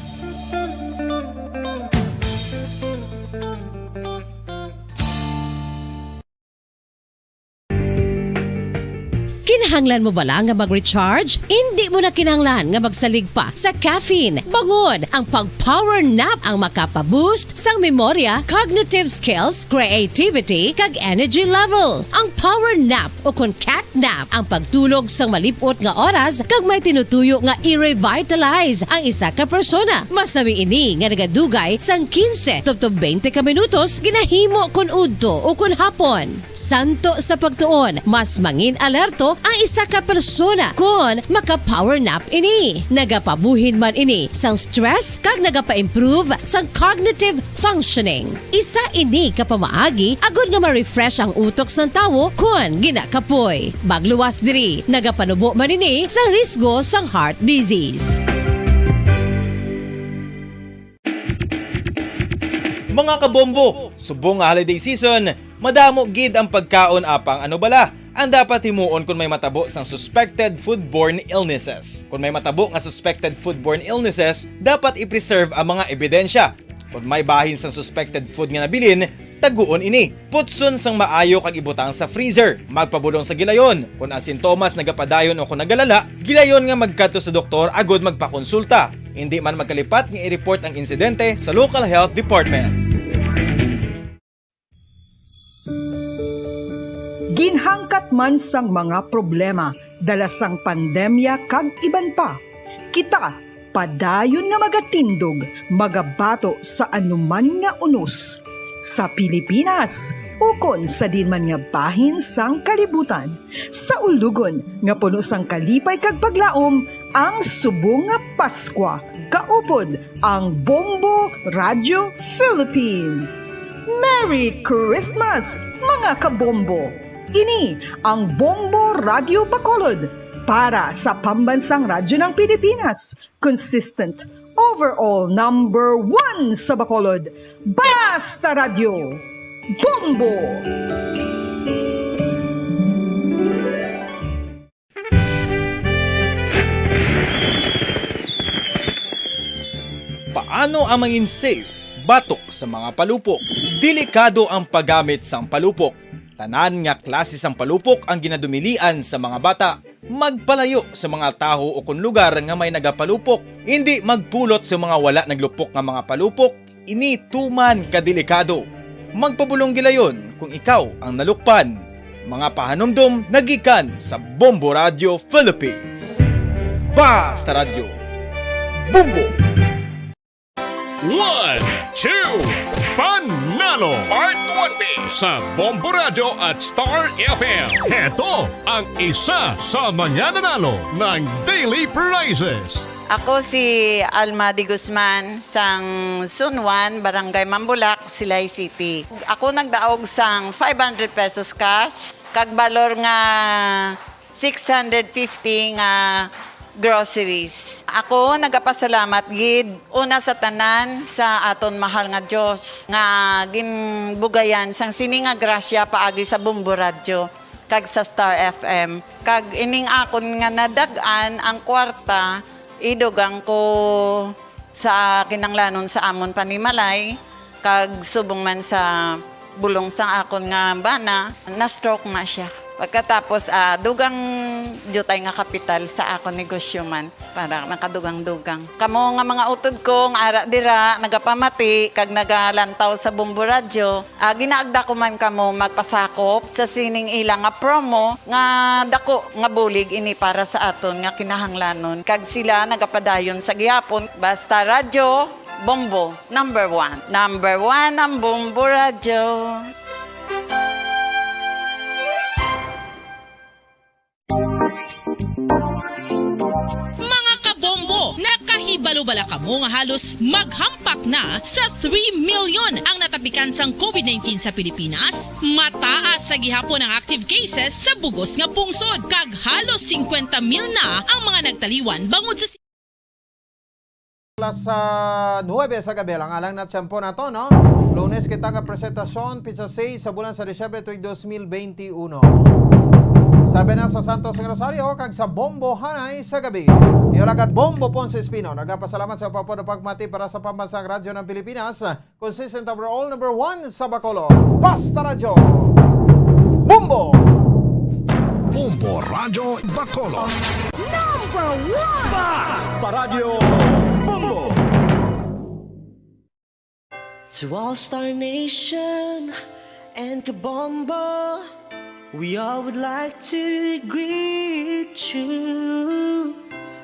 Kinahanglan mo bala nga mag-recharge? Indi mo na kinahanglan nga magsalig pa sa caffeine. Bangod ang pag-power nap ang makapa-boost sang memorya, cognitive skills, creativity, kag energy level. Ang power nap o kon cat nap ang pagtulog sang malip-ot nga oras kag may tinutuyo nga i-revitalize ang isa ka persona. Masami ini nga nagadugay sang quince tubtob twenty ka minutos ginahimo kon udto o kon hapon. Santo sa pagtuon, mas mangin alerto ang isa ka persona kon maka-power nap ini. Nagapabuhin man ini sang stress kag nagapa-improve sang cognitive functioning. Isa ini ka pamaagi agod nga ma-refresh ang utok sang tawo kon ginakapoy. Magluwas diri, nagapanubo man ini sa risgo sang heart disease. Mga kabombo, subong nga holiday season, madamo gid ang pagkaon, apang ano bala ang dapat himuon kon may matabo sang suspected foodborne illnesses? Kon may matabo nga suspected foodborne illnesses, dapat i-preserve ang mga ebidensya. Kon may bahin sang suspected food nga nabilin, taguon ini. Putson sang maayo kag ibutang sa freezer. Magpabulong sa gilayon. Kon ang sintomas nagapadayon o kon nagalala, gilayon nga magkadto sa doktor agod magpakonsulta. Indi man magkalipat nga i-report ang insidente sa local health department. Ginhangkat man sang mga problema dala sang pandemya kag iban pa, kita padayon nga magatindog, magabato sa anuman nga unos, sa Pilipinas ukon sa diin man nga bahin sang kalibutan, sa ulogon nga puno sang kalipay kag paglaom, Ang subong nga Paskwa, kaupod ang Bombo Radio Philippines. Merry Christmas, mga kabombo! Ini ang Bombo Radio Bacolod para sa Pambansang Radyo ng Pilipinas. Consistent, overall number one sa Bacolod. Basta Radyo, Bombo! Paano ang mangin safe batok sa mga palupok? Delikado ang paggamit sang palupok. Tanan nga klase sang palupok ang ginadumilian sa mga bata. Magpalayo sa mga tawo o kon lugar nga may nagapalupok. Hindi magpulot sa mga wala naglupok nga mga palupok. Ini tuman ka delikado. Magpabulong gilayon kung ikaw ang nalukpan. Mga pahanumdom nagikan sa Bombo Radio Philippines. Basta Radyo, Bombo! One, two, Panalo Part twenty sa Bombo Radio at Star F M. Heto ang isa sa mga nanalo ng daily prizes. Ako si Alma de Guzman sang Zone one, Barangay Mambulak, Silay City. Ako nagdaog sang five hundred pesos cash, kag balor nga six hundred fifty nga groceries. Ako nagapasalamat gid una sa tanan sa aton mahal nga Dios nga ginbugayan sang sini nga grasya paagi sa Bombo Radyo kag sa Star F M. Kag ining akon nga nadag-an ang kwarta, idugang ko sa kinahanglanon sa amon panimalay, kag subong man sa bulong sang akon nga bana, na-stroke na siya. Pagkatapos, ah, dugang diutay nga kapital sa akon negosyo man, para nakadugang-dugang. Kamo nga mga utod ko nga ara dira, nagapamati kag nagalantaw sa Bombo Radyo, ah, ginaagda ko man kamo magpasakop sa sining ila nga promo nga dako nga bulig ini para sa aton nga kinahanglanon, kag sila nagapadayon sa gihapon. Basta Radyo, Bombo, number one. Number one ang Bombo Radyo. Mga kabombo, nakahibalo bala kamo nga halos maghampak na sa three million ang natapikan sang covid nineteen sa Pilipinas? Mataas sa gihapon ang active cases sa bugos nga pungsod, kag halos singkwenta mil na ang mga nagtaliwan bangod sa Alas, ah, nuwebe sa gabi, lang alang na tiyempo nato, no? Lunes kita nga presentasyon, pitsa sais sa bulan sa Disyembre tuig dos mil benti uno. Sabi na sa Santos nga Rosario, kag sa Bombo Hanay sa gabi. Iyo lagad Bombo Ponce Espino, nagapasalamat sa pagpapod pagmati para sa Pambansang Radyo ng Pilipinas, consistent overall number one sa Bacolod. Basta Radyo, Bombo! Bombo Radyo Bacolod. Number one! Basta Radyo Bombo! To all Star Nation and Kabombo, we all would like to greet you.